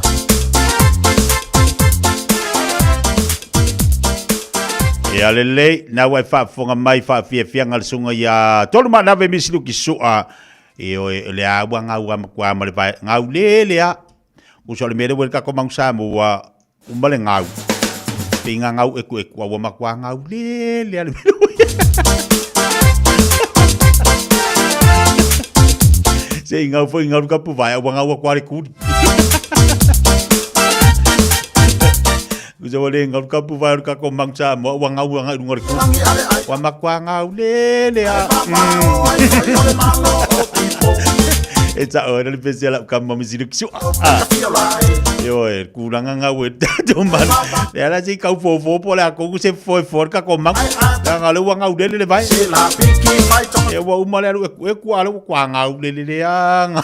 Ia lelei, na ua e faafofoga mai faafiafiaga le susuga ia Tolumaanave Misi Luki Sua, e oe o le a ua gau a matua ma le vae, gau le le a. Uso le mea le ua le kako mangu sa mo ua uma le gau. Pe ngā gau eku eku a ua matua gau le le a le mea le ua. Se i gau foi gau le kapu vae, a ua gau a kua le kuli. Uso ua le gau le kapu vae o le kako mangu sa mo ua gau a ngai lunga le kuli. Ua matua gau le le a. E ta oe le pese la ka mami si luki sua. Yo e kulanga ngau e tato man. Le ala si kau fo fo po le ako se fo fo ka ko mang. Ka ngau le ua ngau le le vai. E ua uma le alu e ku alu kwa ngau le le le anga.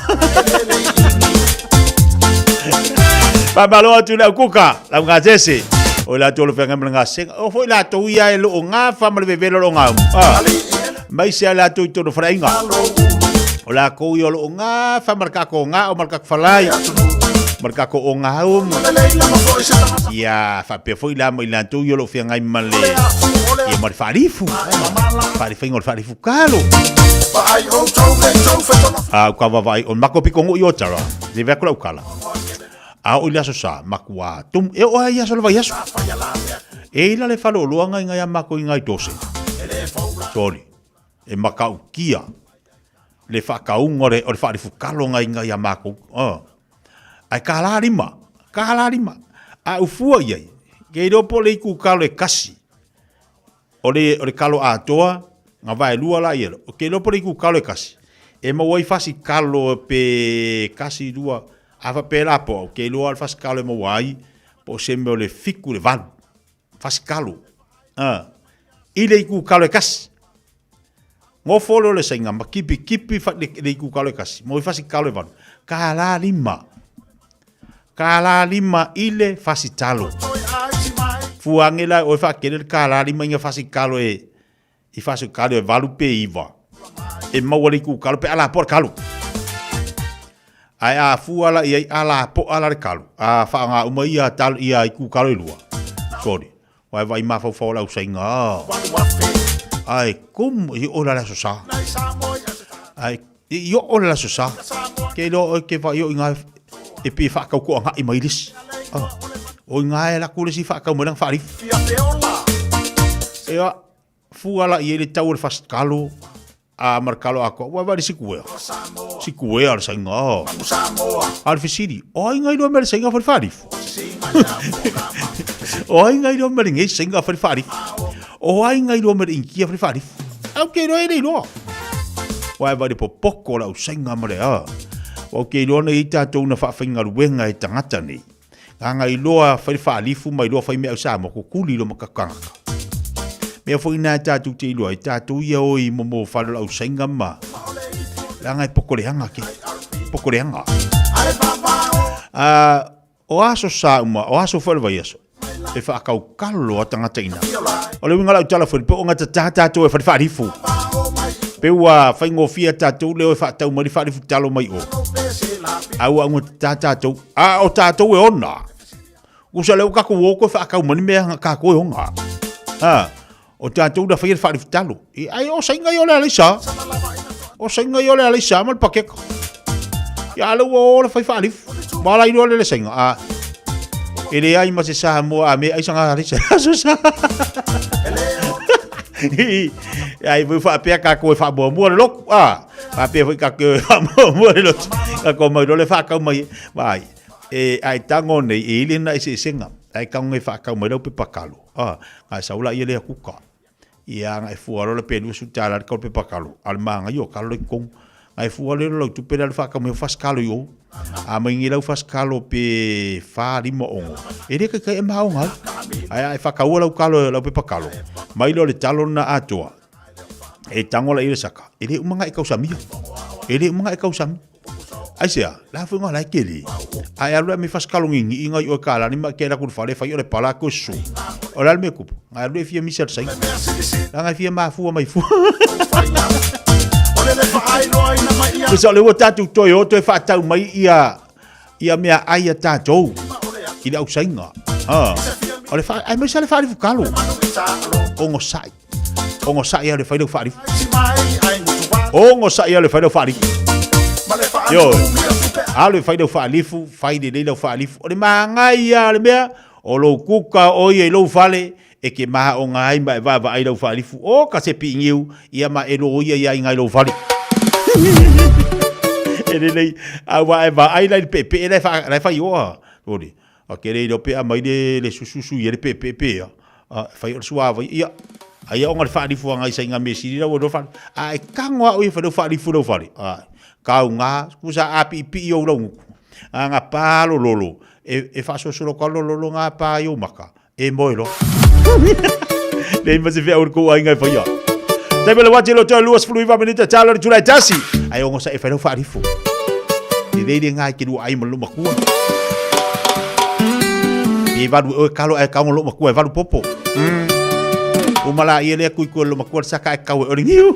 Pamalo atu le au kuka, lau ngā jese. O la tolu whenga mle ngā senga. O foi la tou ia e loo ngā wha ma le vevelo lo ngā. Ah. Mai se la tou i tonu wharainga. O la kou i o loo ngā wha ma le kako ngā o ma le kako whalai. Ma le kako o ngā umu. Ia whapea foi la mai la tou i o loo whenga i ma le. Ia ma le whaarifu. Whaariwhainga o le whaarifu kalo. Ah, ka wawai o mako piko ngu i o tara. Te vea kula ukala. A oo i le Aso Sa, makuā tumu, e oo lava i aso o le vaiaso. E i la le faleoloa ngai ngai a makou i ngai Dawson. Sorry. E makaukia le faakauga o le, o le faalifukalo ngai ngai a makou. Oh. Ae kālā lima, kālā lima. A ou fua i ai, ke iloa po o le iku kalo e kasi, o le, o le kalo atoa, nga vaelua la ia, o ke iloa po o le iku kalo e kasi, e maua ai fasi kalo pe kasi lua, a faapela po au, ke iloa le fasi kalo e maua ai, po o se mea o le fiku le valu, fasi kalo, a, i le iku kalo e kasi. Gofo lea o le saiga ma kipikipi fa, le, le iku kalo e kasi, mo i fasi kalo e valu, kālā lima. Kālā lima i le fasi talo. Fua ange la oe whaakele le kālā lima inga fasi kalo e, i fasi kalo e valu pe iwa. E maua le iku kalo pe ala po le kalo. Ae a fua la i ai ala po ala le kalo. A whaanga uma ia talo ia iku kalo e lua. Sorry. Wae vai mafaufau o le ausaiga. Ae kumu i o la le aso sa. Ae I oo le aso sa, ke iloa oe ke vaai o i ngā e pe whaakau ko anga'i mai lisi. Oh. O i ngā e laku lisi whaakau mai langa whaarifu. Ea, fua la i e le tau o le fast kalo, a mar kalo a koa, wai le sikuea. Sikuea le sainga. Oh. A le fisiri, o ai ngai loa me le sainga whare whaarifu. O ai ngai loa me le ngei sainga whare whaarifu. O ai ngai loa me le inkia whare whaarifu. Au ke iloa e le iloa. Wae vai le popoko o le ausainga ma le a. Wa ke iloa nei i tātou na whaawhaingaluenga e tangata nei. Ngā ngā iloa whai whaalifu mai iloa whai mea au Samoa ko kuli iloa makakangaka. Mea foi nā tātou te iloa i tātou ia o i momo whare o le ausainga ma. La ngai pokoreanga ke. Pokoreanga. O aso sa uma, o aso foi le vaiaso, e whaakaukalo a tangata ina. O le uiga lau tala foi, pe o ngata tā tātou e whare whaarifu. Pe ua whaingofia tātou leo e whaatau mai le whaarifu talo mai o. A ua ngata tā tātou, a o tātou e ona. Usa leo kako woko e whaakau mani mea nga kako e onga. Ha, o tātou na whaia le whaarifu talo. I ai o sainga i o le aleisa. O sainga i o le aleisa ma le pakeka. Ia ale ua o le whai whaarifu. Ma la iloa le le sainga. A, e le ai ma se saha mua a me ai sanga aleisa. Aso sa. Ai voi whaapea ka koe whaamua mua le loku. A, whaapea foi ka koe whaamua mua le lotu. Ka koe mai le whaakau mai. Vai, e ai tango nei e ile na ese esenga. Ai kango e whaakau mai lau pe pakalo. A, ngai saula ia le kuka. Ia ngai fua loa le pe 20 tala le kalo pepa kalo. A le maga io kalo le kong. Ngai fua le lau tupe le whaka mai fas kalo io. A mai ngi lau fas kalo pe wha lima ongo. E le kai kai e maha onga. Ai ai whakaua lau kalo lau pepa kalo. Mai lo le talo na atoa. E tango la i le saka. E le umanga e kausamia. E le umanga e kausamia. Aisea, la foi ngā lai kele. Ai alu me fas kalongi ngi inga i o ka lani ma ke la ku fale fai o le pala ko su. O la me kupu. Ngai alu e fia misa sai. La ngai fia mafua mai fu. Kusa le ua tātou toi o toi whaatau mai ia ia mea ai a tātou i le ausainga. Ha. O le wha, ai mai sa le whaarifu kalo. O ngo sai. Ongo sa ia le whai lau whaarifu. Ongo sa ia le whai lau whaarifu. Yo, alu e whai lau whaalifu, whai le lau whaalifu. O le mahangai ia le mea, o lou kuka o ia i lou fale, e ke maha o ngā ai ma e vava ai lau whaalifu. O ka se piingiu, ia ma e lo ia ia i ngai lou fale. E le lei, a wa e va ai lai le pepe, e lai whai oa. Ori, A ke le pe a mai le le sususu ia le pepe pe ia. A fai o le suavai ia. A ia onga le whaarifu a ngai sa inga me siri rau o whare. A e kango a oia whare whaarifu rau whare. A kau ngā, kusa a pi pi i o rau nguku. A ngā pālo lolo. E, e whaasosoro ka lolo lo ngā pā i o maka. E moe lo. Nei ma se whia ur kou ai ngai whaia. Taime le wati lo toi 29 minita talo le tulai tasi. Ai ongo sa e whai rau whaarifu. Te reire ngai ke rua ai ma lo makua. E valu e kalo e kaunga lo makua e valu popo. O mala ia lea kui kua lo makua le saka e kau e ore ngiu.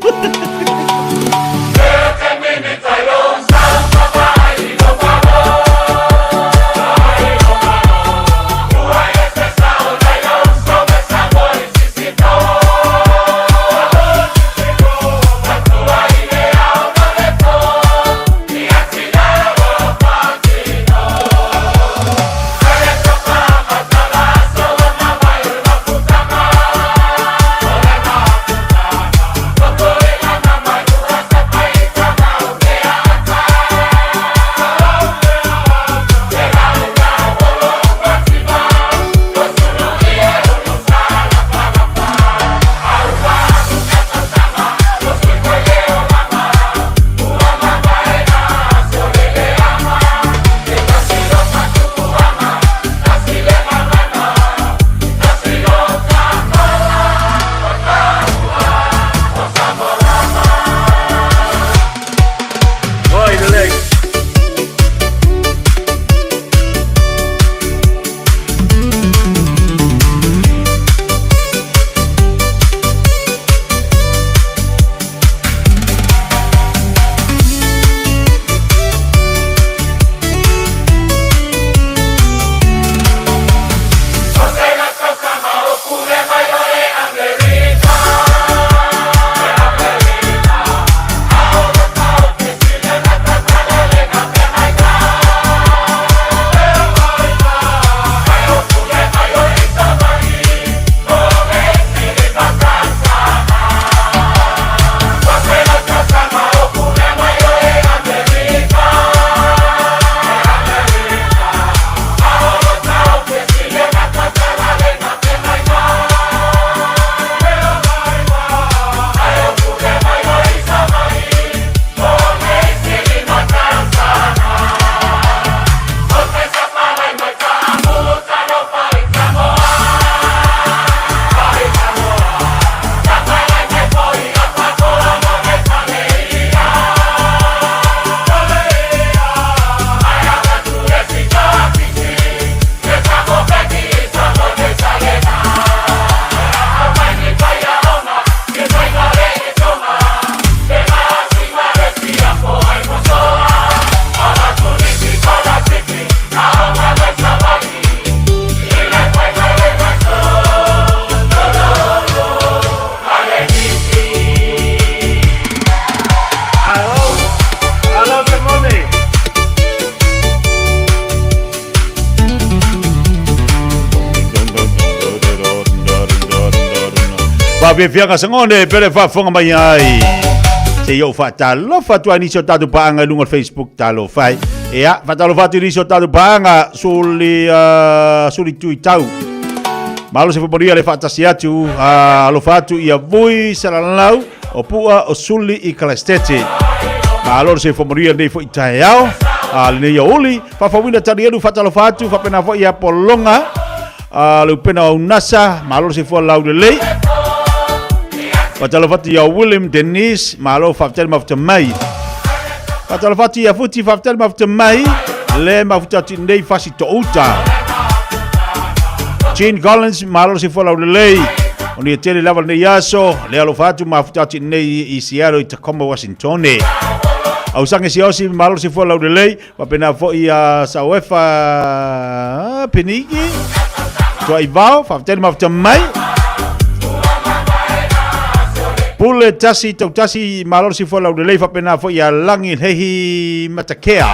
Faafiafiaga sagone pe le faafofoga mai ai. Se i ou faatalofa atu ai nisi o tatou paaga i luga o le Facebook talofa ai. Ia, faatalofa atu i nisi o tatou paaga suli, suli tuitau. Malo se fumanuia le faatasi atu, alofa atu ia vui salalau o pua o suli i Kalastete. Malo se fumanuia lenei foi taeao, lenei aouli, faafauina talielu faatalofa atu, faapena foi ia Pologa, le upena o Unasa, malo le soifua laulelei. Faatalofa atu ia William Denise, malo faafetai le mafuta mai. Faatalofa atu ia Futi, faafetai le mafuta mai. Le mafuta atu nei fasi touta. Jean Collins, malo le soifua laulelei. O ni tele lava lenei aso, le alofa atu mafuta atu nei i Seattle i Tacoma, Washington. Ausange siaosi, malo le soifua laulelei. Faapena foi ia Sauefa Peniki, Tuaivao, faafetai le mafuta mai. Pule tasi tautasi malo le soifua laulelei faapena foi ia Lagi Lehi Matakea.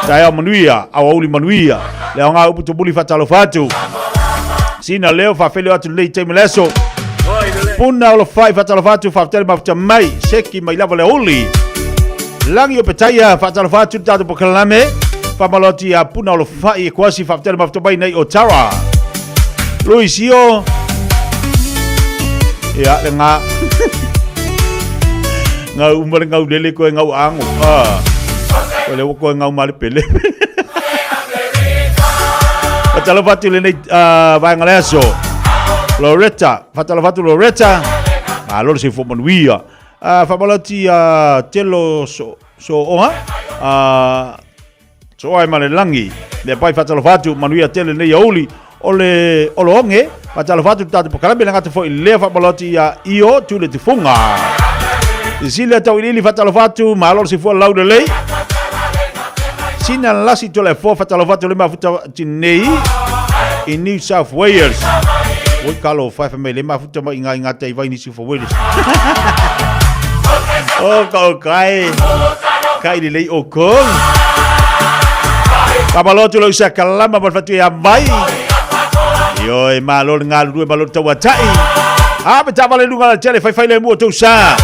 Taeao manuia, aoauli manuia. Le aoga upu tumuli faatalofa atu. Sina leo faafele atu lenei taimi le aso. Puna olofai faatalofa atu faafetai le mafuta mai. Seki mai lava le aouli. Lagi o Petaia, faatalofa atu le tatou polokalame. Faamalo atu ia Puna o Lofai e Kuasi, faafetai le mafuta mai nei o Tara. Luisio. Ia, le ngā. Ngau uma le ngau lele koe ngau ango. Ah. Koe le koe ngau male pele. Faatalofa atu lenei vaega le aso. Loretta, faatalofa atu Loretta. Malo le soifua manuia. Faamalo atu ia Telo so Sooga, Sooa e ma le lagi. Lea pai faatalofa atu, manuia tele lenei aoauli o le Oloonge. Faatalofa atu le tatou polokalame, le gata foi lea faamalo atu ia Io Tule Tufunga. Cecilia Tauiliili faatalofa atu, malo le soifua laulelei. Sina Lasi Toleafoa faatalofa atu le mafuta tinei i New South Wales. Oi kalo whai mai le mafuta mai ngai ngā tei vai New South Wales. O ka o kai. Kai le lei o kong. Pamalo atu lau sa kalama ma le fatu ia mai. Io e malo le galulue malo le tauatai. A me tavale lunga la tele fai fai le mua tou sa.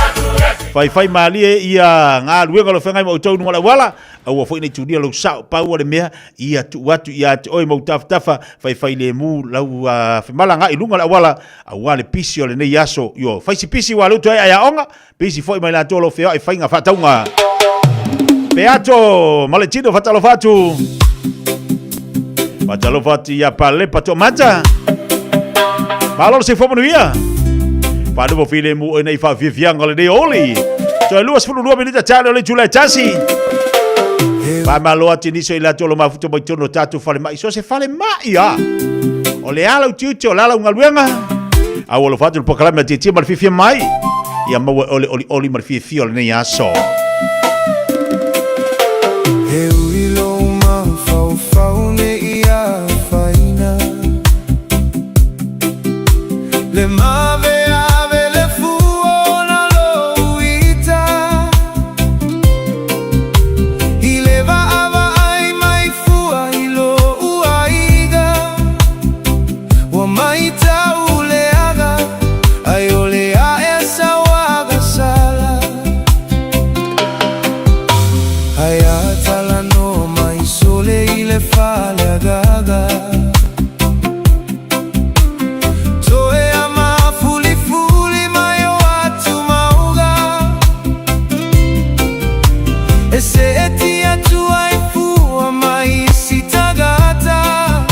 Fai fai malie ia galuega lo whengai ma outou nunga le wala. Aua foi nei tulia lou sao pau o le mea ia tuu atu ia te oe mau tafatafa faifai lemu lau femalagaai i luga o le auala aua le pisi o lenei aso. Io, fai si pisi ua lou toe ai aoga, pisi foi mai latou o lo o feoai faiga faatauga. Peato ma le tino faatalofa atu. Faatalofa atu ia Palepa Toamata. Malo le soifua manuia. Faanofo filemu oe nei faafiafiaga o lenei oli. Toe 22 minita tale o le itula e tasi. Faamalo atu i nisi o i latou o lo mafuta mai totonu o tatou falemai. So se falemai a. O le ala o tiute, o le ala o galuega. A ua alofa atu le polokalame a Tietie ma le fiafia mai. Ia maua e ole olioli ma le fiafia o lenei aso. He ui lou mafaufau ne i afaina Le maveave le fua ona lou ita I le vaavaai mai fua i lou aiga Ua maitau leaga ai o le ae sauaga sala Ai a talanoa mai sole i le faleagaga Toe a mafulifuli mai o atu mauga E seeti atu ai fua mai isi tagata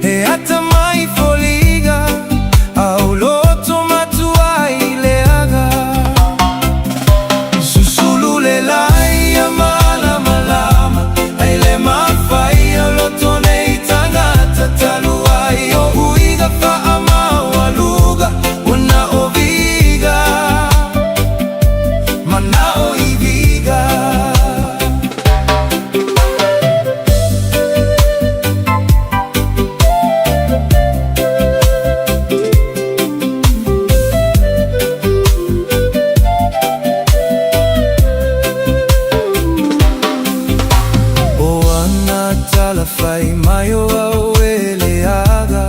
E atamai foliga Au loto matua i leaga Susulu le lai ia malamalama Ai le mafai o loto nei tagata Talu ai o uiga faamaualuga Ua na o viga Manao i viga. O ana tala fai mai o au e leaga.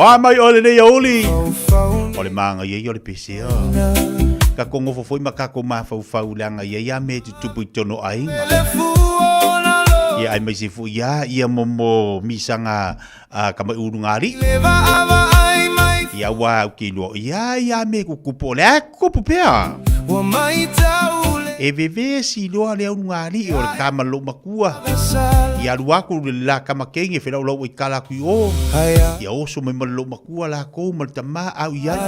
O a mai oe lenei aoauli. O le māngaia ia o le pesea. Tatou nofo foi ma tatou mafaufau leaga e i ai a mea e tutupu i totonu o aiga. Ia aemaise foi a ia momo misaga a ka mai ulugalii. Ia aua ou te iloa ia ia mea e tutupu o le a e tutupu pea. E vevesi loa le ulugalii o le tama lou matua. Ia alu atu le la tama teine e felaulau ai tala atu i o. Ia oso mai ma le lou matua latou ma le tama au i ai.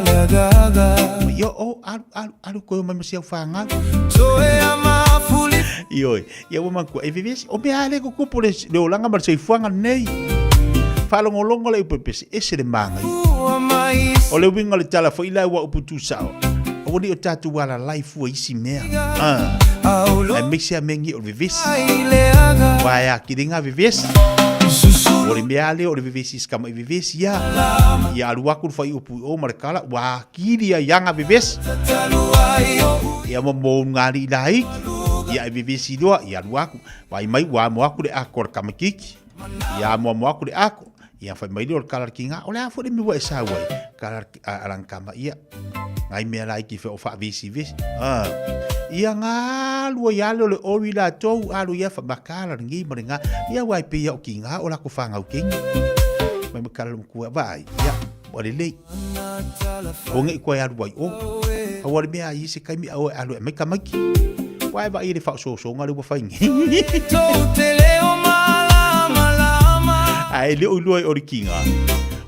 Ia o alu alu alu koe o mai ma si au fanau. Ioe, ia ua manatua, e vevesi, o mea a le tutupu le, le olaga ma le soifuaga lenei. Faalogologo le upu e pese, ese le māngai. O le uiga o le tala foi la ua upu tusao, aua ne i o tatou alalai fua i isi mea. Ah. Aemaise a mea nei o le vevesi. Ua e atili ngā vevesi. O le mea lea o le vevesi i se tama i vevesi ia. Ia alu atu le fuaiupu i o ma le kala, ua atili ai ia ngā vevesi. Ia ma mou ngā alii laiti. Ia e vevesi loa, ia alu atu. Vaai mai ua amo atu le ako a le tamaitiiti. Ia amoamo atu le ako. Ia fai mai lea o le kala ki ngā, o le a foi le mea ua e sau ai. Kala a lana tama, ia, ngai mea laiti fe o faavesivesi. Ah. Ia ngā lua ia le o le ori latou, alu ia fa makala lenei ma le ngā. Ia ua e pei ia o ki ngā o lako whāngau kengi. Mai ma kala lo matua, vaai, ia, ua lelei. O ngei koe alu ai o. Aua le mea ai se kaimi a oe alu e mai tamaiti. Ua e vaai i le faaosoosoga lea ua fai nei. Ae le o iloa e o le kinga.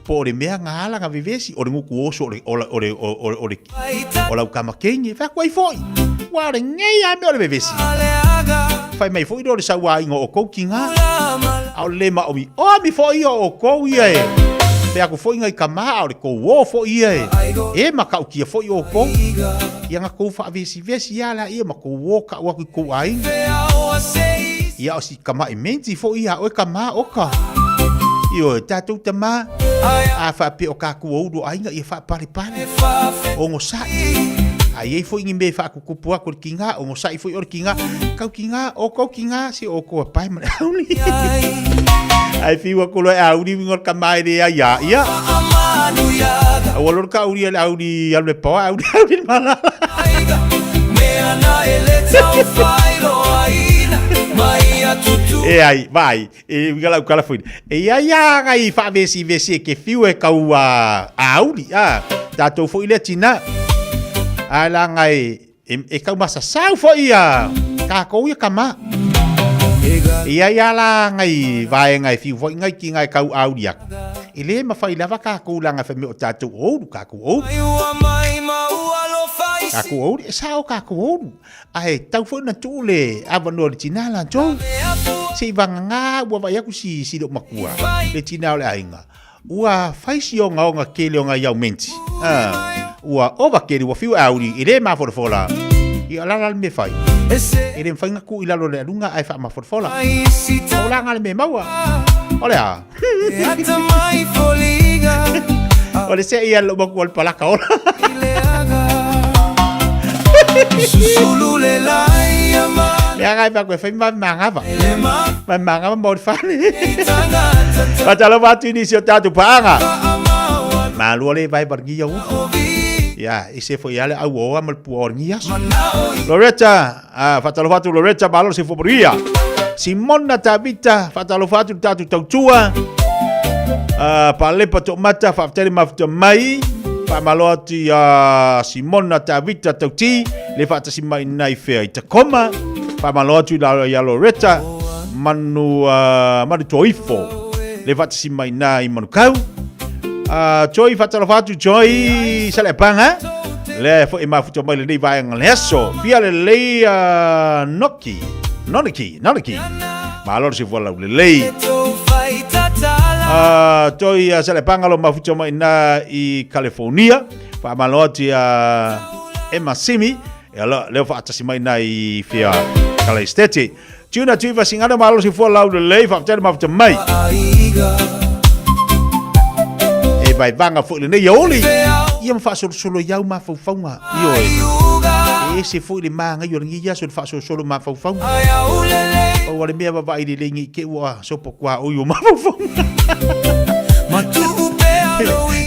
Po o le mea nga ala nga vevesi o le nguku oso o le o le o le o le o le o lau tama keine. Fai atu ai foi. Ua o le nei a mea o le vevesi. Fai mai foi lea o le sauaina o kou kinga. A o le le maomi omi foi ia o kou ia e. Fai atu foi ngai tama a o le kou o foi ia e. E matautia foi o kou. Ia nga kou faavesivesi ia la ia ma kou o kau atu i kou aiga. Ia o si tama e menti foi ia oe tama oka. Ioe, tatou tama, a faapea o kakou o ulu aiga ia faapalepale. Ogosaʻi. A i ai foi ni mea e faakukupu atu i le kiga, ogosaʻi foi o le kiga. Kau kiga, o kou kiga, se o kou e pae ma le auli. Ae fiu atu loa e auli uiga o le tama e leai ia ia. Aua loa le kauli a le auli alu e paoa, auli auli le malala. E ai, vai, e uiga lau tala foi. E ia ia ngai faavesivesi e ke fiu e kau a auli, a tatou foi lea tina. Ae laga e, e, e kau masasau foi ia takou ia tama. E ia ia la ngai vaega e fiu foi ngai ki ngai kau auli atu. E le mafai lava takou laga fai mea o tatou oulu, takou oulu. Takou oulu, e sao takou oulu. Ae tau foi ona tuu le avanoa i le tina latou. Se i vagagā ua vaai atu si, si lou matua, le tina o le aiga. Ua fai si ogaoga tele o ngai aumenti. Ah, ua ova tele, ua fiu e auli, e le mafolafola. Ia o le a la le mea e fai? E le mafai ona tuu i lalo o le aluga ae faamafolafola. O la nga le mea e maua. O le a? O le seʻi a lou matua o le palaka ola. Mea ngai pa koe whai ma mangava. Ma mangava mo le fale. Fatalofa atu i nisi o tātou paanga. Malua le vai bargi ia upu. Ia, i se foi ale au oa ma le pua o lengi aso. Loretta, ah, fatalofa atu Loretta, malo se fua Simona Tavita, fatalofa atu le tātou tautua. Ah, Palepa Toomata, faafetai le mafuta mai. Faamalo atu ia Simona Tavita Tauti, le faatasi mai nai fea i Tacoma. Faamalo atu i la ia Loretta, manu, uh, manu Toifo, le faatasi mai na i Manukau. Uh, Joy, faatalofa atu Joy Saleapanga. Le foi e mafuta mai lenei vaega le aso. Fia lelei uh, Noki. Noniki, Noniki. Malo le sifua lau lelei. Uh, toi uh, Saleapanga lo mafuta mai na i California. Faamalo atu ia Emma Simi. E lo, leo faatasi mai na i fia Kalaistete. Tuna tuiva singana malo se fua lau lelei faafetai le mafuta mai. E vaivanga foi lenei aouli. Ia ma faasolosolo i au mafaufauga. Ioe. E ese foi le māgai o lenei aso le faasolosolo mafaufauga. Pau o le mea vaavaai lelei nei te ua sopo kua oi o mafaufauga.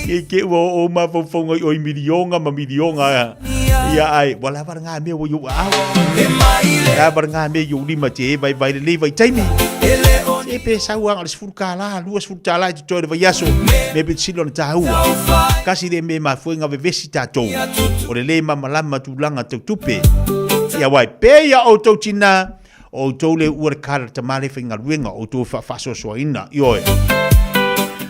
I ke ua o o mafaufauga i oi milioga ma milioga. Ia ai, ua lava lena mea ua i ou aao. Lava lena mea i ou lima te e vaivai lelei vaitaimi. Se pe sau lava na o le $10, $20 e totoe i le vaiaso, mea pito sili ona taua. Tasi lea mea e mafua ai ona vevesi tatou, o le le malamalama tulaga tau tupe. Ia aua e pei a outou tina, o outou le uua le kala le tama le faigaluega, o outou e faafaasoasoaina, ioe.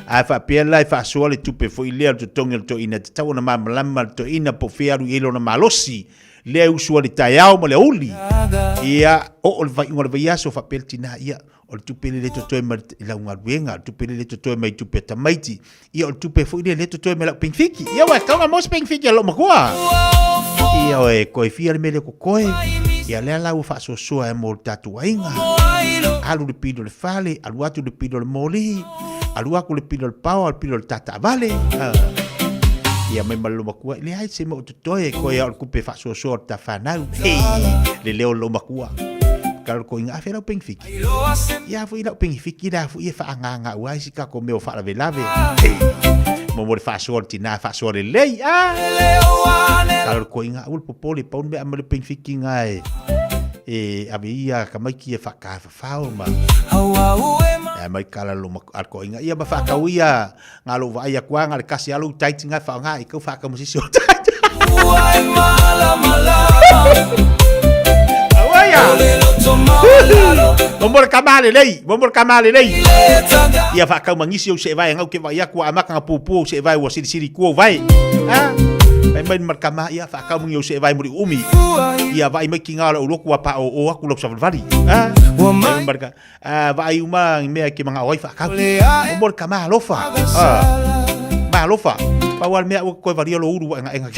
A faapea la e faasoa le tupe foi lea o le totogi o le toeaina, e tatau ona malamalama le toeaina po o fea e alu i ai lona malosi, lea e usu ai i le taeao ma le aoauli. Ia, oo i le faaiuga o le vaiaso, faapea le tina, ia, o le tupe lea e totoe mai i lau galuega, o le tupe lea e totoe mai i tupe a tamaiti, ia o le tupe foi lea e totoe mai lau penifiki. Ia ua tatau ona maua se penifiki a lou matua. Ia oe, toe fia le mea lea totoe. Ia lea la ua faasoasoa e mo le tatou aiga. Alu le pili o le fale, alu atu le pili o le moli, alu atu le pili o le paoa, le pili o le tataavale. Ia mai ma le matua, leai se mea o totoe, koe a o le tupe faasoasoa o le ta fanau. Hei, le leo o lou matua. Kalo koinga, a fea lau penifiki? Ia foi lau penifiki la foi e faagaga aua isi tatou mea o faalavelave. Hei, mo mo le faasoa o le tina, faasoa lelei. Ah! Kalo le koinga, aua le popole, pau le mea aumai le penifiki na e e ave ia tamaiti e faatafafao ma e mai kala lo ma al koinga ia ma faatau ia ngā lou vaai atu a, ngā le kasi a lou tight ngā whaonga i kau whaakau mo sisi o tight. Auaia! Mo mo le kama lelei, mo mo le kama lelei. Ia whaakau mangisi au se vai ngau ke vai aku a maka ngā pūpū au se vai ua siri siri kua vai. Ha? Mai mai mar kama ia whaakau mangi au se vai muri umi. Ia vai mai ki ngā lau loku a pa o o aku lau savalvali. Ha? Mai mar ka A vaai uma i mea ke mangao ai whaakau. O mo le ka maalofa. Maalofa. Pau a le mea ua koe valia lo ulu wa enga enga.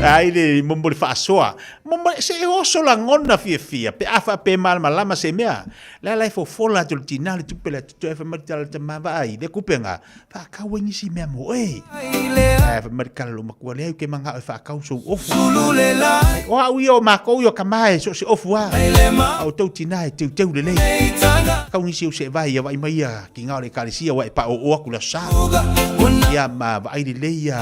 Ai le mo le faasoa. Mo se e oso lagona fiafia pe a faapea e malamalama se mea. Le ala e fofola atu le tina le tupe le atu e fai mai le tala le tama vaai le kupe nga whaakau ai nisi mea mo oe. Ae fai mai le tala lo matua leai ke mangao e whaakau sou ofu. Ai, o au ia o makou ia o ka mae so se ofu a. A o tou tina e teuteu lelei. Kau nisi au se vai ia vai mai ia ki ngao le ekalesia wa e pa o o aku le aso sa. Ia ma vaai lelei ia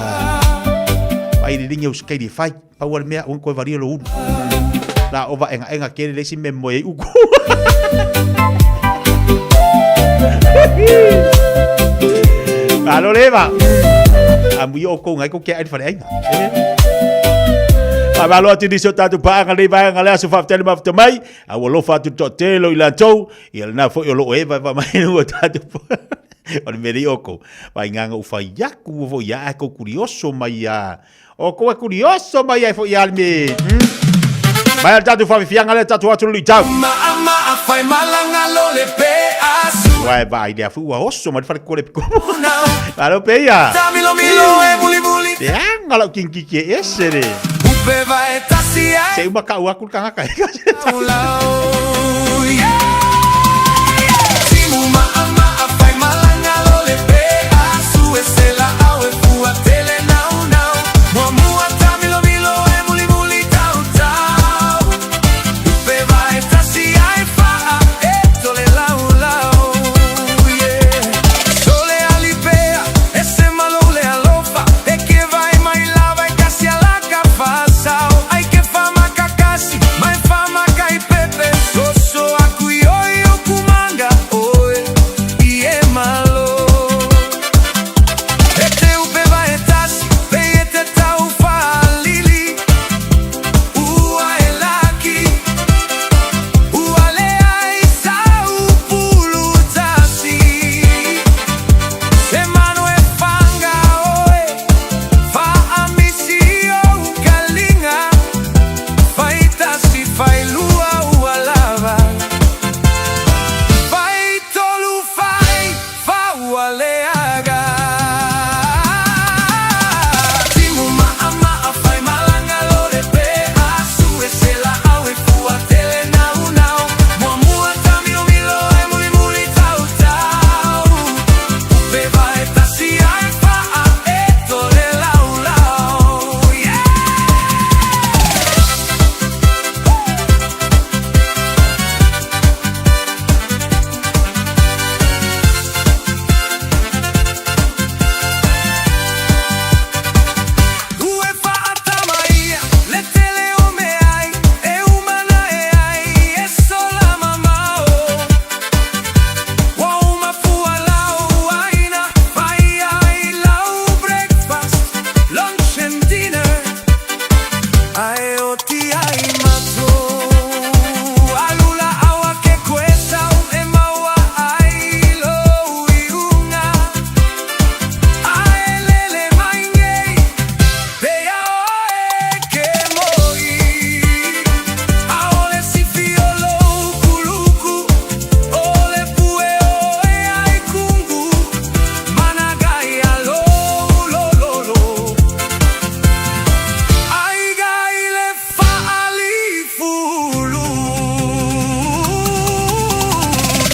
vaai lelei ni au se kaili e fai. Pau a le mea, ua koe varia lo ulu. La o vaengaenga kele le isi mea moe ai uku. Malo le va. A mui o kou ngai ko kia ai whare ainga. A malo atu nisi o tātou paanga nei vaenga le aso whaafetai le mafita mai. A ua lofa atu to telo i lantou. Ia lena foi o loo e vai vai mai ua tātou o le mea nei o kou. Vai nganga u whai aku ua foi ia a kou kurioso mai a O koe kurioso mai ai foi ia me. Mai al tatu whawifianga le tatu atu lui tau. Wai vai le afu ua oso mai whare kore piko. Alo pe ia. Te anga lau kinki ki e ese re. Se uma kau aku kangaka. ati ai matou. Alu laau a ke koesau e maua ai lou iuga. A e lele mai nei, pea oe ke moi. Aole sifi o lou kuluku, o le pue oe ai kungu. Managai a lou lololo. Aiga i le faalifulu.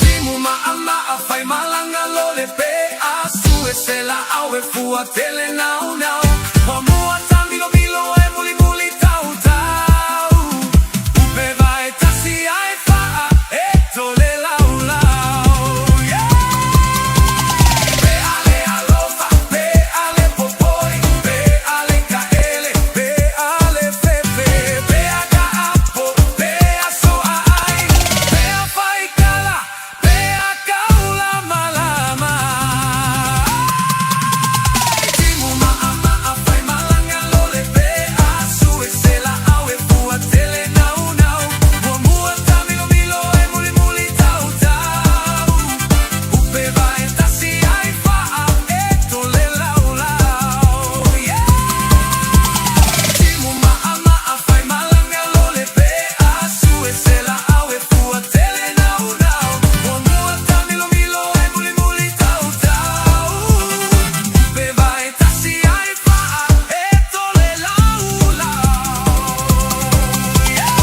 Timu maʻamaʻa fai malaga lole pe asu e se laau e fua tele naunau. Muamua tamilomilo e mulimuli tautau. Upe vae tasi ae faa e tole laulau. Yeah! Pe ale alofa, pe ale popoi, pe ale kaele, pe ale fefe, pe a kaapo, pe a soaai, pe a faikala, pe a kaula malama. Timu maʻamaʻa fai malaga lole pe asu e se laau e fua tele naunau. Muamua tamilomilo e mulimuli tautau. Upe vae tasi ai faa e tole laulau. Yeah! Timu maʻamaʻa fai malaga lole pe asu e se laau e fua tele naunau. Muamua tamilomilo e mulimuli tautau. Upe vae tasi ai faa e tole laulau. Yeah!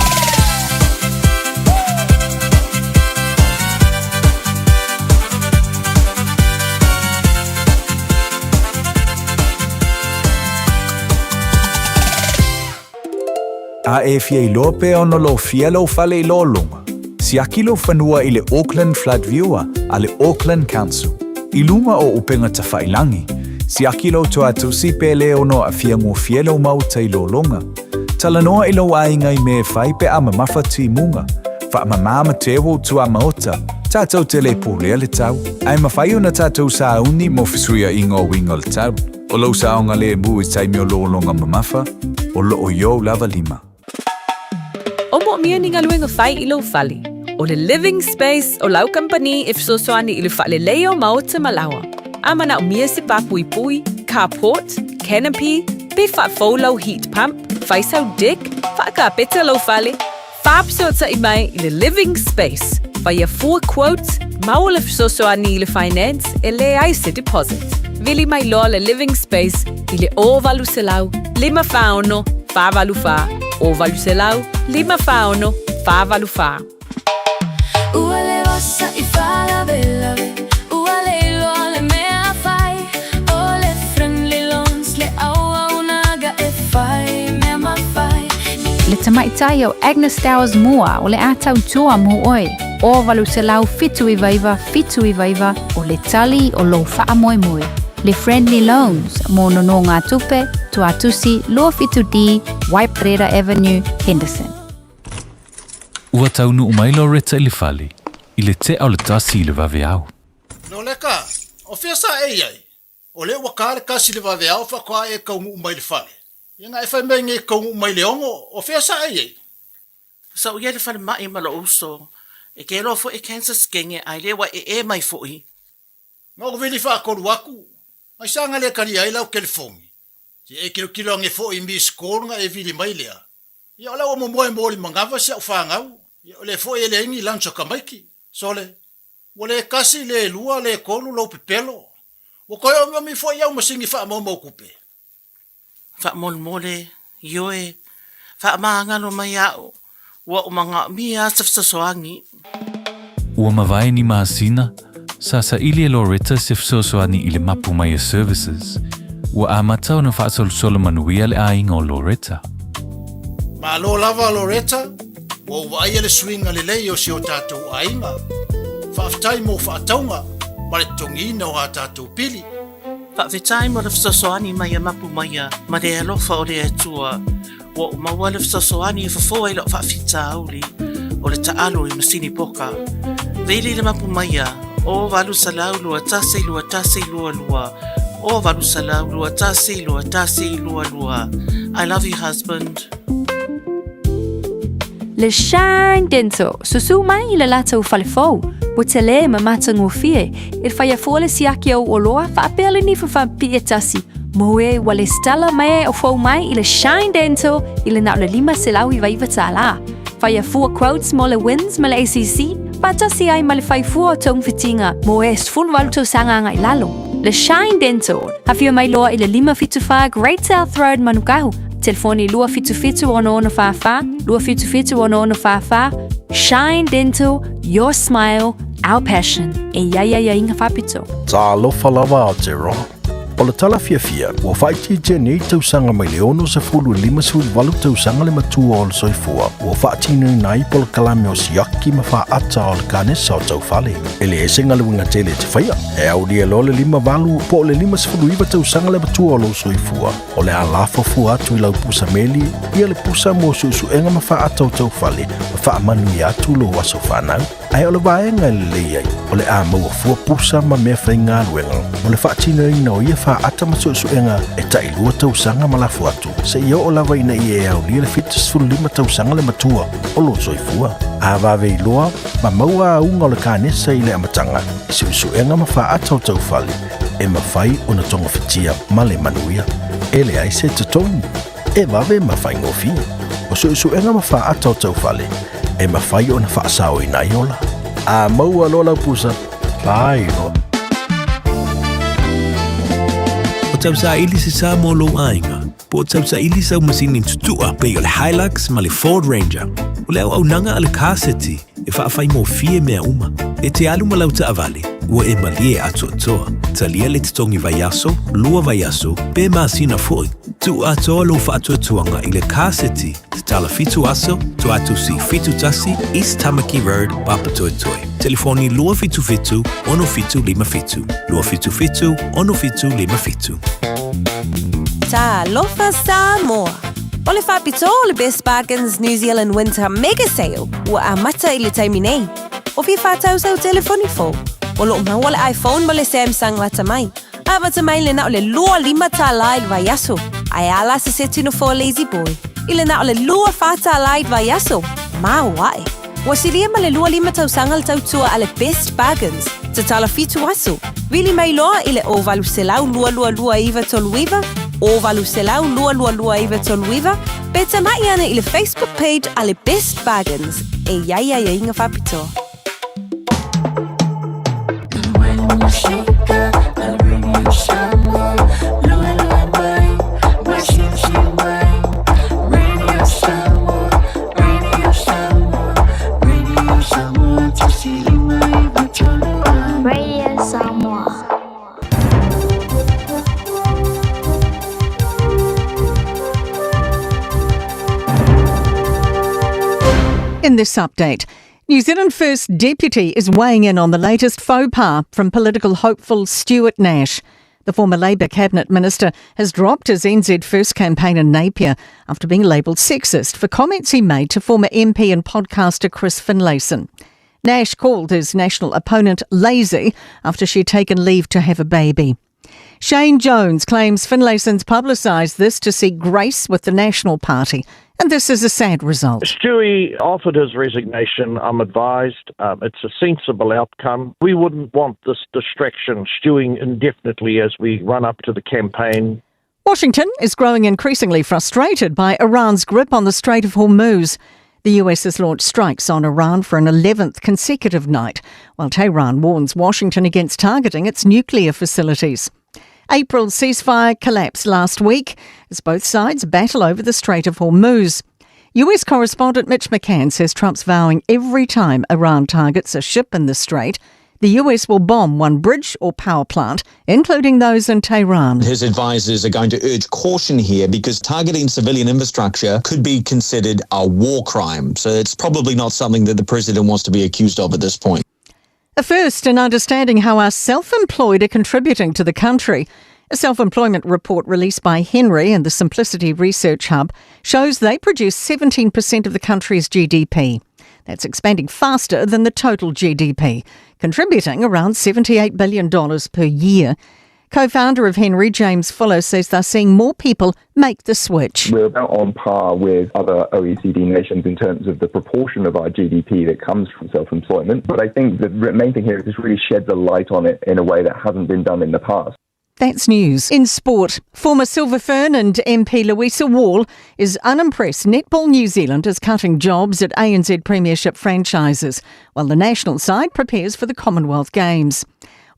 A e fia iloa pe ono lofia lou fale i lologa, siaki lou fanua i le Auckland Flood Viewer a le Auckland Council. I luga o upega tafailagi, siaki lou toatusi pe le ono aafia gofie lou maota i lologa. Talanoa i lou aiga i mea e fai pe a mamafa timuga, faamamā ma teu ou tuamaota, tatou te le pulea le tau, ae mafai ona tatou sauni mo fesuiaiga o uiga o le tau. O lou saogalemu i taimi o lologa mamafa, o loo i ou lava lima. O moomia ni galuega fai i lou fale. O le Living Space o lau kamupani e fesoasoani i le faaleleia o maota ma laoa. A manaomia se pāpuipui, carport, canopy, pe faafou lau heat pump, fai sau deck, faakapeta lou fale, faafesootai mai i le Living Space, faia fua quote, maua le fesoasoani i le finance e leai se deposit. Vili mai loa le Living Space i le 0800 546 484, 0800 546 484. Ua le osa i faalavelave, ua le iloa le mea fai, o le Friendly Loans le auaunaga e fai mea mafai. Le tamaitai o Agnes Towers Moore o le a tautua mo oe, o 879 79 o le tali o lou faamoemoe. Le Friendly Loans mo nonogatupe, Tuatusi 27D, Waiparera Avenue, Henderson. Ua taunuu mai Loretta i le fale, i le tea o le tasi i le vaveao. Loleka, o fea sa e i ai? O lea ua ka le kasi i le vaveao faatoa e kaunuu mai i le fale. Ia na e fai mai nei e kaunuu mai i le ono, o fea sa e i ai? Sa ou i ai i le falemai ma lou uso, e ke loa foi e cancer skenge ae le ua ee mai foi. Na ou vili faatolu atu, ai sa na le talia ai lau telefoni. Se e tilotilo ane foi i miss call na e vili mai lea. Ia o la ua momoe mo le manava si au fanau, ia o lea foi e leai ni lunch a tamaiti. Sole, ua le tasi, le lua, le tolu lou pepelo. Ua toe omiomi foi au masini faamaumau tupe. Faamolemole, ioe, faamagalo mai a'u, ua ou manaomia se fesoasoani. Ua mavae ni masina, sa saili e Loretta se fesoasoani i le Mapu Maia Services. Ua amata ona faasolosolo manuia le aiga o Loretta. Malo lava Loretta, ua ou vaaia le suiga lelei o si o tatou aiga. Faafetai mo faatauga ma le totogiina o a tatou pili. Faafetai mo le fesoasoani mai a Mapu Maia ma le alofa o le Atua. Ua ou maua le fesoasoani e fofo ai lau faafitauli o le taalo i masini poka. Vili le Mapu Maia, o 800 21 21 22, o 800 21 21 22. I love you husband. Le Shine Dental, susu mai i le latou fale fou, ua tele ma matagofie, e faia fua le siaki o ou oloa faapea le nifa faapipii e tasi, mo e ua lesitala mai ai o fou mai i le Shine Dental i le na o le $599 tālā. Faia fua quotes mo le WINZ ma le ACC, faatasi ai ma le fai fua o togafitiga mo e 18 tausaga agai lalo. Le Shine Dental, afio mai loa i le 574 Great South Road Manukau, telefoni 277 6644, 277 6644, Shine Dental, your smile, our passion. E i ai aiaiga faapito. Talofa lava Aotearoa. O le tala fiafia, ua faaitiitia nei tausaga mai le 60 i le 58 tausaga le matua o le soifua ua faatinoina ai polokalame o siaki ma faata o le kanesa o taufale. E leai se galuega tele e te faia, e aulia loa le 58 po o le 59 tausaga le matua o lou soifua, o le a lafo fua atu i lau pusa meli ia le pusa mo suesuega ma faata o taufale ma faamanuia atu lou aso fanau. Ae o le vaega e lelei ai, o le a maua fua pusa ma mea faigaluega mo le faatinoina o ia faata ma suesuega e tailua tausaga ma lafo atu, seia oo lava ina ia e aulia le 75 tausaga le matua o lou soifua. A vave iloa ma maua auga o le kanesa i le amataga i suesuega ma faata o taufale, e mafai ona togafitia ma le manuia. E leai se totogi. E vave ma faigofie. O suesuega ma faata o taufale, e mafai ona faasaoina ai ola. A maua loa lau pusa, fai loa. O tausaili se sa mo lou aiga, po o tausaili sau masini tutua pei o le Hilux ma le Ford Ranger. O le auaunaga a le Car City e faafaigofie mea uma. E te alu ma lau taavale, ua e malie atoatoa. Talia le totogi vaiaso, lua vaiaso, pe masina foi. Tuu atoa lou faatuatuaga i le Car City, tatala fitu aso, Tuatusi 71, East Tamaki Road, Papatoetoe. Telefoni 277 6757, 277 6757. Talofa Samoa! O le faapitoa o le Best Bargains New Zealand Winter Mega Sale ua amata i le taimi nei. O fia whātau sau telefoni fou. O loo maua le iPhone ma le Samsung lata mai. Amata mai le na o le 25 tālā i le vaiaso. Ae a la se seti no for lazy boy. I le na o le 24 tālā i le vaiaso. Māo ae. Ua silia ma le 25 tausaga le tautua a le Best Bargains. Tatala fitu aso. Vili mai loa i le 0800 222 939, 0800 222 939, pe tamai ana i le Facebook page a le Best Bargains. E i ai aiaiga faapitoa. Radio Samoa. In this update, New Zealand First Deputy is weighing in on the latest faux pas from political hopeful Stuart Nash. The former Labour cabinet minister has dropped his NZ First campaign in Napier after being labelled sexist for comments he made to former MP and podcaster Chris Finlayson. Nash called his national opponent lazy after she'd taken leave to have a baby. Shane Jones claims Finlayson's publicised this to seek grace with the National Party, and this is a sad result. Stewie offered his resignation, I'm advised. It's a sensible outcome. We wouldn't want this distraction stewing indefinitely as we run up to the campaign. Washington is growing increasingly frustrated by Iran's grip on the Strait of Hormuz. The US has launched strikes on Iran for an 11th consecutive night, while Tehran warns Washington against targeting its nuclear facilities. April's ceasefire collapsed last week as both sides battle over the Strait of Hormuz. US correspondent Mitch McCann says Trump's vowing every time Iran targets a ship in the strait, the US will bomb one bridge or power plant, including those in Tehran. His advisors are going to urge caution here because targeting civilian infrastructure could be considered a war crime. So it's probably not something that the president wants to be accused of at this point. A first in understanding how our self-employed are contributing to the country. A self-employment report released by Henry and the Simplicity Research Hub shows they produce 17% of the country's GDP. That's expanding faster than the total GDP, contributing around $78 billion per year. Co-founder of Hnry, James Fuller, says they're seeing more people make the switch. We're about on par with other OECD nations in terms of the proportion of our GDP that comes from self-employment. But I think the main thing here is this really sheds a light on it in a way that hasn't been done in the past. That's news. In sport, former Silver Fern and MP Louisa Wall is unimpressed Netball New Zealand is cutting jobs at ANZ Premiership franchises while the national side prepares for the Commonwealth Games.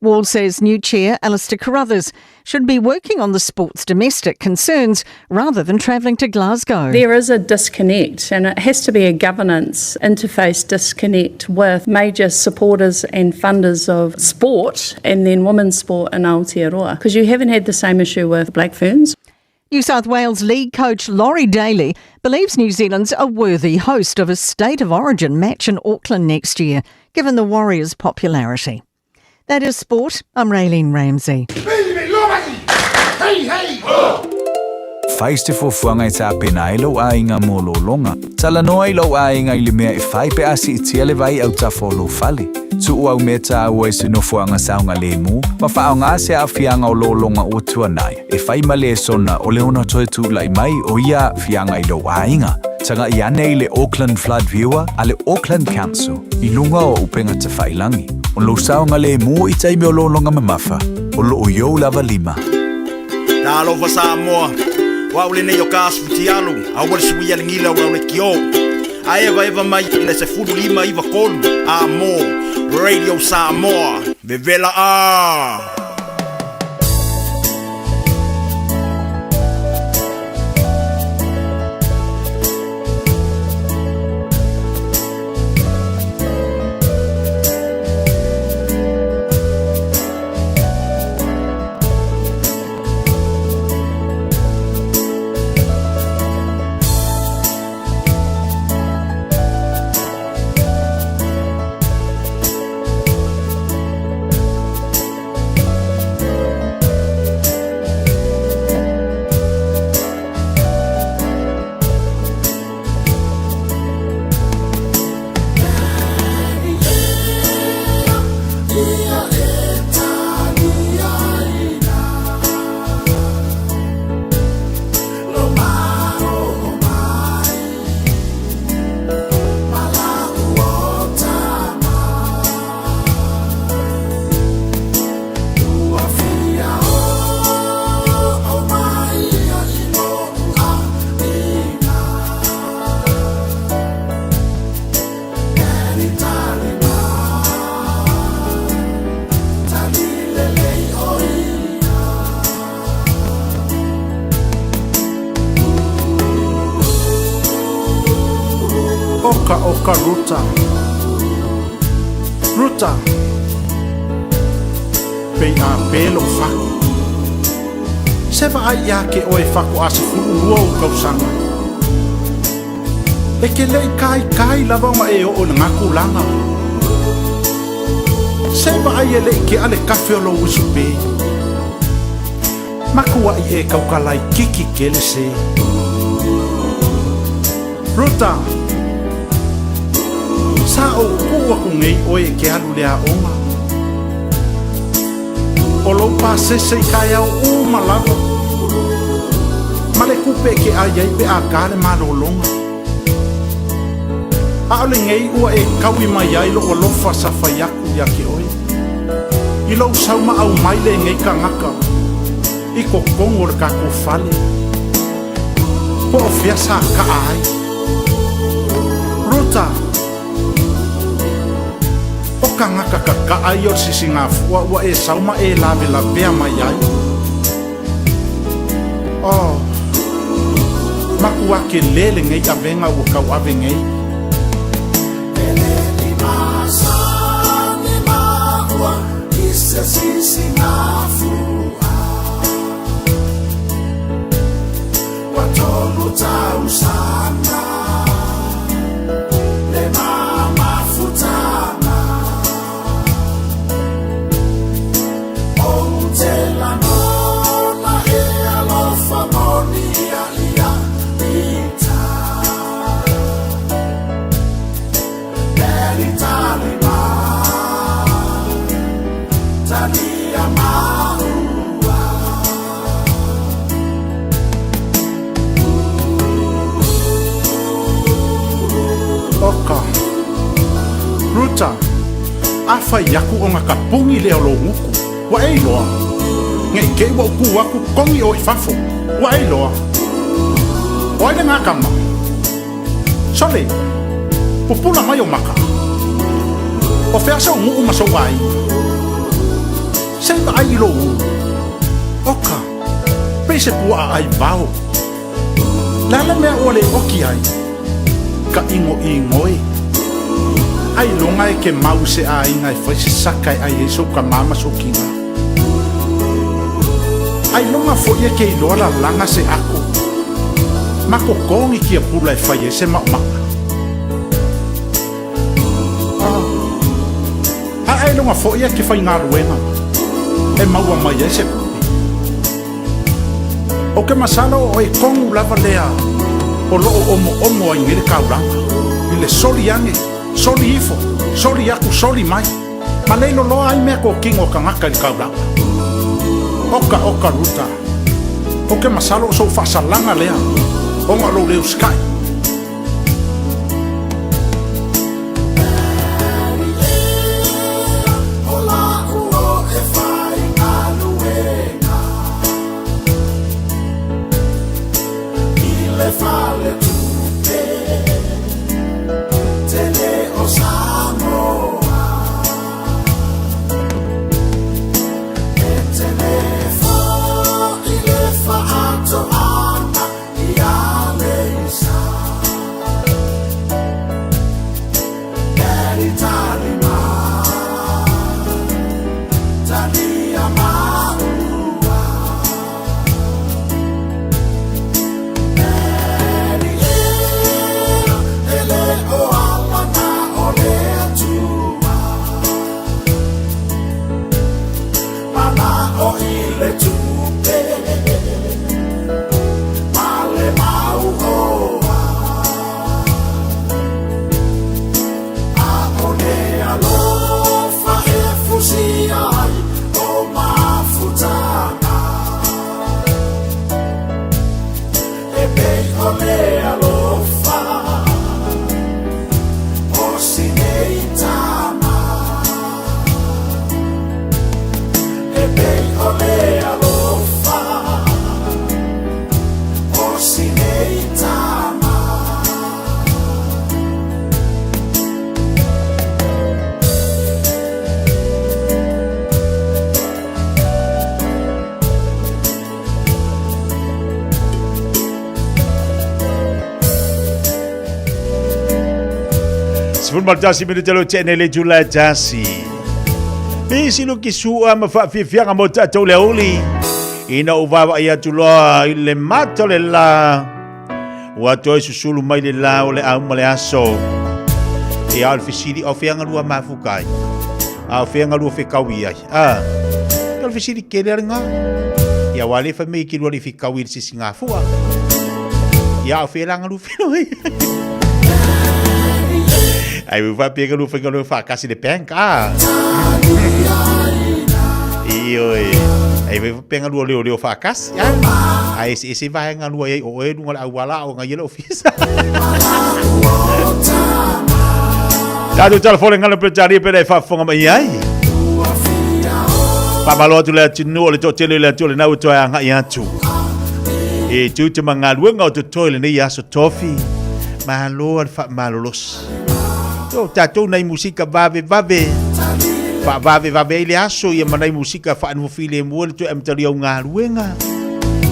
Wall says new chair Alistair Carruthers should be working on the sport's domestic concerns rather than travelling to Glasgow. There is a disconnect, and it has to be a governance interface disconnect with major supporters and funders of sport and then women's sport in Aotearoa, because you haven't had the same issue with Black Ferns. New South Wales league coach Laurie Daley believes New Zealand's a worthy host of a State of Origin match in Auckland next year, given the Warriors' popularity. That is sport. I'm Raylene Ramsey. Hey, hey, ho! Fai se fuafuaga e tapena ai lou aiga mo lologa. Talanoa i lou aiga i le mea e fai pe a siitia le vai autafa o lou fale. Tuu au mea taua i se nofoaga saogalemu ma faaaoga se aafiaga o lologa ua tuanai e fai ma lesona o le ono toe tulai mai o ia aafiaga i lou aiga. Tagai ane i le Auckland Flood Viewer a le Auckland Council i luga o upega tafailagi. O lou saogalemu i taimi o lologa mamafa, o lo o i ou lava lima. Talofa Samoa, o au lenei o ka asu fitialu, aua le suia le gila o lau lekiō. A evaeva mai i le 15 93 a mo Radio Samoa, vevela a! Oka oka Ruta. Ruta. Pei a pē lou fako. Se vaai iā ke oe faatoa 12 ou tausaga. E ke le i kaikai lava ona e oo i lena tulaga. Se vaai e le i kea le kafe o lou uso pē. Makuaʻi e kauka laititi tele se. Ruta. Sa ou tuu aku nei oe e ke alu i le aoga. O lou pasese i taeao uma lava. Ma le tupe e ke ai ai pe a ta le malologa. A o lenei ua e taui mai ai lou alofa sa fai aku iā te oe. I lou sau ma aumai lenei tagata i totonu o le tatou fale. Po o fea sa kaa ai. Ruta. O tagata kakaa ia o le sisigafua ua e sau ma e lavelavea mai ai. Oh. Matua tele lenei avega ua tauave nei. Oka. Ruta, a fai aku ona ka pugi lea o lou gutu, ua e iloa. Ne i te i ua ou tu atu togi oe i fafo, ua e iloa. O ai lena tama? Sole, pupula mai ou maka. O fea sou nuu ma sou aiga? Se i vaai i lou ulu. Oka, pei se puaa ai vao. Le a le mea ua le oki ai? Ka ʻigoʻigo e. Ailoga e ke mau i se ʻaiga e fai se saka e ʻai ai sou kamā ma sou kina. Ailoga foʻi e ke iloa lalaga se ʻako. Ma kokogi kia pula e fai ai se maʻomaʻa. A ailoga foʻi e ke faigaluega e maua mai ai se tupe. O ke masalo o e kogu lava lea o loo omoomo ai nei le kaulaga, i le soli ane, soli ifo, soli aku soli mai, ma le loloa ai mea kokino a kangaka i le kaulaga. Oka oka Ruta, o ke masalo o sou faasalaga lea, ona o lou le usikai. 11 minute lo tene le tula tasi. Misi lo ki sua ma faafiafiaga mo tatou le auli. Ina ou vaavaai atu loa i le mata o le lā. Ua toe susulu mai le lā o le auma le aso. E ao le fesili, o fea galua mafuka ai? A o fea galua fekaui ai? A, o le fesili kele a le ngā. Ia wa le fai mai ke lua le fekaui le sisi ngā fua. Ia o fea la galua fenoi. Ai ua faapea galua fai galua whaakasi le bank, a. Ioe. Ai faapea galua leo leo whaakasi. A e se vaega lua ai o oe luga o le auala o ngai le ofisa. Tatou telefone ngana pe tari pe le faafofoga mai ai. Faamalo atu le atunuu o le toatele o le atu o lenā ua toe agai atu. E tu te magaluega o totoe lenei aso tofi. Malo a le faamalolosi. O tatou nai musika vave vave. Faavave vave ai le aso ia ma nai musika faanofo filemu le toe amatalia o galuega.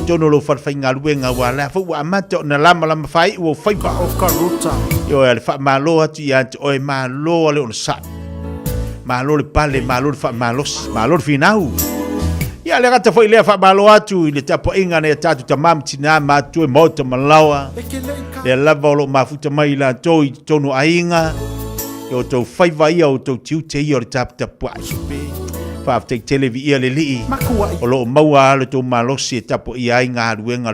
Tonu o lou falefaigaluega ua la foi ua amata ona lamalama faaiu ou faiva. O ka ruta. Ioe, le faamalo atu ia te oe, malo a le onosai. Malo le pale, malo le faamalosi, malo le finau. Ia le gata foi lea faamalo atu i le tapuaiga a nai a tatou tama ma tinā matutua i maota ma laoa. Lea lava o lo o mafuta mai i latou i totonu o aiga, i o outou faiva ia, o outou tiute ia o le taputapuai. Faafetai tele viia le Alii o lo o maua lava lo outou malosi e tapuaia ai galuega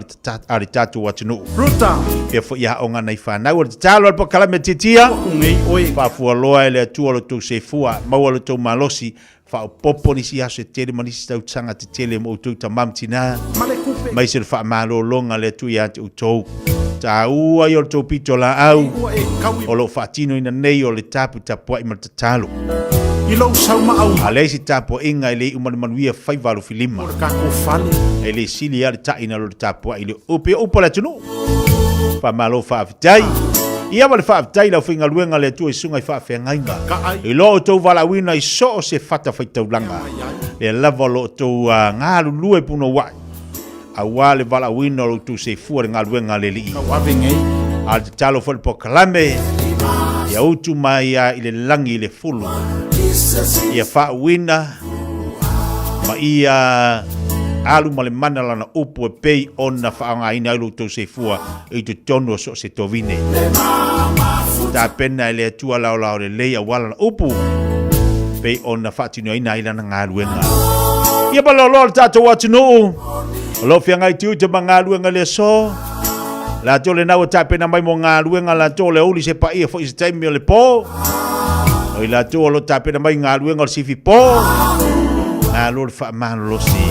a le tatou atunuu. Ruta. Pea foi aoga a nai fanau. O le tatalo a le polokalame Tiatia, faafualoa e le Atua lo outou sefua, maua lo outou malosi, faaopoopo nisi aso e tele ma nisi tausaga tetele mo outou tama ma tina, maise o le faamalologa a le Atua ia te outou. Tāua ia o le tou pito laau o lo o faatinoina nei o le taputapuai ma le tatalo. I lou saumaau. A leai se tapuaiga e le iu ma le manuia faiva alofilima. O le tatou fale. E le sili lava le ta'i na lo le tapuai i le upu o upu a le atunuu. Faamalo faafetai. Ia ma le faafetai i le aufaigaluega a le Atua i susuga i faafeagaiga. I lo outou valaauina i so o se fatafaitaulaga. Lea lava o lo outou galulue punouai aua le valaauina o lo outou soifua i le galuega a le Alii. A o le tatalo foi i le polokalame, ia utu mai lava i le lagi i le fulu, ia faauuina ma ia alu ma le mana lana upu e pei ona faaaogaina ai lo outou soifua i totonu o so o se tovine. Tapena e le Atua laolao lelei aua lana upu pei ona faatinoina ai lana galuega. Ia malolo le tatou atunuu o lo o feagai tiute ma galuega i le aso. Latou lena ua tapena mai mo galuega, latou o le aoauli se paia foi i se taimi o le po. O i latou o lo o tapena mai galuega o le sifi po. Malo le faamalolosi.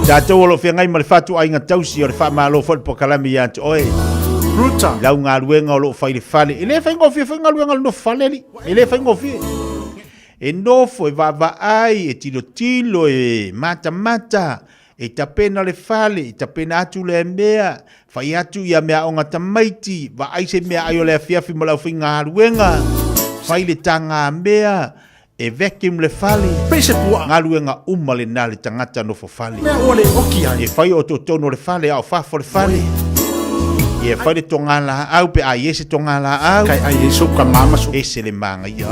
Tatou o lo o feagai ma le fatuaiga tausi o le faamalo foi le polokalame ia te oe. Ruta. I lau galuega o lo o fai i le fale. E le faigofie foi galuega o le nofo fale, alii. E le faigofie. E nofo, e vaavaai, e tilotilo, e matamata, e tapena le fale, e tapena atu lea mea, fai atu ia meaaoga tamaiti, vaai se meaai o le afiafi mo le aufaigaluega, fai le tagamea, e vacuum le fale. Pei se puaa. Galuega uma lena le tagata nofo fale. Mea ua le oki ai. E fai o totonu o le fale a o fafo o le fale. Ia fai le toga laau pe a i ai se toga laau. Kai ai e sou ka mama sou. Ese le magaia.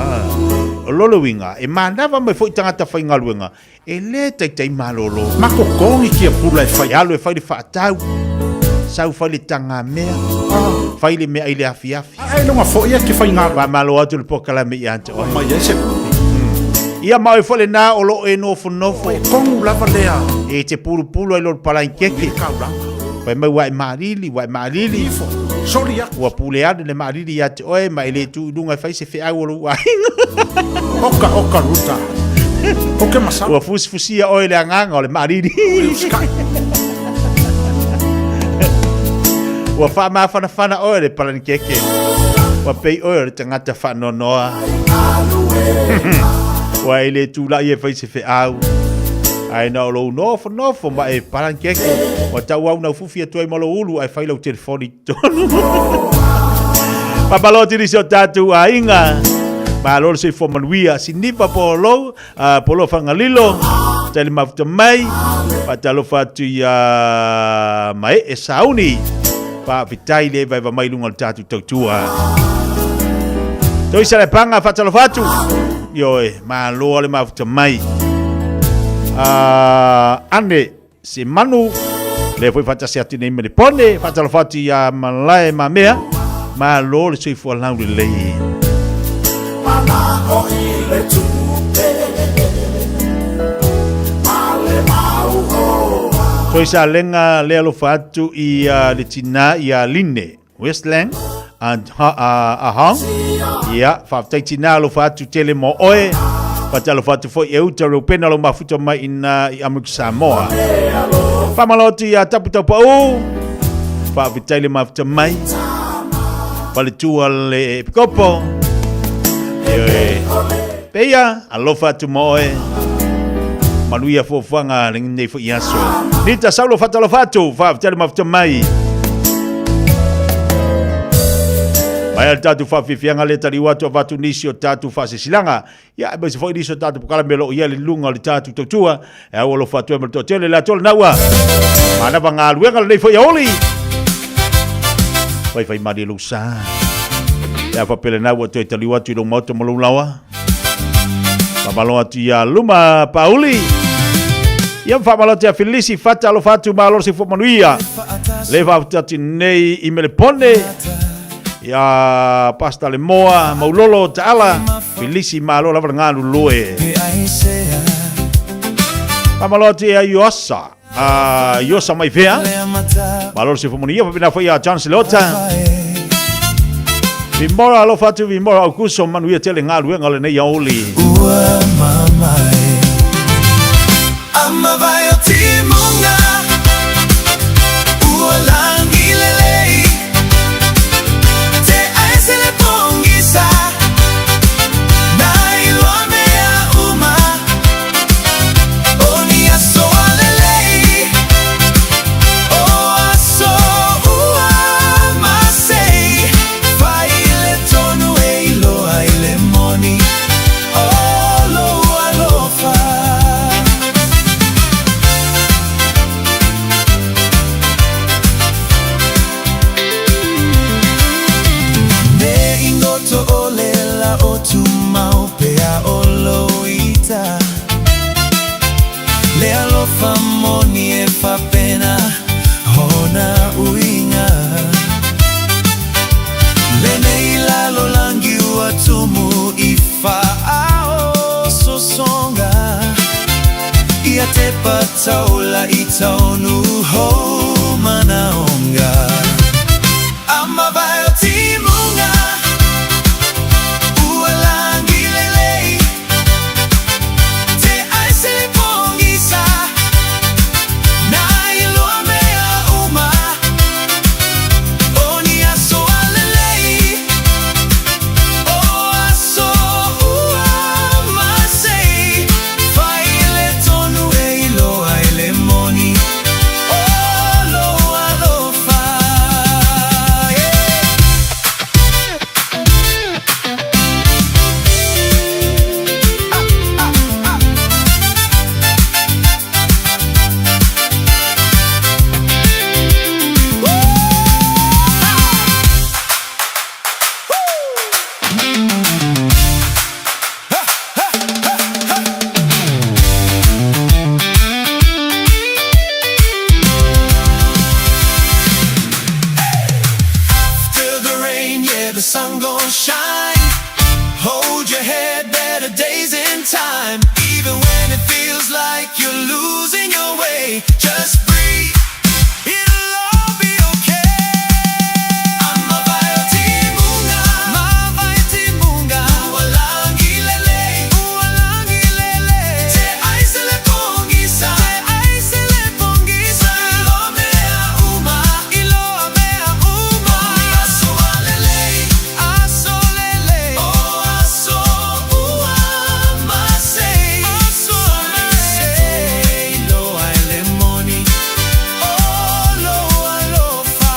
O lona uiga, e manava mai foi tagata faigaluega e le taitai malolo. Ma kokogi kia pula e fai. E alu e fai le faatau, sau fai le tagamea, fai le mea i le afiafi. Ae longa foi e ke faigaluega. Faamalo atu le polokalame ia te oe. Mai ai se Ia ma oe foi lena o lo o e nofonofo. E kogu lava lea. E te pulupulu ai lo le palaikeke. Fai mai ua e maalili, ua e maalili. Ifo. Soli aku. Ua pule ane le maalili ia te oe ma e le tu i luga e fai se feau o lou aiga. Oka, oka Ruta. O ke masalo. Ua fusifusia oe i le agaga o le maalili. Ua faamafanafana oe le palanikeke. Ua pei oe o le tagata faanoanoa. Ua e le tulai e fai se feau. Ae na o lou nofonofo ma e palanikeke. Ua tauau naufufi atu ai ma lou ulu ae fai lau telefoni i totonu. Faamalo atu i nisi o tatou aiga. Malo le soifua manuia. Siniva po o lou A Polo Fagalilo, tali mafuta mai, faatalofa atu ia Mae'e Sauni, faafetai le vaeva mai luga o le tatou tautua. Toisa le panga, faatalofa atu, ioe, malo le mafuta mai. Ane se manu, lea foi faatasi atu nei ma le pone, faatalofa atu ia Malae Mamea, malo le soifua laulelei. Manao i le tupe, ma le mau oa. Toi Salega le alofa atu i le tina ia Line Westland Ahang. Ia, faafetai tina alofa atu tele mo oe. Faatalofa atu foi e uta Reupena lo mafuta mai ina i Amerika Samoa. Faamalo atu ia Tapu Taupau. Faafetai le mafuta mai. Faletua le Epikopo. Ioe. Peia, alofa atu mo oe. Manuia fuafuaga lenei foi aso. Nita Saulo faatalofa atu, faafetai le mafuta mai. Mai a le tatou faafiafiaga le taliu atu avatu nisi o tatou faasesilaga. Ia, aemaise foi nisi o tatou polokalame o lo o i ai le luga o le tatou tautua. E au alofa atu ai ma le toatele le atoa lena ua. Manava galuega lenei foi aoli. Faifai malie lou sa. Pe a faapea lena ua toe taliu atu i lou maota ma lou laoa. Faamalo atu ia Luma Pauli. Ia faamalo atu ia Filisi Fata alofa atu malo le soifua manuia. Le faafetai atu nei i Melepone. Ia Pasta Lemoa, Maulolo Taala, Filisi malo lava le galulue. Faamalo atu ia Iosa. Iosa mai fea. Malo le soifua manuia faapena foi ia John Silota. Vimora alofa atu Vimora Aukuso manuia tele galuega o lenei aouli. Ua mamae. Ama vai o timunga. taula i tonu hou manaonga. A mavae o timuga, ua langi lelei, te ai se pogisa, na iloa mea uma, o ni aso alelei, o aso ua masei, fai le tonu e iloa ai le moni o lou alofa. Yeah. After the rain, yeah, the sun gon' shine. Hold your head, better days in time. Even when it feels like you're losing your way, just breathe. It'll all be okay. Amavae o timuga, mavae timuga. Ua langi lelei, ua langi lelei. Te ai se le pogisa, te ai se le pogisa. Iloa mea uma, iloa mea uma. O ni aso alelei, aso lelei. O aso ua masei, aso masei. Iloa ai le moni o lou alofa.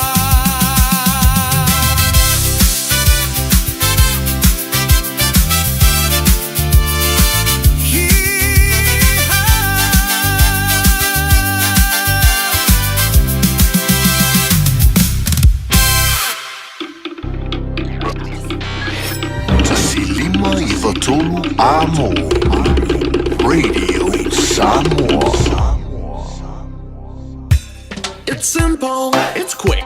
1 5 93 Amo Radio Samoa. It's simple, it's quick.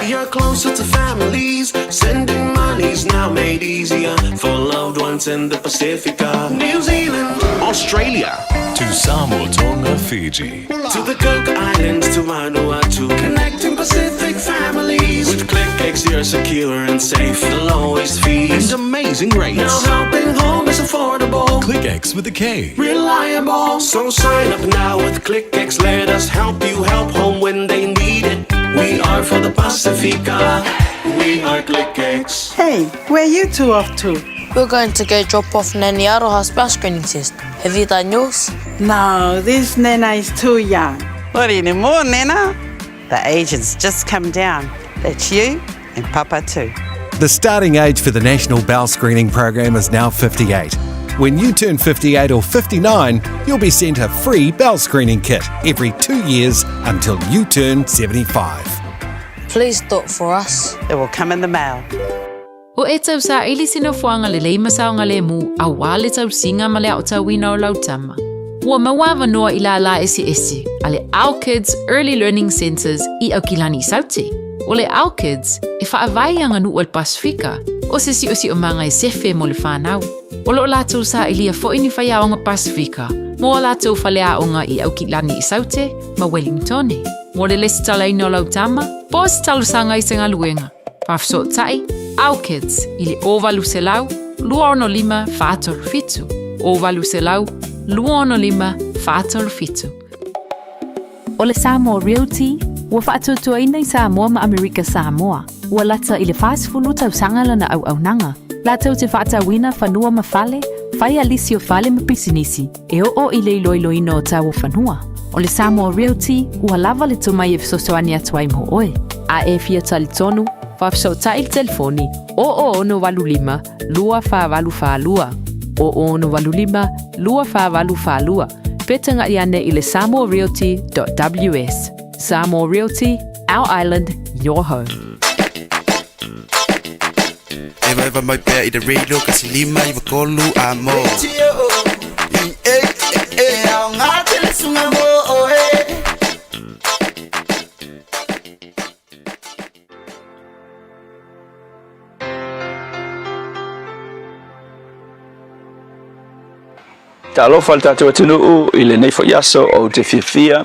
You're closer to families. Sending money's now made easier for loved ones in the Pacifica, New Zealand, Australia, To Samoa, Tonga, Fiji. to the Cook Islands, to Vanuatu, connecting Pacific families. With KlickEx, you're secure and safe. The lowest fees And amazing rates. Now helping home is affordable. KlickEx with a K. Reliable. So sign up now with KlickEx. Let us help you help home when they need it. We are for the Pacifica. We are KlickEx. Hey, where are you two off to? We're going to go drop off Nanny Aroha's bowel screening test. Have you done yours? No, this Nana is too young. Not anymore, Nana. The age has just come down. That's you and Papa too. The starting age for the National Bowel Screening Program is now 58. When you turn 58 or 59, you'll be sent a free bowel screening kit every 2 years until you turn 75. Please do it for us. It will come in the mail. O e tausaili se nofoaga lelei ma saogalēmū auā le tausiga ma le aotauina o lau tama. Ua maua avanoa i lālā eseese a le Our Kids Early Learning Centres i Aukilani Saute. O le Our Kids e faavae i aganuu a le Pasefika o se siosiomaga e sefe mo le fanau. O loo latou sailia foi ni faiaoga Pasefika mo a latou faleaoga i Aukilani i Saute ma Wellingtone. Mo le lesitalaina o lau tama, po o se talosaga i se galuega. Faafesootai, Our Kids i le 0800 265 437. 0800 265 437. O le Samoa Realty, ua faatuatuaina i Samoa ma Amerika Samoa. Ua lata i le 40 tausaga lana auaunaga. Latou te faatauina fanua ma fale, fai lisi o fale ma pisinisi, e oo i le iloiloina o tau o fanua. O le Samoa Realty, ua lava le tomai e fesoasoani atu ai mo oe. A e fia talitonu, faafesootai le telefoni 0085 2482 0085 2482 pe tagai ane i le samoarealty.ws. Samoa Realty, our island, your home. Eva eva mai pea i te radio 1 5 9 3 Amo. E e ao ngā tele sunga mo o e. Talofa le tatou atunuu i lenei foi aso ou te fiafia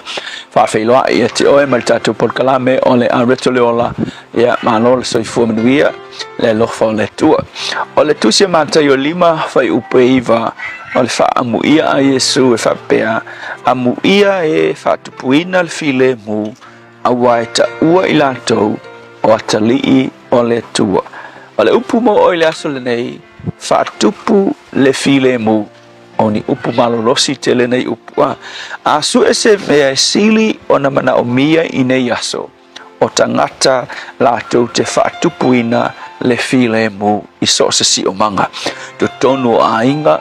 faafeiloai ia te oe ma le tatou polokalame o le Areto le Ola. Ia, malo le soifua manuia, le alofa o le Atua. O le tusi a Mataio 5 fuaiupu 9 o le faaamuia a Iesu e faapea, Amuia e faatupuina le filemu, aua e taua i latou o atalii o le Atua. O le upu mo oe i le aso lenei, faatupu le filemu. O ni upu malolosi tele nei upu. A, a sue se mea e sili ona manaomia i nei aso, o tagata latou te faatupuina le filemu i so o se siomaga, totonu o aiga,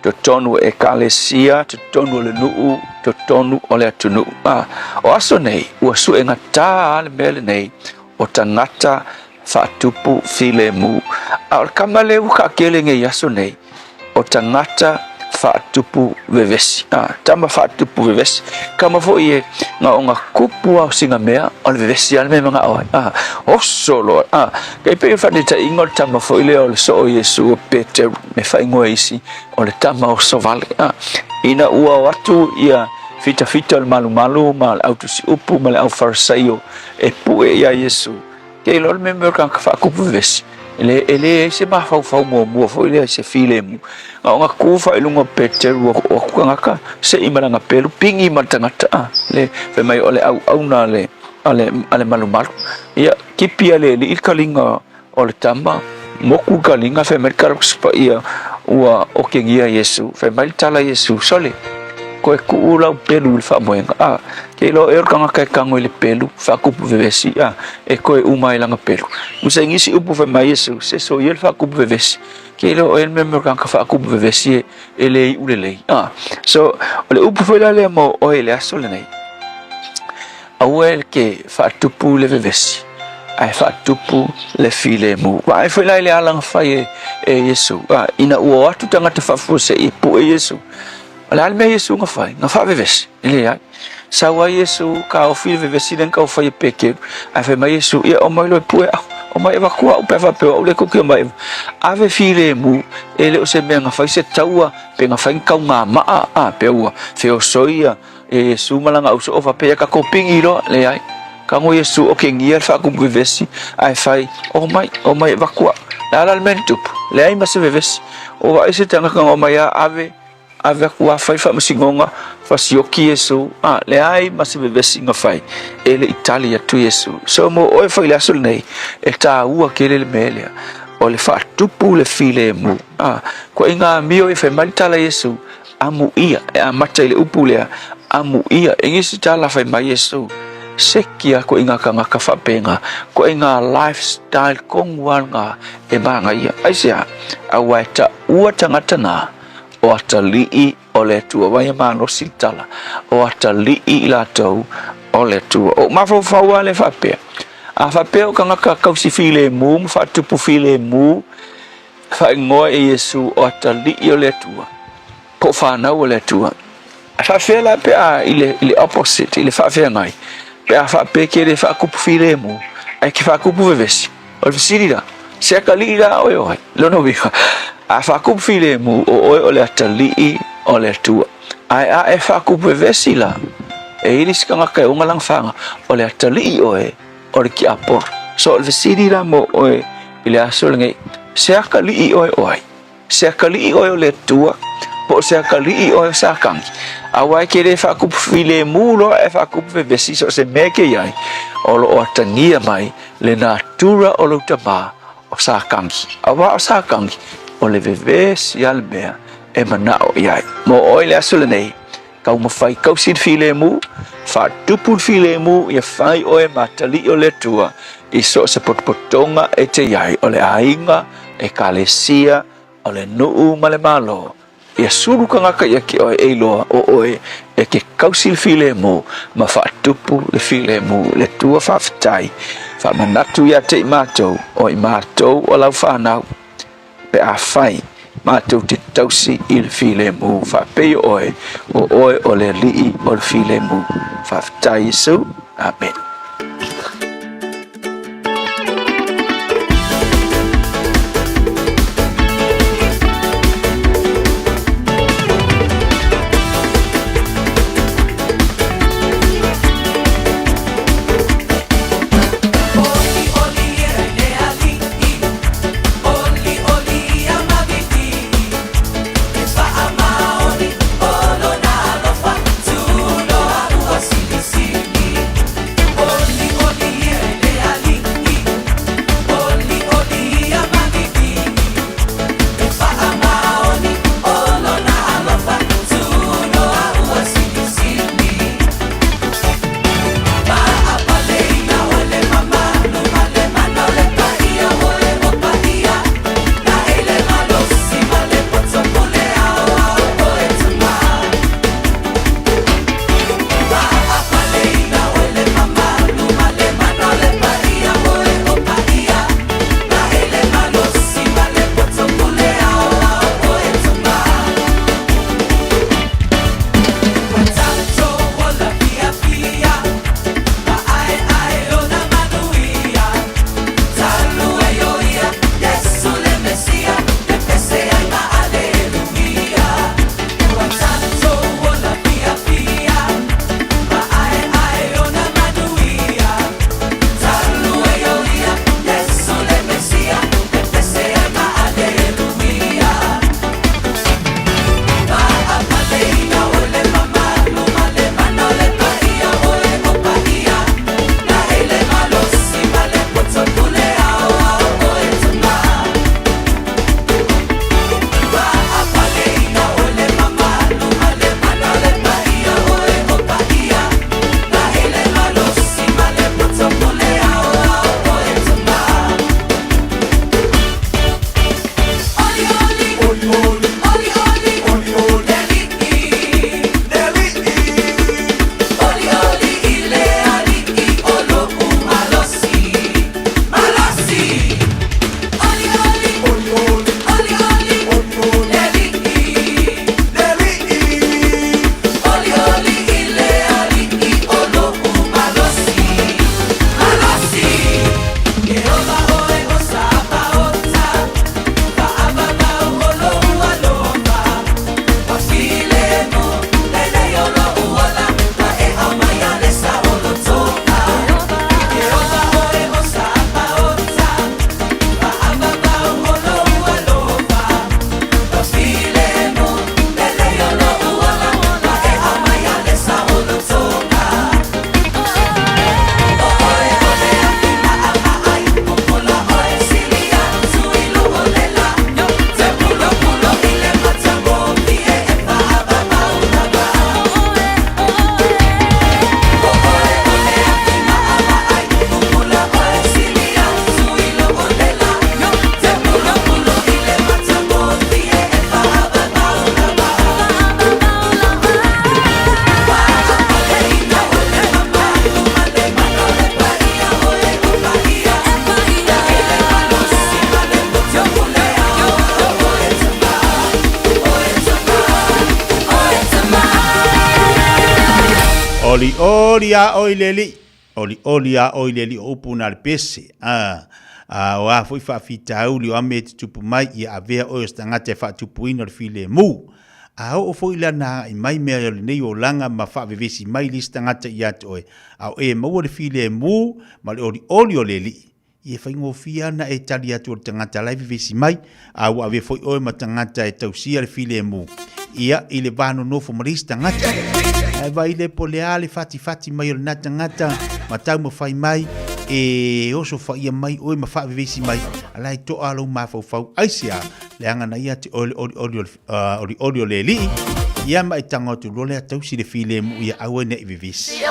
totonu o ekalesia, totonu o le nuu, totonu o le atunuu. A, o aso nei, ua suegatā lava le mea lenei o tagata faatupu filemu. A o le kama lea ua taatele nei i aso nei, o tagata faatupu vevesi. A, tama faatupu vevesi. Kama foi e na o na kupu a o sina mea, o le vevesi a le mea manao ai. A, oso loa. A, kei pei o faataitaiga o le tama foi lea o le soo o Iesu o Peteru, me faaigoa e isi, o le tama oso vale. A, ina ua o atu ia fitafita o le malumalu ma le au tusiupu ma le au Farisaio e pue ia Iesu, Ke iloa le mea o le tagata faakupu vevesi, e le, e leai se mafaufau muamua foi lea i se filemu. Na ona tu fai i luga o Peteru o atu tagata, sei ma lana pelu, pigi ma le tagata, a, le, fai mai o le auauna a le, a le, a le malumalu. Ia, tipi a le alii le kaliga o le tama, moku le kaliga, fai mai le tala paia ua okegia Iesu, fai mai le tala a Iesu, sole, koe tuu lau pelu i le faamoega, a, ke iloa ea o le tagata e tago i le pelu, faakupu vevesi, a, e toe uma ai lana pelu. Usa i nisi upu fai mai Iesu, se soia le faakupu vevesi, ke iloa ea le mea o le tagata faakupu vevesi e, e le iu lelei, a. So, o le upu foi la lea mo oe i le aso lenei, aua e ke faatupu le vevesi, ae faatupu le filemu. Vaai foi la i le ala na fai e, e Iesu, a, ina ua o atu tagata faafuasei e pue Iesu, O le a le mea Iesu na fai? Na faavevesi? E leai. Sau ai Iesu, kaofi le vevesi lea na taufai e Peteru, ae fai mai Iesu, ia omai loa e pue au, omai e avatu au pe a faapea o au lea tou te omai e ave filemu, e le o se mea na fai se taua pe na fai ni taugamaa, a, pe ua feosoi ia Iesu ma lana ausoo faapea, ia tatou pigi loa, leai. Tago Iesu okegia le faakupu vevesi, ae fai, omai, omai e avatu au. Le a la le mea na tupu? Leai ma se vevesi. O vaai se tagata na omai a ave, Ave aku a fai faamasinoga, fasioki Iesu, a, leai ma se vevesi na fai, e le i tali atu Iesu. So mo oe foi i le aso lenei, e tāua tele le mea lea, o le faatupu le filemu. A, kua i ngā amio e fai mai le tala a Iesu, amuia, e amata i le upu lea, amuia. E nisi tala fai mai Iesu, seki a koe i ngā kangaka faapena, koe i ngā lifestyle kongu a ngā e māngaia. Aisea? Aua e taua tagata nā, o atalii o le Atua. Wai e malosi le tala, o atalii i latou o le Atua. O mafaufau lava le faapea. A faapea o tagata kausi filemu ma faatupu filemu, faaigoa e Iesu o atalii o le Atua, po o fanau o le Atua. A faapefea la pe a i le, i le opposite, i le faafeagai, pe a faapea ke le faakupu filemu, ae ke faakupu vevesi. O le fesili la, se atalii la oe o ai? Lona uiga, a faakupu filemu, o oe o le atalii o le Atua. Ae a e faakupu vevesi la, e i ai le isi tagata e oga lana faga, o le atalii oe o le tiapolo. So o le fesili la mo oe i le aso lenei, se atalii oe o ai? Se akalii oe o le Atua, po o se akalii oe o Satani. Aua e ke le faakupu filemu loa ae faakupu vevesi so o se mea ke i ai, o lo o atagia mai le natura o lou tamā o Satani. Aua o Satani, o le vevesi a le mea e manao i ai. Mo oe le aso lenei, taumafai tausi le filemu, faatupu le filemu ia fai oe ma atalii o le Atua i so o se potopotoga e te i ai, o le aiga, ekalesia, o le nuu ma le Malo. Ia sulu tagata ia te oe e iloa o oe e te tausi le filemu ma faatupu le filemu. Le Atua faafetai, faamanatu ia te i matou, o i matou o lau fanau. Pe afai matou te tausi i le filemu, faapei o oe, o oe o le Alii o le filemu. Faafetai Iesu. Amene. Olioli a oe i le Alii, olioli a oe i le Alii o upu na le pese, a, a o a foi faafitauli o a mea e tutupu mai, ia avea oe o se tagata e faatupuina o le filemu. A oo foi la na agai mai mea o lenei olaga ma faavevesi mai le isi tagata ia te oe, a o e maua le filemu ma le olioli o le Alii, Ia e faigofie lava ona e tali atu o le tagata la e vevesi mai, a ua avea foi oe ma tagata e tausia le filemu, ia, i le va nonofo ma le isi tagata. Ae vaai le po o le a le fatifati mai o lena tagata ma taumafai mai e oso faia mai oe ma faavevesi mai, a la e toa lou mafaufau. Aisea? Leaga na ia te oe le olioli o le, uh, olioli o le alii, ia ma e tago atu loa lea tausi le filemu ia aua ne i vevesi.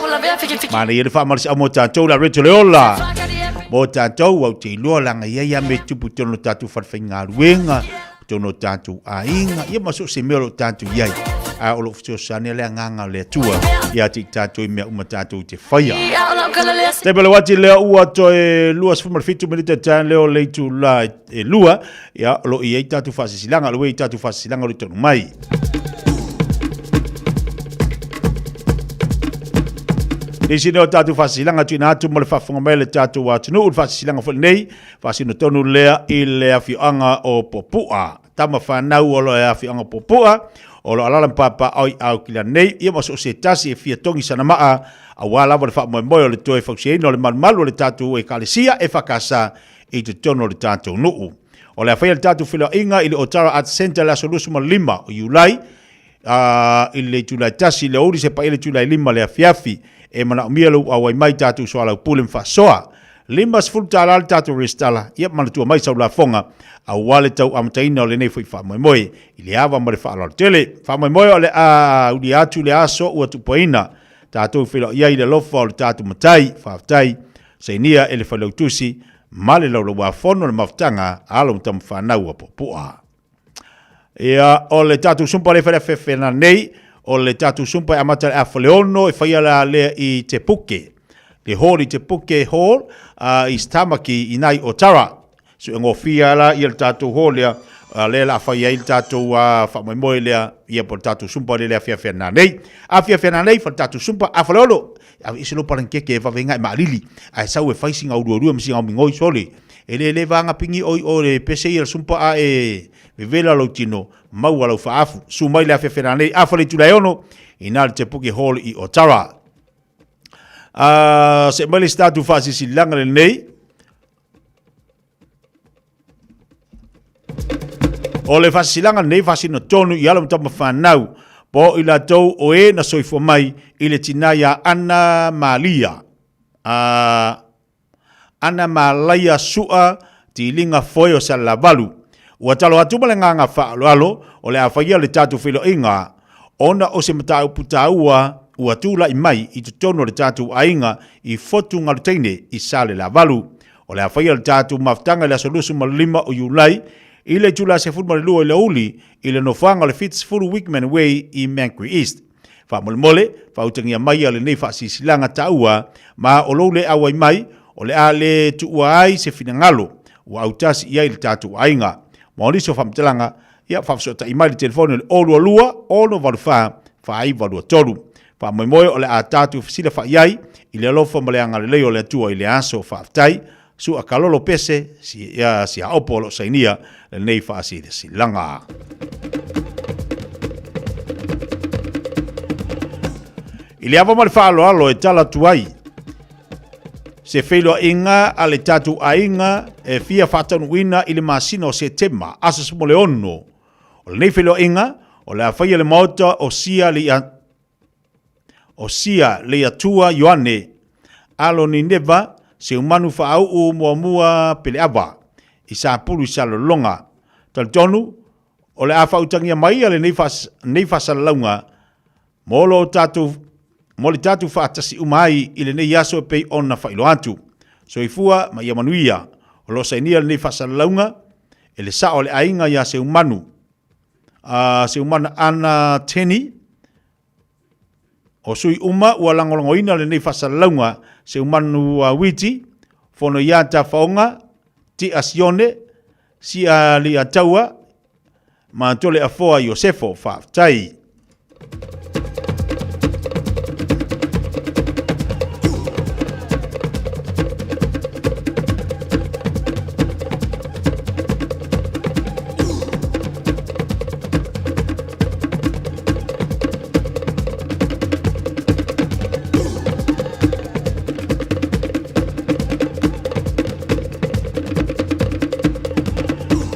Manaia le faamalosiau mo tatou la Rachel e ola. Mo tatou au te iloa laga ia ia me tupu tonu tatou falefaigaluega, tonu tatou aiga, ia ma so o se mea o lo o tatou i ai. A o lo o fesoasoani le agaga o le Atua ia te i tatou i mea uma tatou te faia. Te pele wati lea ua toe 27 minute tan leo le itula e lua, ia o lo o i ai tatou faasisilaga, o lo o i ai tatou faasisilaga o le tonu mai. Nisi nei o tatou faasisilaga tuuina atu mo le faafofoga mai a le tatou atunuu, le faasisilaga foi lenei, faasino tonu lea i le afioaga o Popua. Tama fanau o le afioaga o Popua, o lo o alaala ma papaaao i Aukila nei, ia ma so o se tasi e fia togi sana maa, aua lava le faamoemoe o le toe fausiaina o le malumalu o le tatou Ekalesia EFKS i totonu o le tatou nuu. O le a faia le tatou feiloaiga i le Otara Arts Centre i le aso 25 o Iulai i le itula e 1 i le aoauli sepaia le itula e 5 i le afiafi. E manaomia lou auai mai i tatou soalaupule ma faasoa. $50 le tatou resitala, ia manatua mai sau lafoga aua le tau amataina o lenei foi faamoemoe i le ava ma le faaaloalo tele. Faamoemoe o le a ulia atu le aso ua tupuaina tatou feiloai ai i le alofa o le tatou Matai. Faafetai. Sainia e le Failautusi ma le Laulauafono le mafutaga a alo ma tamafanau a Puapua. Ia, o le tatou sumpa le whalewhewhena nei, o le tatou sumpa e amata le afa le ono, e whaia la lea i Te Puke. Le hall i Te Puke Hall, uh, i Tamaki, i nai Otara. So e ngofia la ia le tatou hall lea, uh, lea la whai ai le tatou uh, whamoemoe lea, ia po le tatou sumpa le lea whiawhia nei. A whiawhia nei, wha le tatou sumpa, afa le ono, Aveese lou palankeke e vave gae maalili, ae sau e fai sina ulualua ma sina omigoi sole. E le le vaga pigi oi o le pese ia le sumpa a e vevela lou tino, maua lau faafu. Su mai le afiafi nanei, afa le itula e ono, ina le Tepuke Hall i Otara. Uh, se mai le si tatou faasisilaga lenei. O le faasisilaga lenei faasino tonu i alo ma tama fanau, po o i latou o e na soifua mai i le tina iā Ana Malia, a Ana Malaia Su'a Tiliga Foe o Salelavalu. Ua talo atu ma le agaga faaaloalo o le a faia le tatou feiloaiga ona o se mataupu taua ua tulai mai i totonu o le tatou aiga i Fotugaluteine i Salelavalu. O le a faia le tatou mafutaga i le aso 25 o Iulai i le itula 12 i le aoauli i le nofoaga o le 70 Wickman Way i Mangere East. Faamolemole, faautagia maia lenei faasilasilaga taua ma o lou le auai mai, o le a le tuua ai se finagalo ua autasi i ai le tatou aiga. Mo nisi o faamatalaga, ia faafesootai mai i le telefoni o le 022 684 4923. Faamoemoe o le a tatou fesilafai ai i le alofa ma le agalelei o le Atua i le aso faafetai. Sua Kalolo Pese Siaopo o lo o sainia lenei faasilasilaga. I le ava ma le faaaloalo e tala atu ai se feiloaiga a le tatou aiga e fia faataunuuina i le masina o Setema, aso 16. O lenei feiloaiga, o le a faia le maota o Sia le o Sia Leiatua Ioane, alo Nineva, Seumanu Faauu Muamua Peleava, i Sapulu i Salelologa. Talitonu, o le a faautagia mai lenei, nei faasalalauga mo lo tatou mo le tatou faatasi uma ai i lenei aso e pei ona faailoa atu. Soifua ma ia manuia. O lo o sainia lenei faasalalauga e le sao o le aiga iā Seumanu, a Seumana Ana Teni, o sui uma ua lagolagoina lenei faasalalauga Seumanu Witi, Fono iā Tafaoga, Tia Sione, Sia Liataua, ma Tole Afoa Iosefo. Faafetai.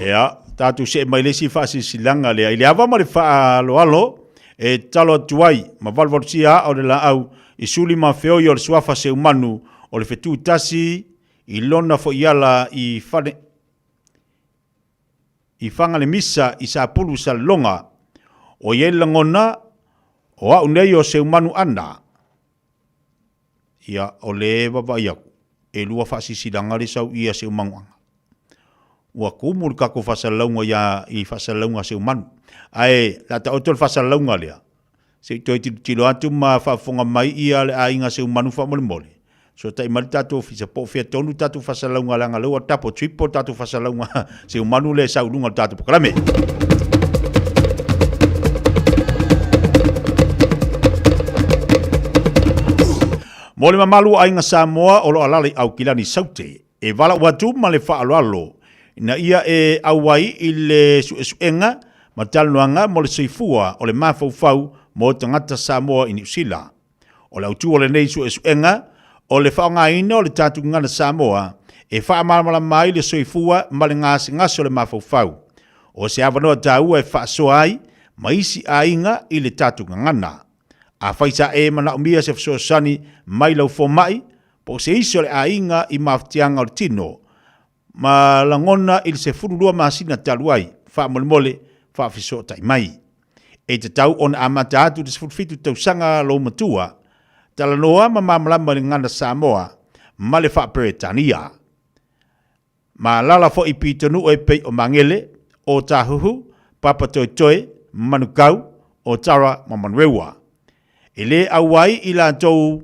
Ia, tatou see mai le isi faasilasilaga lea. I le ava ma le faaaloalo e tatalo atu ai ma valuvalusia aa o le laau i suli ma feoi o le suafa seumanu o le fetu tasi i lona foi ala i fale i Fagalemisa i Sapulu Salelologa. O i ai le lagona o au nei o Seumanu Ana. Ia, o le vaavaai atu, e lua faasilasilaga le sau ia Seumanuaga. Ua tumu le tatou faasalalauga ia i faasalalauga a Seumanu. Ae o le a taoto le faasalalauga lea, se i toe tilotilo atu ma faafofoga mai ia le aiga Seumanu faamolemole. Sootai mai le tatou ofisa po o fea tonu le tatou faasalalauga leaga lea ua double triple le tatou faasalalauga Seumanu lea e sau i luga o le tatou polokalame. Mo le mamalu o aiga Samoa o lo o alaala i Aukilani Saute, e valaau atu ma le faaaloalo ina ia e auai i le suesuega ma talanoaga mo le soifua o le mafaufau mo tagata Samoa i Niu Sila. O le autu o lenei suesuega, o le faaaogaina o le tatou gagana Samoa e faamalamalama ai le soifua ma le gasegase o le mafaufau. O se avanoa taua e faasoa ai ma isi aiga i le tatou gagana. Afai sa e manaomia se fesoasoani mai lau fomai po o se isi o le aiga i mafatiaga o le tino, ma lagona i le 12 masina talu ai, faamolemole, faafesootai mai. E tatau ona amata atu i le 17 tausaga lou matua, talanoa ma malamalama i le gagana Samoa ma le Faa-Peretania. Ma alaala foi i pitonuu e pei o Magele, Ōtāhuhu, Papatoetoe, Manukau, Otara ma Manurewa. E lē auai i latou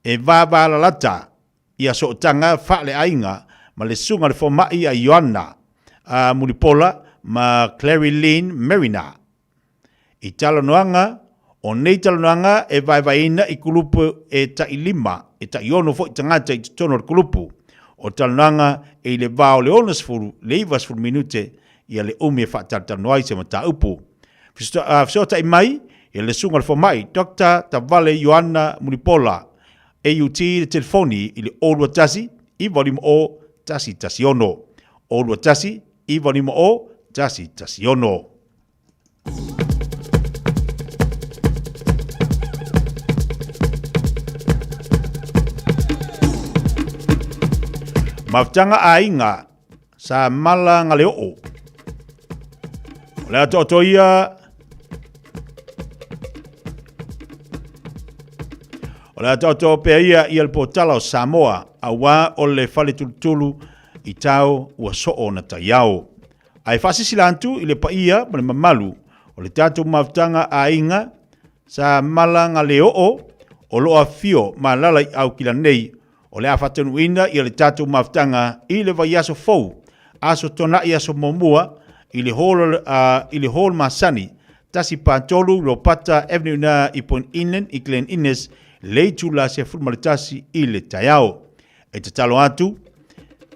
e vavalalata ia sootaga faaleaiga ma le susuga o le fomai a Ioana a Mulipola ma Clary Lynn Mariner. I talanoaga, o nei talanoaga e vaevaeina i kulupu e tai lima, e tai ono foi tagata i totonu o le kulupu. O talanoaga e i le va o le 60 le 90 minute ia le umi e faatalatalanoa ai se mataupu. Fesootai mai ia le susuga o le fomai Doctor Tavale Ioana Mulipola, AUT i le telefoni i le 021 950 116, 021 950 116. Mafutaga aiga sa mala galeoo. O le atoato ia O le atoatoa pea ia ia le potala o Samoa, auā o le fale tulutulu i tao ua soo ona taiao. Ae faasisila atu i le paia ma le mamalu o le tatou mafutaga aiga sa mala galeoo o lo o afifio ma alaala i Aukila nei, o le a faataunuuina ia le tatou mafutaga i le vaiaso fou, aso Tona'i aso muamua i le hall, i le hall masani, 143 Ropata Avenue na i Point Inland i Glen Innes, le itula 11 i le taeao. E tatalo atu,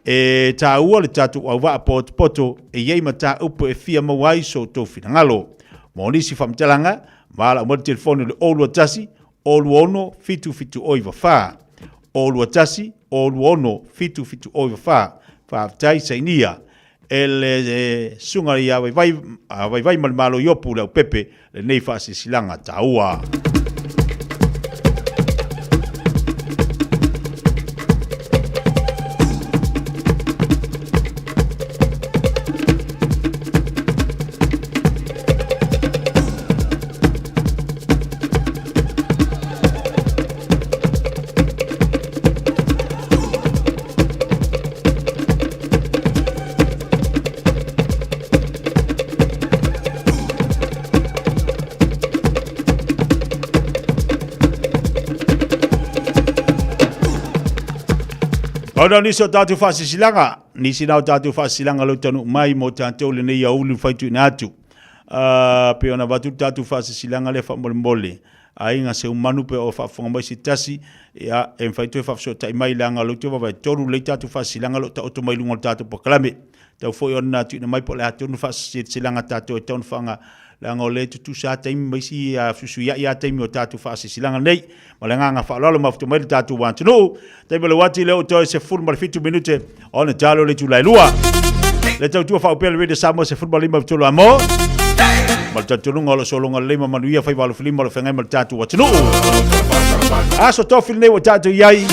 e tāua le tatou auvaa potopoto e i ai mataupu e fia maua ai so outou finagalo. Mo nisi faamatalaga, valaau mai le telefoni o le 021 026 7794. 021 026 7794. Faafetai sainia e le susuga ia Vaivai, Vaivai ma le Malo Iopu Leaupepe lenei faasilasilaga taua. Ona o nisi o tātou faasisilaga, nisi na o tātou faasisilaga lou tanu mai mo tātou lenei auli whaituina atu. Pei ona avatu le tatou faasilasilaga lea faamolemole, aiga seumanu pe o faafofoga mai se tasi, ia, e mafai toe faafesootai mai leaga o lea ou te vaavaai tolu lelei tatou faasilasilaga o lo o taoto mai luga o le tatou polokalame. Tau foi ona tuuina mai po o le a tonu faasilasilaga a tatou e tatau ona faaaoga, leaga o lea e tutusa lava taimi ma isi fesuisuiai lava taimi o tatou faasilasilaga nei. Ma le agaga faaaloalo mafuta mai le tatou atunuu. Taimi o le uati lea ua toe 17 minute ona talo le itula e lua. Le tautua faaupea le Radio Samoa 15 i 3 amo. Ma le talitonuga o lo o sologa lelei ma manuia faiva alofilima o lo o feagai ma le tatou atunuu. Aso tofi lenei ua tatou i ai.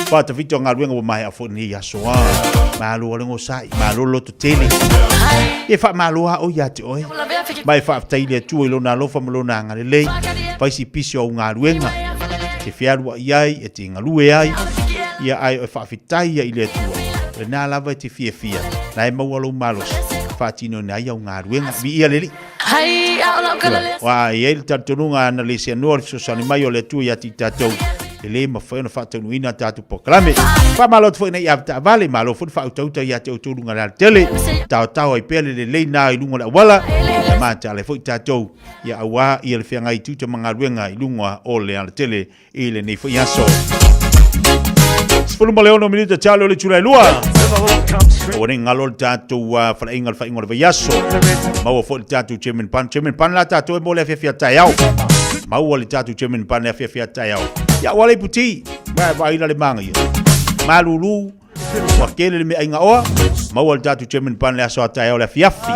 Faatafita o galuega ua maea foi lenei aso a. Malo le gosai, malo le loto tele. E faamalo a o ia te oe. Ma e faafetai i le Atua i lona alofa ma lona agalelei. Fai si pisi o au galuega. E te fealuai ai, e te galue ai. Ia ae o e faafetai ia i le Atua. O lena lava e te fiafia, na e maua lou malosi, faatinoina ai au galuega. Viia le Alii. Ua i ai le talitonuga ana le seanoa le fesoasoani mai o le Atua ia te i tatou, e le mafai ona faataunuuina a tatou polokalame. Faamalo atu foi nei avetaavale, malo foi le faautauta ia te outou luga o le alatele, taotao ai pea le lelei na i luga o le auala, ia matala ai foi tatou, ia auā ia le feagai i tiute ma galuega i luga o le alatele i lenei foi aso. 16 minute talo le itula e lua. Ua nei galo le tatou faleaiga le faaiuga o le vaiaso. Maua foi le tatou Chairman Pan. Chairman Pan la tatou e mo le afiafi a taeao. Maua le tatou Chairman Pan le afiafi a taeao. Ia ua le iputi. Mai vaai la le manga ia. Malulu. Ua tele le meaaiga oa. Maua le tatou Chairman Pan le aso a taeao le afiafi.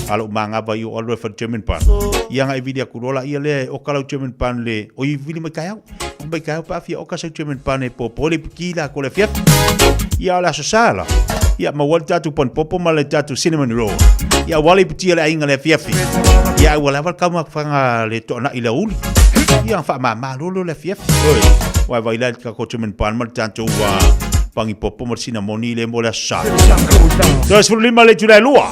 A lou magava i o alu e fai le Chairman Pan. Ia nga e vili aku loa la ia lea e oka lau Chairman Pan le o i vili mai taeao. Mai taeao pa afia oka sau Chairman Pan e popo le puti la ko le afiafi. Ia o le aso sa la. Ia maua le tatou pan popo ma le tatou cinnamon roll. Ia ua le puti le aiga le afiafi. Ia ua lava le kaumafanga le toanai le aoauli. Ia faamama lolo le afiafi. Oi, wai vai la ka ko Chairman Pan ma le tatou pangi popo ma le sinamoni le mo le aso sa. 35 le itula e lua.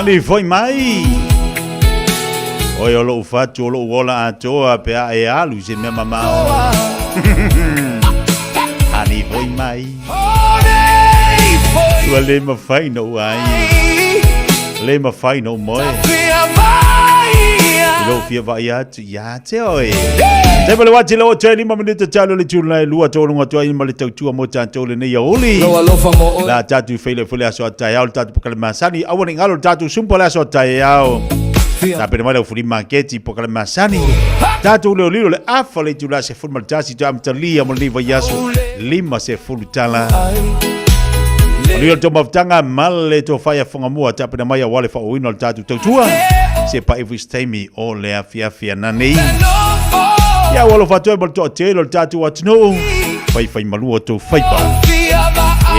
Ani foi mai. Oi o lou fatu o lou ola atoa pe a e alu se mea mamao. Ani foi mai. Ua le mafai na ou ai. Le mafai na ou moe. I lou fia vaai atu ia te oe. Te pale wati le o te lima minute talo le tūlai lua tōlunga tua i ma le tautua mo tātou le nei aoli. Lou alofa mo oe. La tātou whaile whaile aso a taeao le tātou pokale masani. Aua ne ngalo le tātou sumpa le aso a taeao. Tapena mai lau fuli maketi pokale masani. Tātou leo lilo le afa le itula se fulu ma le tasi toa amatalia mo lenei vaiaso 50 tala. Manuia le tou mafutaga ma le tofa ia Fagamua tapena mai aua le faaauauina o le tatou tautua se pa'i foi se taimi o le afiafi ananei. Ia ua alofa atu ai ma le toatele o le tatou atunuu faifaimalua tou faiva.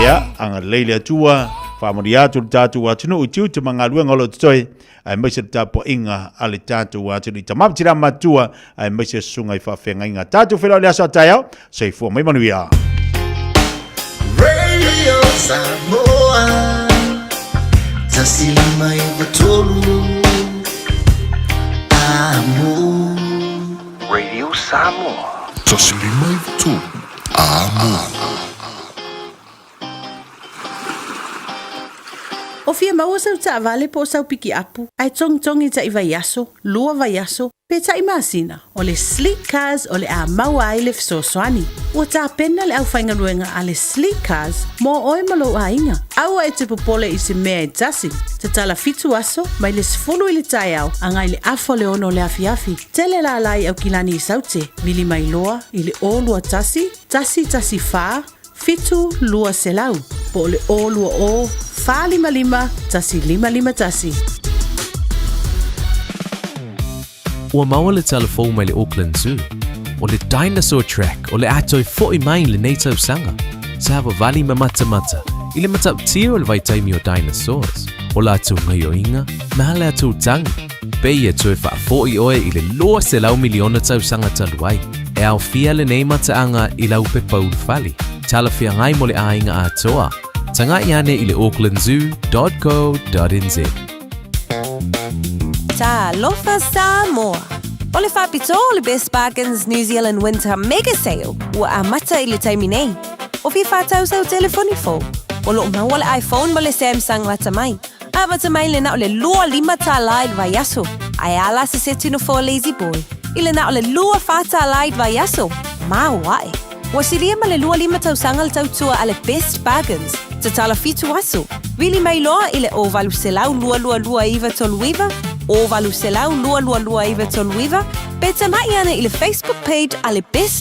Ia agalelei le Atua faamanuia atu le tatou atunuu i tiute ma galuega o lo o totoe aemaise le tapuaiga a le tatou atunuu i tama ma tina matutua, aemaise susuga i faafeagaiga. Tatou feiloai i le aso a taeao, soifua mai manuia. Radio Samoa 153 Amo. Radio Samoa 153 Amo. O fia maua sau taavale po o sau pikiapu ae togitogi taʻi vaiaso, lua vaiaso, pe taʻi masina, o le Sleek Cars o le a maua ai le fesoasoani. Ua tapena le aufaigaluega a le Sleek Cars mo oe ma lou aiga. Aua e te popole i se mea e tasi. Tatala fitu aso, mai le 10 i le taeao agai i le afa o le 6 o le afiafi. Tele lala i Aukilani i Saute. Vili mai loa i le 021 114 7200 po o le 020 455 1551. Ua maua le tala fou mai le Auckland Zoo, o le Dinosaur Track o le a toe fo'i mai i lenei tausaga. Savavali ma matamata i le matautia o le vaitaimi o dinosaurs, o latou gaioiga ma latou tagi. Pei e toe faafo'i oe i le 200 miliona tausaga talu ai. E aofia lenei mataaga i lau pepa ulufale, talafeagai mo le aiga atoa. Tagai ane i le aucklandzoo.co.nz. Talofa Samoa! O le faapitoa o le Best Bargains New Zealand Winter Mega Sale ua amata i le taimi nei. O fia faatau sau telefoni fou? O lo o maua le iPhone ma le Samsung lata mai. Amata mai le na o le 25 tālā i le vaiaso, ae a la se seti nofoa Lazy Boy i le na o le 24 tālā i le vaiaso? Maoae! Ua silia ma le 25 tausaga le tautua a le Best Bargains, tatala fitu aso. Vili mai loa i le 0800 222 939, 0800 222 939, pe tamai ane i le Facebook page a le Best.